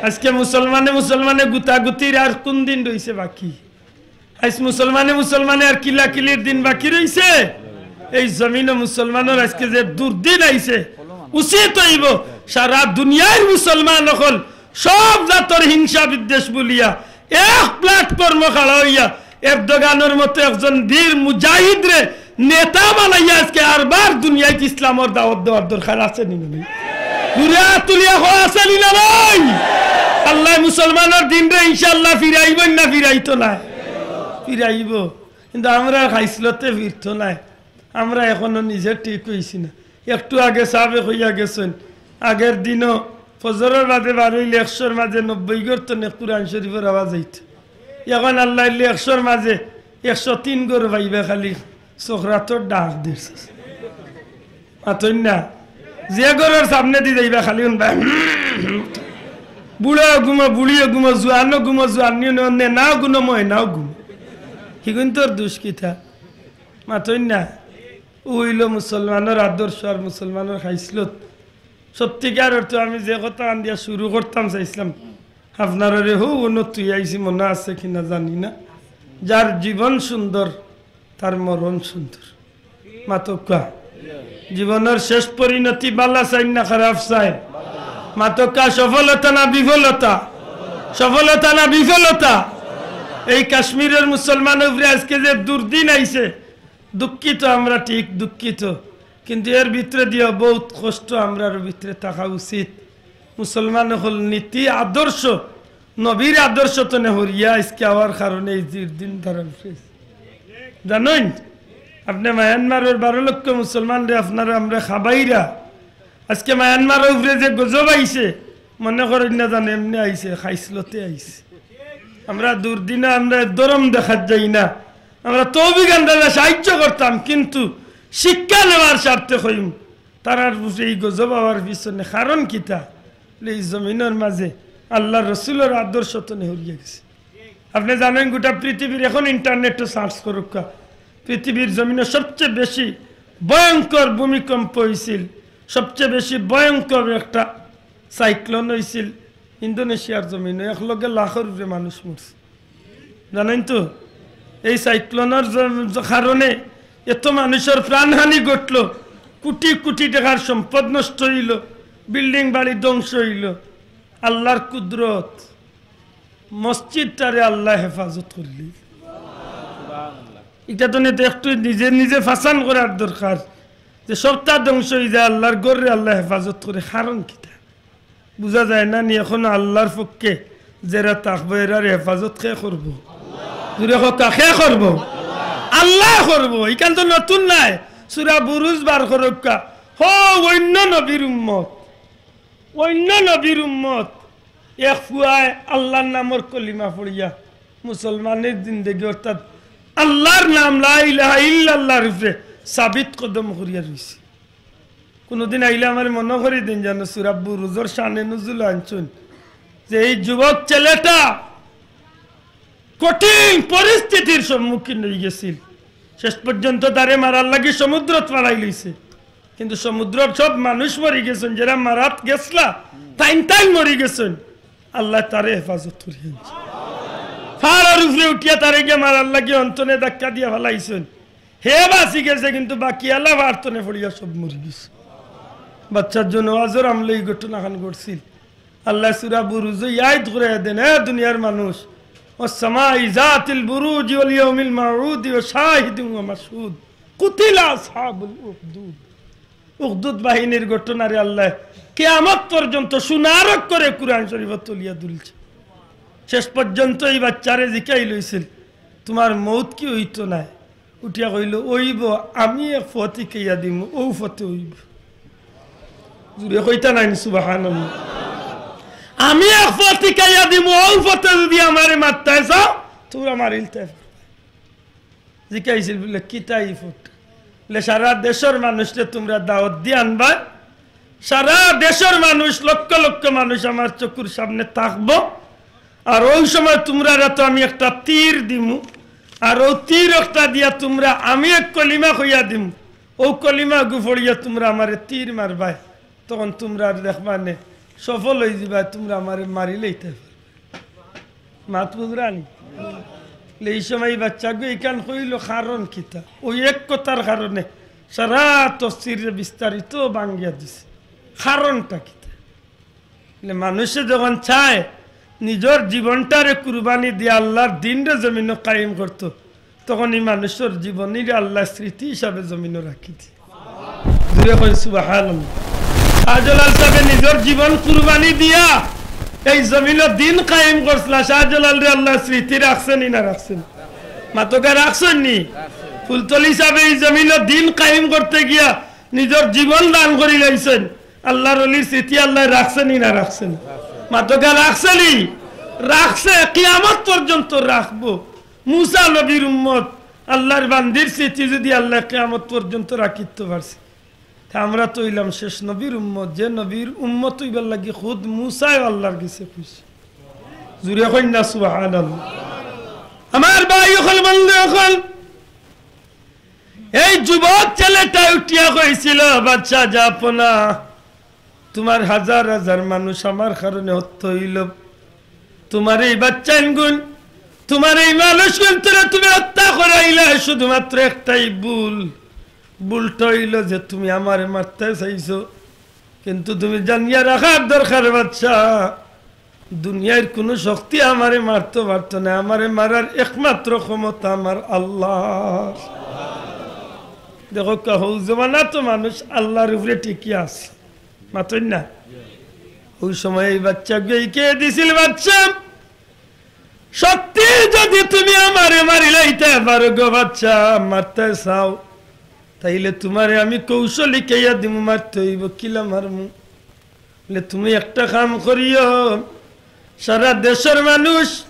আজকে মুসলমানে মুসলমানে গুতাগুতির আর কুন দিন রইছে বাকি? আইজ মুসলমানে মুসলমানে আর কিলাকিলির দিন বাকি রইছে? এই জমিনো মুসলমানর আজকে যে দুর্দিন আইছে, উচিত অইবো সারা দুনিয়ার মুসলমান অকল সব জাতর হিংসা বিদ্বেষ ভুলিয়া এক প্ল্যাটফর্মো খাড়া অইয়া এরদোগানর মতো একজন বীর মুজাহিদরে নেতা বানাইয়া আজকে আরবার দুনিয়াত ইসলামর দাওয়াত দেওয়ার দরকার আছে নি না নাই? জুরে আত তুলিয়া কও, আছে নি না নাই? আল্লায় মুসলমানর দিনরে ইনশাআল্লাহ ফিরাইবো না ফিরাইতো নায়? ফিরাইবো। কিন্তু আমরার খাইছলতে ফিরতো নায়। আমরা এখনো নিজে ঠিক অইছি না। একটু আগে সাবে কইয়া গেছইন, আগের দিনো ফজরর বাদে বারইলে একশোর মাঝে নব্বই ঘর তনে কুরআন শরীফর আওয়াজ আইতো। এখন আল্লায় দিলে একশোর মাঝে একশো তিন ঘর পাইবা খালি চক্রাতর ডাক দিছে। মাতইন না, যে ঘরর সামনেদি যাইবা খালি হুনবা, বুড়াও ঘুমো, বুড়িও ঘুমো, জোয়ানও ঘুমো, জোয়ানিও নেও, নেনাও ঘুমো, ময়নাও ঘুমো। হিগুইন্তর দুষ কিতা? মাতইন না। অউ অইলো মুসলমানর আদর্শ আর মুসলমানর খাইছলত। সত্যিকার অর্থে আমি যে কথাখান দিয়া শুরু করতাম চাইছলাম, আপনারারে হউ অনো থুইয়া আইছি, মনো আছে কিনা জানি না, যার জীবন সুন্দর, তার মরণ সুন্দর। মাতউক্কা। জীবনর শেষ পরিণতি বালা চাইন না খারাপ চাইন? মাতউক্কা, সফলতা না বিফলতা? সফলতা না বিফলতা? এই কাশ্মীরর মুসলমানর উপরে আজকে যে দুর্দিন আইছে, দুঃখিত আমরা, ঠিক দুঃখিত, কিন্তু এর ভিতরে দিয়া বউত কষ্ট আমরার ভিতরে থাকা উচিত। মুসলমান অকল নীতি আদর্শ, নবীর আদর্শ তনে হরিয়া আজকে অওয়ার কারণে এই দুর্দিন তারার উপরে। জানইন, আপনে মায়ানমারর বারো লক্ষ মুসলমানরে আপনারা আমরা খাবাইরা, আজকে মায়ানমারর উপরে যে গজব আইছে, মনে করইন না জানে এমনে আইছে, খাইছলতে আইছে। আমরা দুর্দিনে আমরা ধরম দেখাত যাই না, আমরা তৌফিক আন্দাজে সাহায্য করতাম, কিন্তু শিক্ষা নেওয়ার স্বার্থে কইমু, তারার উপরে এই গজব অওয়ার পিছনে কারণ কিতা? এই জমিনর মাঝে আল্লার রসুলর আদর্শ তনে হরিয়া গেছে। আপনে জানইন, গোটা পৃথিবীর, এখন ইন্টারনেটো সার্চ করউক্কা, পৃথিবীর জমিনো সবচেয়ে বেশি ভয়ঙ্কর ভূমিকম্প অইছিল, সবচেয়ে বেশি ভয়ঙ্কর একটা সাইক্লোন অইছিল ইন্দোনেশিয়ার জমিনো, একলগে লাখর উপরে মানুষ মরছে। জানইন তো, এই সাইক্লোনর জ-, জ-, কারণে এত মানুষর প্রাণহানি ঘটলো, কোটি কোটি টাকার সম্পদ নষ্ট অইলো, বিল্ডিং বাড়ি ধ্বংস অইলো। আল্লার কুদরত, মসজিদটারে আল্লায় হেফাজত করলি। ইটা তো নিতে একটু নিজে নিজে ফাসান করার দরকার। যে সবটা ধ্বংস অইযায়, আল্লার ঘররে আল্লায় হেফাজত করে। কারণ কিতা? বুঝা যায় না নি? অখন আল্লার পক্ষে যেরা থাকবো, এরার হেফাজত কে করবো? জুরে কউক্কা, কে করবো? আল্লায় করবো। ইখান তো নতুন নায়। সূরা বুরুজ বার করউক্কা। হো, অইন্য নবীর উম্মত, অইন্য নবীর উম্মত, এক পুয়ায় আল্লার নামর কলিমা পড়িয়া মুসলমানর জিন্দেগি, অর্থাৎ আল্লার নাম লা ইলাহা ইল্লাল্লাহর উপরে সাবিত কদম করিয়া রইছে। কুনুদিন আইলে আমারে মনো করি দিন, যেন সূরা বুরুজর শানে নুজুল আনছইন, যে এই যুবক ছেলেটা কঠিন পরিস্থিতির সম্মুখীন অইগেছিল। শেষ পর্যন্ত তারে মারার লাগি সমুদ্রত ফালাই লইছে। কিন্তু সমুদ্রর সব মানুষ মরি গেছইন, যেরা মারাত গেছলা, তাইন তাইন মরি গেছইন। আল্লায় তারে হেফাজত করি আনছে। পাহাড়র উপরে উঠিয়া তারে গিয়া মারার লাগি অন্তনে ধাক্কা দিয়া ফালাইছইন। হে বাঁচি গেছে, কিন্তু বাকি আলা পাহাড় তনে পড়িয়া সব মরি গেছে। বাচ্চা জুনওয়াজর আমলে এই ঘটনাখান ঘটছিল। আল্লায় সূরা বুরুজো ইয়াদ করাইয়া দেন, এ দুনিয়ার মানুষ, والسماء ذات البروج واليوم الموعود وشاهد ومشهود قتل أصحاب الأخدود। উখদুদ বাহিনীর ঘটনারে আল্লায় কিয়ামত পর্যন্ত সোনার অক্ষরে কুরআন শরীফো তুলিয়া ধরছে। শেষ পর্যন্ত এই বাচ্চারে জিকাইল অইছিল, "তুমার মউত কি অইতো নায়?" উঠিয়া কইলো, "অইবো, আমি এক ফথ হিকাইয়া দিমু, অউ ফথে অইবো।" জুরে কইতা নায় নি সুবহানাল্লাহ? "আমি এক ফথ হিকাইয়া দিমু, অউ ফথে যুদি আমারে মারতায় চাও, তুমরা মারিলতায় পারবায়।" জিকাইছিল বুলে, "কিতা ই ফথ?" বুলে, "সারা দেশর মানুষরে তুমরা দাওয়াত দিয়া আনবায়, সারা দেশর মানুষ, লক্ষ লক্ষ মানুষ আমার চকুর সামনে থাকবো, আর অউ সময় তুমরারে তো আমি একটা তীর দিমু, আর অউ তীর একটা দিয়া তুমরা আমি এক কলিমা কইয়া দিমু, অউ কলিমাগু পড়িয়া তুমরা আমারে তীর মারবায়, তখন তুমরা আর দেখবানে সফল অইযিবায়, তুমরা আমারে মারিলাইতায় পারবায়।" মাত বুঝরা নি? বুলে, এই সময় এই বাচ্চাগু ইখান কইলো, কারণ কিতা? অউ এক কথার কারণে সারা তফসিররে বিস্তারিত ভাঙ্গিয়া দিছে। কারণটা কিতা? বুলে, মানুষে যখন চায় নিজর জীবনটারে কুরবানি দিয়া আল্লার দিনরে জমিনো কায়েম করতো, তখন ই মানুষর জীবনীরে আল্লায় স্মৃতি হিসাবে জমিনো রাখি দেয়। জুরে কইন সুবহানাল্লাহ। শাহজালাল সাবে নিজর জীবন কুরবানি দিয়া এই জমিনো দিন কায়েম করছিলা। শাহজালালরে আল্লায় স্মৃতি রাখছে নি না রাখছে না? মাতউক্কা, রাখছে নি? ফুলতলি সাবে এই জমিনো দিন কায়েম করতে গিয়া নিজর জীবন দান করিলাইছইন। আল্লার অলির স্মৃতি আল্লায় রাখছে নি না রাখছে না? মাতউক্কা, রাখছে নি? রাখছে, কিয়ামত পর্যন্ত রাখবো। মুসা নবীর উম্মত, আল্লার বান্দির স্মৃতি যুদি আল্লায় কিয়ামত পর্যন্ত রাখিতো পারছে, তে আমরা তো অইলাম শেষ নবীর উম্মত, যে নবীর উম্মত অইবার লাগি খুদ মুসায় আল্লার গেছে কইছে। জুরে কইন না সুবহানাল্লাহ। আমার ভাই অকল, বন্ধু অকল, এই যুবক ছেলেটা উঠিয়া কইছিল, "বাচ্চা যাপনা, তুমার হাজার হাজার মানুষ আমার কারণে হত্যা অইলো। তুমার এই বাচ্চাইনগুন, তুমার এই মানুষগুনতরে তুমি হত্যা করাইলায় শুধুমাত্র একটাই ভুল। ভুলটা অইলো যে তুমি আমারে মারতায় চাইছো, কিন্তু তুমি জানিয়া রাখার দরকার বাচ্চা, দুনিয়ার কুনু শক্তি আমারে মারতো পারতো নায়। আমারে মারার একমাত্র ক্ষমতা আমার আল্লার।" দেখউক্কা, হউ জমানাত তো মানুষ আল্লার উপরে টিকিয়া আছে, মাতইন না? অউ সময় এই বাচ্চাগুয়ে কইয়া দিছিল, "বাচ্চা, সত্যি যুদি তুমি আমারে মারিলাইতায় পারো গো বাচ্চা, মারতায় চাও, তাইলে তুমারে আমি কৌশল হিকাইয়া দিমু, মারতে অইবো, কিলা মারমু?" বুলে, "তুমি একটা কাম করিও, সারা দেশর মানুষ,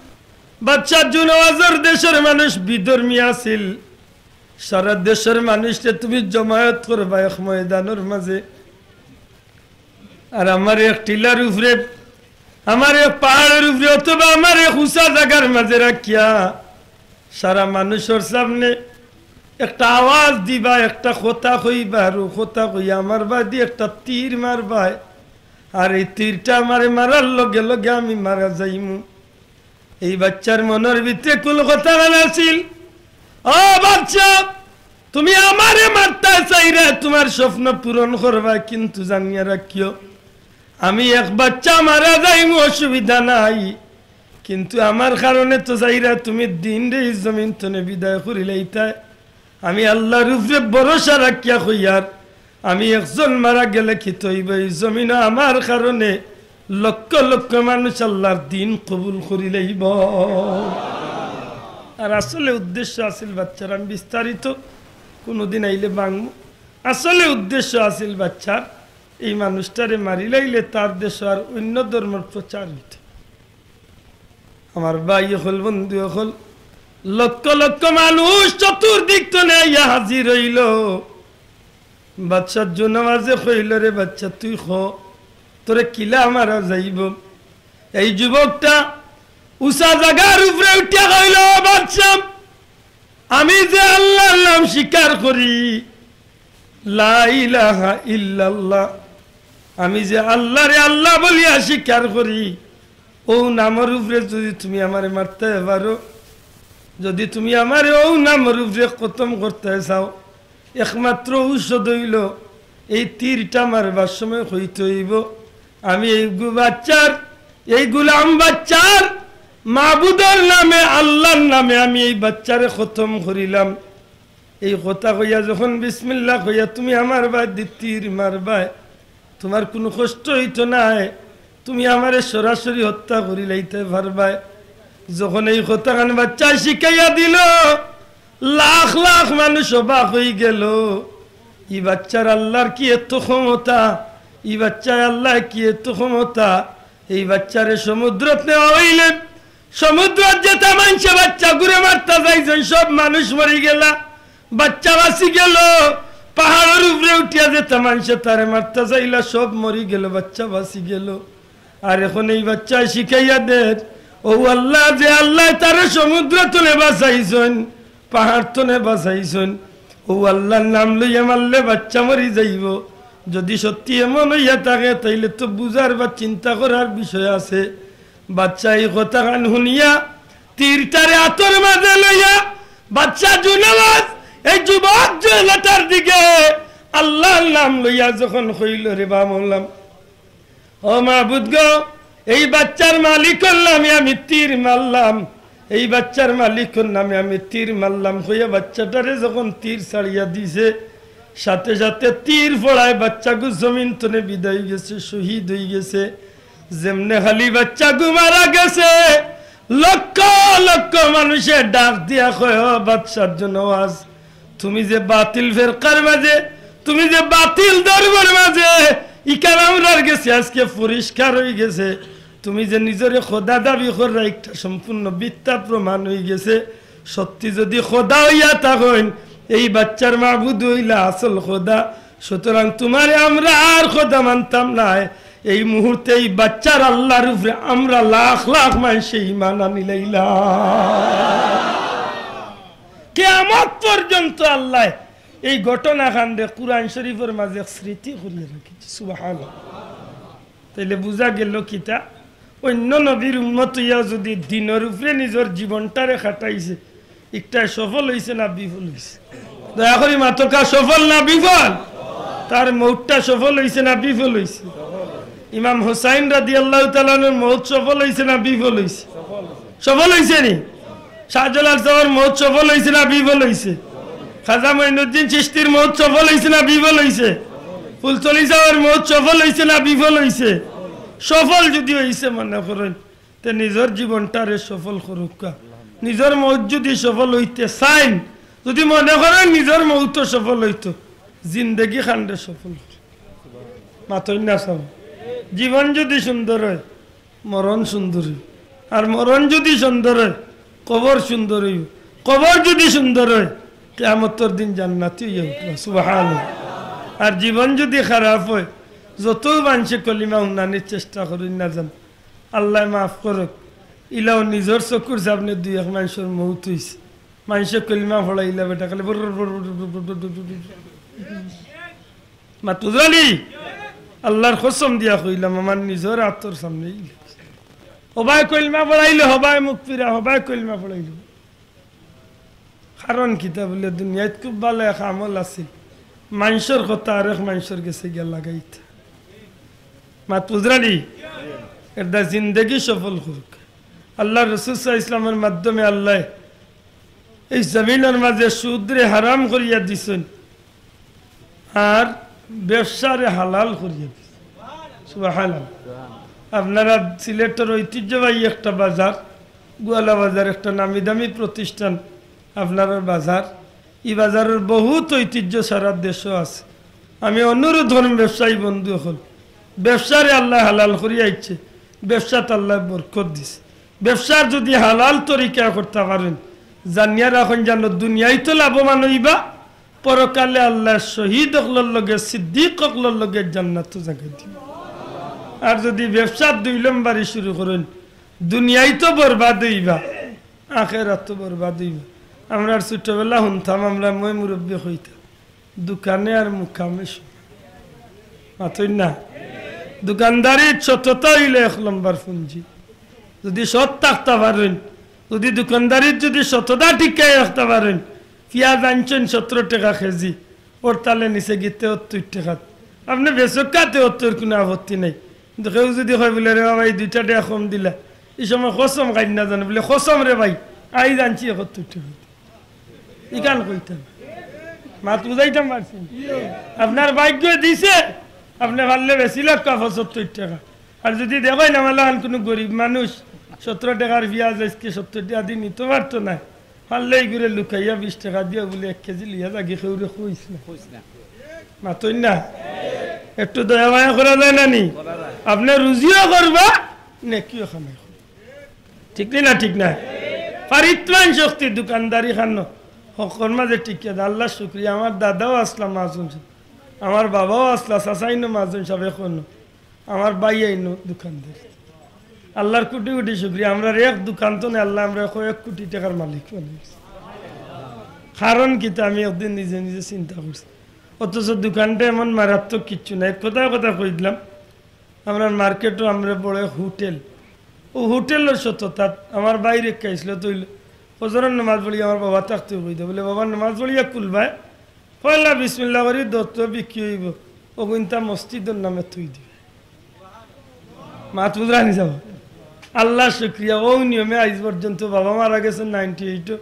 বাচ্চা জুনওয়াজর দেশর মানুষ বিধর্মী আছিল, সারা দেশর মানুষরে তুমি জমায়েত করবা এক ময়দানর মাঝে, আর আমারে এক টিলার উপরে, আমারে এক পাহাড়র উপরে, অথবা আমারে এক উঁচা জাগার মাঝে রাখিয়া সারা মানুষর সামনে একটা আওয়াজ দিবা, একটা কথা কইবা, আর অউ কথা কইয়া আমার বায়দি একটা তীর মারবায়, আর এই তীরটা আমারে মারার লগে লগে আমি মারা যাইমু।" এই বাচ্চার মনর ভিতরে কুনু কথা নাছিল। "ও বাচ্চা, তুমি আমারে মারতায় চাইরায়, তুমার স্বপ্ন পূরণ করবায়, কিন্তু জানিয়া রাখিও, আমি এক বাচ্চা মারা যাইমু, অসুবিধা নাই, কিন্তু আমার কারণে তো চাইরায় তুমি দিনরে ই জমিন তনে বিদায় করিলাইতায়। আমি আল্লার উপরে ভরসা রাখিয়া কইয়ার, আমি একজন মারা গেলে কিতা অইবো? এই জমিনো আমার কারণে লক্ষ লক্ষ মানুষ আল্লার দিন কবুল করিলাইবো। আর আসলে উদ্দেশ্য আছিল বাচ্চার, আমি বিস্তারিত কুনুদিন আইলে ভাঙমু। আসলে উদ্দেশ্য আছিল বাচ্চার, এই মানুষটারে মারিলাইলে তার দেশো আর অইন্য ধর্মর প্রচার অইতো। আমার ভাই অকল, বন্ধু অকল, লক্ষ লক্ষ মানুষ চতুর্দিক তনে আইয়া হাজির অইলো। বাদশাহ জুনওয়াজে কইলো, "রে বাচ্চা, তুই ক, তোরে কিলা মারা যাইবো?" এই যুবকটা উচা জাগার উপরে উঠিয়া কইলো, "বাদশাহ, আমি যে আল্লার নাম স্বীকার করি, লা ইলাহা ইল্লাল্লাহ, আমি যে আল্লারে আল্লা বলিয়া স্বীকার করি, অউ নামর উপরে যুদি তুমি আমারে মারতায় পারো, যুদি তুমি আমারে অউ নামর উপরে খতম করতায় চাও, একমাত্র ঔষধ অইলো এই তীরটা মারবার সময় কইতে অইবো, 'আমি এই গু-, বাচ্চার, এই গুলাম বাচ্চার মাবুদর নামে, আল্লার নামে আমি এই বাচ্চারে খতম করিলাম।' এই কথা কইয়া যখন বিসমিল্লাহ কইয়া তুমি আমার বায়দি তীর মারবায়, তুমার কুনু কষ্ট অইতো নায়, তুমি আমারে সরাসরি হত্যা করিলাইতায় পারবায়। যখন এই কথাখান বাচ্চায় শিখাইয়া দিলো, লাখ লাখ মানুষ অবাক অইগেলো। ই বাচ্চার আল্লার কি এত ক্ষমতা, ই বাচ্চায় আল্লায় কি এত ক্ষমতা। এই বাচ্চারে সমুদ্রত নেওয়া অইলে, সমুদ্রত যেতা মানষে বাচ্চাগুরে মারতা চাইছইন, সব মানুষ মরিগেলা, বাচ্চা বাচিগেলো। পাহাড়র উপরে উঠিয়া যেতা মানষে তারে মারতা চাইলা, সব মরিগেলো, বাচ্চা বাচিগেলো। আর এখন এই বাচ্চায় শিখাইয়া দের, অউ আল্লা, যে আল্লায় তারে সমুদ্র তনে বাচাইছইন, পাহাড় তনে বাচাইছইন, অউ আল্লার নাম লইয়া মারলে বাচ্চা মরি যাইবো। যুদি সত্যি এমন অইয়া থাকে, তাইলে তো বুঝার বা চিন্তা করার বিষয় আছে। বাচ্চায় ই কথাখান হুনিয়া, তীরটারে আতর মাজে লইয়া, বাচ্চা জুনওয়াজ, এই যুবক জুয়েলাটার দিকে আল্লার নাম লইয়া যখন কইলো, "রে বা মৌলাম, ও মাবুদ গো, এই বাচ্চার মালিকর নামে আমি তীর মারলাম, এই বাচ্চার মালিকর নামে আমি তীর মারলাম," কইয়া বাচ্চাটারে যখন তীর ছাড়িয়া দিছে, সাথে সাথে তীর পড়ায় বাচ্চাগু জমিন তনে বিদায় অইগেছে, শহীদ অইগেছে। যেমনে খালি বাচ্চাগু মারা গেছে, লক্ষ লক্ষ মানুষে ডাক দিয়া কয়, "ও বাদশাহ জুনওয়াজ, তুমি যে বাতিল ফেরকার মাজে, তুমি যে বাতিল ধর্মর মাজে, ইখান আমরার গেছে আজকে পরিষ্কার অইগেছে। তুমি যে নিজরে খোদা দাবি কররায়, ইটা সম্পূর্ণ মিথ্যা প্রমাণ অইগেছে। সত্যি যুদি খোদা অইয়া থাকইন, এই বাচ্চার মাবুদ অইলা আসল খোদা। সুতরাং তুমারে আমরা আর খোদা মানতাম নায়।" এই মুহূর্তে এই বাচ্চার আল্লার উপরে আমরা লাখ লাখ মানষে ইমান আনিলাইলাম। কিয়ামত পর্যন্ত আল্লায় এই ঘটনাখানরে কুরআন শরীফর মাজে স্মৃতি করিয়া রাখছে। সুবহানাল্লাহ। তাইলে বুঝা গেলো কিতা? অইন্য নবীর উম্মত অইয়া যুদি দ্বীনর উপরে নিজর জীবনটারে খাটাইছে, ইকটায় সফল অইছে না বিফল অইছে? দয়া করি মাতউক্কা, সফল না বিফল? তার মউতটা সফল অইছে না বিফল অইছে? ইমাম হুসাইন রাদিয়াল্লাহু তাআলা আনহুর মউত সফল অইছে না বিফল অইছে? সফল অইছে নি? শাহজালাল সাবর মউত সফল অইছে না বিফল অইছে? খাজা মঈনুদ্দিন চিশতির মউত সফল অইছে না বিফল অইছে? ফুলতলি সাবর মউত সফল অইছে না বিফল অইছে? সফল যুদি অইছে মনে করইন, তে নিজর জীবনটারে সফল করউক্কা। নিজর মউত যুদি সফল অইতে চাইন, যুদি মনে করইন নিজর মউতও সফল অইতো, জিন্দেগিখানরে সফল করউক্কা। মাতইন না সাব। জীবন যুদি সুন্দর অয়, মরণ সুন্দর অইবো। আর মরণ যুদি সুন্দর অয়, কবর সুন্দর অইবো। কবর যুদি সুন্দর অয়, কিয়ামতর দিন জান্নাতি অইয়া উঠবা। সুবহানাল্লাহ। আর জীবন যুদি খারাপ অয়, যতউ মানষে কলিমা হুনানির চেষ্টা করইন না যান, আল্লায় মাফ করউক, ইলাও নিজর চকুর সামনে দুই এক মানষর মউত অইছে। মানষে কলিমা পড়াইলা বেটা, খালি বুর বুর বুর। মাত বুঝরানি? আল্লার কসম দিয়া কইলাম, আমার নিজর আতর সামনে ইলা। হবায় কলিমা পড়াইলো, হবায় মুখ ফিরা, হবায় কলিমা পড়াইলো। কারণ কিতা বুলে, দুনিয়াত খুব ভালা এক আমল আছিল, মানষর কথা আরেক মানষর গেছে গিয়া লাগাইতা। মাত বুঝরানি? এরদায় জিন্দেগি সফল করউক। আল্লার রসুল সাল্লাল্লাহু আলাইহি ওয়াসাল্লামর মাধ্যমে আল্লায় এই জমিনর মাজে সুদরে হারাম করিয়া দিছইন। আর ব্যবসারে হালাল করিয়া দিছে। সুবহানাল্লাহ। আপনারা সিলেটর ঐতিহ্যবাহী একটা বাজার, গোয়ালা বাজার, একটা নামি দামি প্রতিষ্ঠান, আপনারার বাজার, ই বাজারর বহুত ঐতিহ্য সারা দেশো আছে। আমি অনুরোধ করমু ব্যবসায়ী বন্ধু অকল, ব্যবসারে আল্লায় হালাল করিয়া আইছে, ব্যবসাত আল্লায় বরকত দিছে। ব্যবসার যুদি হালাল তরিকায় করতা পারইন, জানিয়া রাখইন যেন দুনিয়াইতো লাভবান অইবা, পরকালে আল্লায় শহীদ অকলর লগে, সিদ্দিক অকলর লগে জান্নাতো জাগা দিবা। আর যুদি ব্যবসাত দুই লম্বরি শুরু করইন, দুনিয়াইতো বরবাদ অইবা, আখেরাতো বরবাদ অইবা। আমরার ছোটবেলা হুনতাম, আমরার ময়-মুরব্বিয়ে কইতা, "দোকানে আর মুকামে সমান।" মাতইন না? দোকানদারিত সততা অইলো এক লম্বর পুঞ্জি। যুদি সৎ থাকতা পারইন, যুদি দোকানদারিত যুদি সততা টিকাই রাখতা পারইন, পিয়াজ আনছইন সতরো টেকা কেজি, অর তালে নিছে গি তেহত্তর টেকাত। আপনে বেচউক্কা তেহত্তর, কুনু আপত্তি নাই। কিন্তু কেউ যুদি কয় বুলে, "রে বাবা, ই দুইটা টেকা কম দিলা", ই সময় কসম খাইন না জানো, বুলে, "কসম রে ভাই, আইজ আনছি একত্তর টেকাত।" ইখান কইতাম। মাত বুঝাইতাম পারছি? আপনার ভাগ্যে দিছে, আপনে পারলে বেচিলাউক্কা পঁচাত্তর টেকা। আর যুদি দেখইন আমার লাখান কুনু গরিব মানুষ সতরো টেকার পিয়াজ আইজকে সত্তর টেকা দি নিতো পারতো নায়, পারলে ইগুরে লুকাইয়া বিশ টেকা দিয়া বুলে এক কেজি লইয়া যাগি, কেউরে কইস না। কইস না। মাতইন না? একটু দয়া মায়া করা যায় না নি? করা যায়। আপনে রুজিও করবা, নেকিও কামাই করবা। ঠিক নি না? ঠিক না? পারিতমান শক্তি দোকানদারি খানো হকর মাঝে টিকিয়া দে। আল্লার শুকরিয়া, আমার দাদাও আছলা মাজন সাব, আমার বাবাও আছলা, চাচাইনও মাজন সাব, অখনো আমার ভাইয়াইনও দোকানদারি। আল্লার কুটি কুটি শুকরিয়া, আমরার এক দোকান তনে আল্লায় আমরারে কয়েক কুটি টেকার মালিক বানাইছে। কারণ কিতা, আমি একদিন নিজে নিজে চিন্তা করছি। অথচ দোকানটা এমন মারাত্মক কিচ্ছু না, এক কথায় কথা কই দিলাম, আমরার মার্কেটো আমরার বড় হোটেল, অউ হোটেলর সততাত আমার ভাইর এক আইছিল, তো অইল, ফজরর নামাজ পড়ি আমার বাবা থাকতে কই দে, বুলে, "বাবা, নামাজ পড়িয়া খুলবায়, পয়লা বিসমিল্লাহ করি দত্ত বিক্রি অইবো, অগুইনতা মসজিদর নামে থুই দিবায়।" মাত বুঝরা নি সাব? আল্লার শুকরিয়া, অউ নিয়মে আইজ পর্যন্ত, বাবা মারা গেছইন নাইনটি এইটো,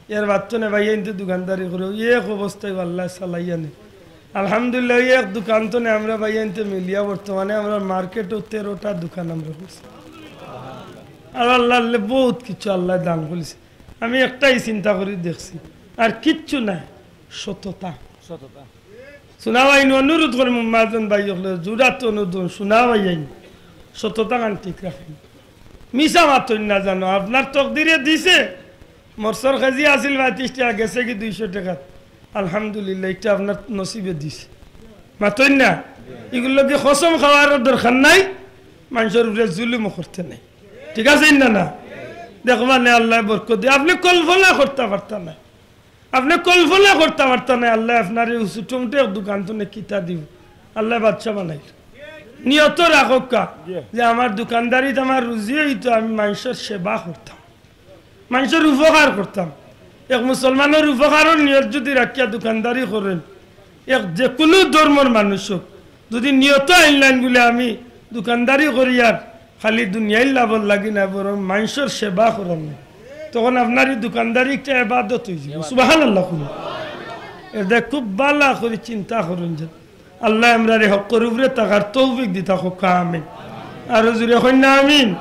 এর বাদ তনে ভাইয়াইন্তে দোকানদারি করে, অউ এক অবস্থায় আল্লায় চালাইয়া নে। আলহামদুলিল্লাহ, অউ এক দোকান তনে আমরা ভাইয়াইন্তে মিলিয়া বর্তমানে আমরার মার্কেটো তেরোটা দোকান আমরা করছি। আর আল্লার লে বহুত কিছু আল্লায় দান করছে। আমি একটাই চিন্তা করি দেখছি, আর কিচ্ছু নায়, সততা। সততা। সোনা ভাইন, অনুরোধ করি, মাজন ভাই অকলে জুরাত অনুরোধ, সোনা ভাইন, সততা খান ঠিক রাখইন। মিছা মাতইন না জানো, আপনার তকদিরে দিছে, মরসর কেজি আছিল পঁয়ত্রিশ টেকা, গেছে গি দুইশো টেকাত। আলহামদুলিল্লাহ, ইটা আপনার নসিবে দিছে। মাতইন না, ইগুর লগে কসম খাওয়ার দরকার নাই, মানষর উপরে জুলুমও করতে নাই। ঠিক আছে না? না, দেখবা নে, আল্লায় বরকত দি, আপনে কল্পনা করতা পারতা না। আপনে কল্পনা করতা পারতা নায়, আল্লায় আপনারে অউ ছুটো-মুটো এক দোকান তনে কিতা দিবো। আল্লায় বাদশা বানাইল। নিয়ত রাখউক্কা যে আমার দোকানদারিত আমার রুজি অইতো, আমি মানষর সেবা করতাম, মানষর উপকার করতাম। এক মুসলমানর উপকারর নিয়ত যুদি রাখিয়া দোকানদারি করইন, এক যেকুনু ধর্মর মানুষ অউক, যুদি নিয়ত আনলাইন বুলে আমি দোকানদারি করি আর খালি দুনিয়ার লাভর লাগি না, বরং মানষর সেবা করমু, তখন আপনার ই দোকানদারি একটা ইবাদত অইযিবো। সুবহানাল্লাহ কইন। এরদায় খুব ভালা করি চিন্তা করইন যে আল্লায় আমরারে হকর উপরে থাকার তৌফিক দিতা হউক, আমিন। আরো জুরে কইন না, আমিন।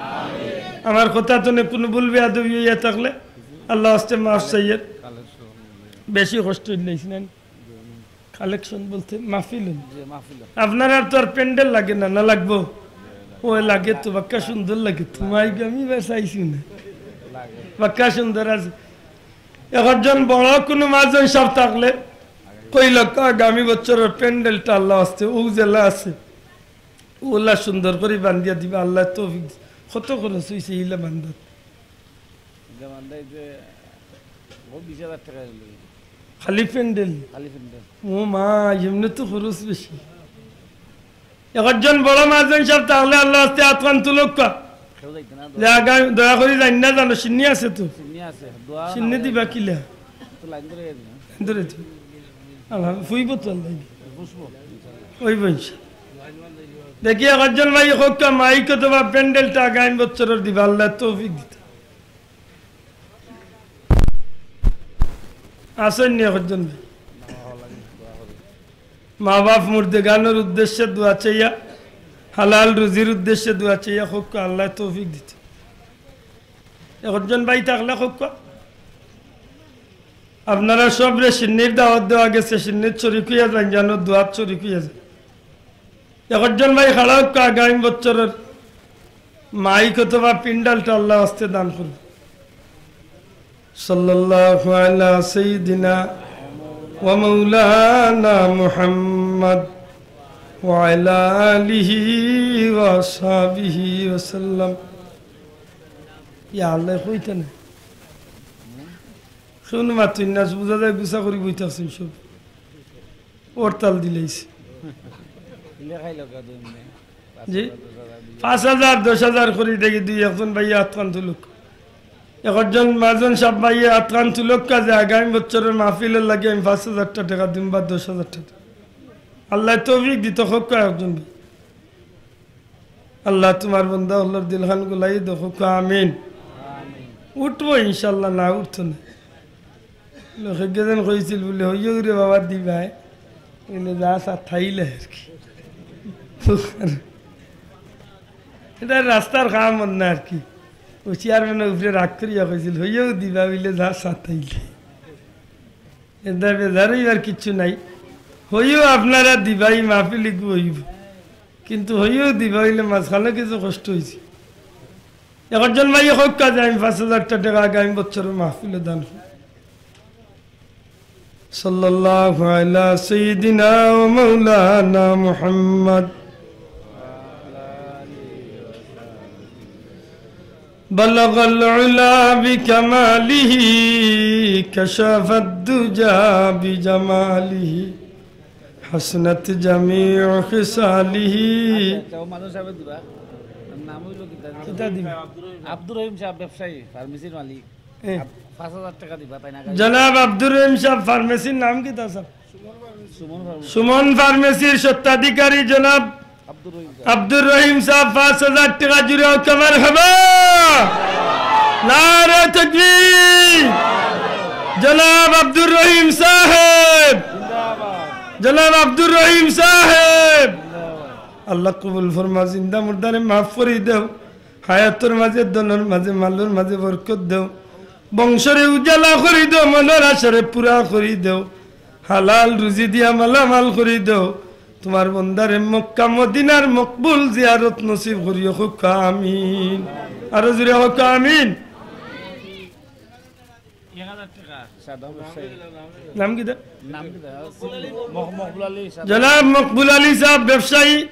আমার কথা তনে কুনু ভুল বেয়াদবি অইয়া থাকলে আল্লার ওয়াস্তে মাফ চাইয়ের। বেশি কষ্ট অইল নাইস না? কালেকশন বলতে মাহফিল অইন। জি, মাহফিল অইন। আপনারার তো আর প্যান্ডেল লাগে না, না লাগবো? অয় লাগে তো, বাক্কা সুন্দর লাগে তো। মাইক আমি বেশ আইছি না। লাগে। বাক্কা সুন্দর আছে। একজন বড় কুনু মাজন সাব থাকলে কইল, "আগামী বছরর প্যান্ডেলটা আল্লার ওয়াস্তে অউ যেলা আছে, অউলা সুন্দর করি বান্ধিয়া দিবা, আল্লায় তৌফিক দিছে।" কত খরচ অইছে ইলা বান্ধাত? ইলা বান্ধাইতে অউ বিশ হাজার টেকা অইল। খালি প্যান্ডেল? খালি প্যান্ডেল। ও মা, এমনে তো খরচ বেশি। একজন বড় মাজন সাব থাকলে আল্লার ওয়াস্তে আত খান তুলউক্কা। কেউ যাইতো না, যে আগামী, দয়া করি যাইন না জানো, শিন্নি আছে তো। শিন্নি আছে, দোয়া শিন্নি না দিবা অইলে। কিলা? তো লাইন ধরে যাইতো না। ধরে তো। আল্লাহ, ফুইব তো আল্লাহ। বুঝবো। অইবো ইনশাআল্লাহ। দেখি একজন ভাই কউক্কা মাইক অথবা প্যান্ডেলটা আগামী বছরর দিবা, আল্লায় তৌফিক দিতা। আছইন নি একজন ভাই? মা বাপ মুর্দেগানর উদ্দেশ্যে দোয়া চাইয়া, হালাল রুজির উদ্দেশ্যে দোয়া চাইয়া কউক্কা, আল্লায় তৌফিক দিতা। একজন ভাই থাকলে কউক্কা, আপনারা সবরে শিন্নির দাওয়াত দেওয়া গেছে, শিন্নিত শরিক অইয়া যাইন, যেন দোয়াত শরিক অইয়া যাইন। একজন ভাই খাড়া অউক্কা, আগামী বছরর মাইক অথবা পিন্ডালটা আল্লার ওয়াস্তে দান করুন। সাল্লাল্লাহু আলা সাইয়্যিদিনা ওয়া মাওলানা মুহাম্মদ ওয়া আলা আলিহি ওয়া সাহবিহি ওয়া সাল্লাম। ইয়া আল্লাহ, কইতা না। শুন মাতুন না, বুঝা যায় গুছা করি বইতাছইন সব। হরতাল দিলাইছে। জি? পাঁচ হাজার, দশ হাজার করি দেখি দুই একজন ভাইয়ে আতখান তুলুক। একজন মাজন সাব ভাইয়ে আতখান তুলুক কাজে আগামী বছরর মাহফিলর লাগি আমি পাঁচ হাজারটা টেকা দিমু বা দশ হাজারটা টেকা। আল্লায় তৌফিক দিতা কউক্কা একজন ভাই। আল্লাহ তুমার বন্দা অকলর দিলখান গুলাই দেও, কউক্কা আমিন। উঠবো ইনশাআল্লাহ, না উঠতো না। লোকে গেছেন কইছিল বুলে, "হইও রে বাবা দিবায়।" বুলে, "যা সাতাইলে আর কি।" ইটা রাস্তার কাম অর না আর কি। অউ চেয়ারম্যানর উপরে রাগ করিয়া কইছিল, "হইও দিবা বুলে যা সাতাইলে।" ইটা বেজার অইবার কিচ্ছু নাই। হইও আপনারা দিবা, ই মাহফিল ইগু অইবো। কিন্তু হইও দিবা অইলে মাঝখানো কিছু কষ্ট অইছে। একজন ভাইয়ে কউক্কা যে আমি পাঁচ হাজারটা টেকা আগামী বছরর মাহফিলো দান করুন। সাল্লাল্লাহু আলা সাইয়্যিদিনা ওয়া মাওলানা মুহাম্মদ। بلغ العلا بكماله، كشف الدجى بجماله، حسنت جميع خصاله. আচ্ছা, আচ্ছা, ও মানুষ সাবে দিবা। নাম অইলো কিতা? কিতা দিবা? আব্দুর রহিম সাব, ব্যবসায়ী, ফার্মেসির মালিক। এ। আব-, পাঁচ হাজার টেকা দিবা, তাইন না? জনাব আব্দুর রহিম সাব, ফার্মেসির নাম কিতা সাব? সুমন ফার্মেসি। সুমন ফার্মেসির স্বত্বাধিকারী জনাব আব্দুর রহিম সাব। আব্দুর রহিম সাব পাঁচ হাজার টেকা, জুরে কউক্কা মারহাবা। নারায়ে তাকবীর। জনাব আব্দুর রহিম সাহেব। জনাব আব্দুর রহিম সাহেব। আল্লাহ কবুল ফরমা, জিন্দা মুর্দারে মাফ করি দেও। হায়াতর মাঝে, ধনর মাঝে, মালর মাঝে বরকত দেও। বংশরে উজালা করি দেও, মনর আশারে পুরা করি দেও। হালাল রুজি দিয়া মালামাল করি দেও। তুমার বন্দারে মক্কা মদিনার মকবুল জিয়ারত নসিব করিও, কউক্কা আমিন। আরো জুরে কউক্কা আমিন। এক হাজার টেকা। নাম কিতা? নাম কিতা? মক-, মকবুল আলী সাব। জনাব মকবুল আলী সাব, ব্যবসায়ী।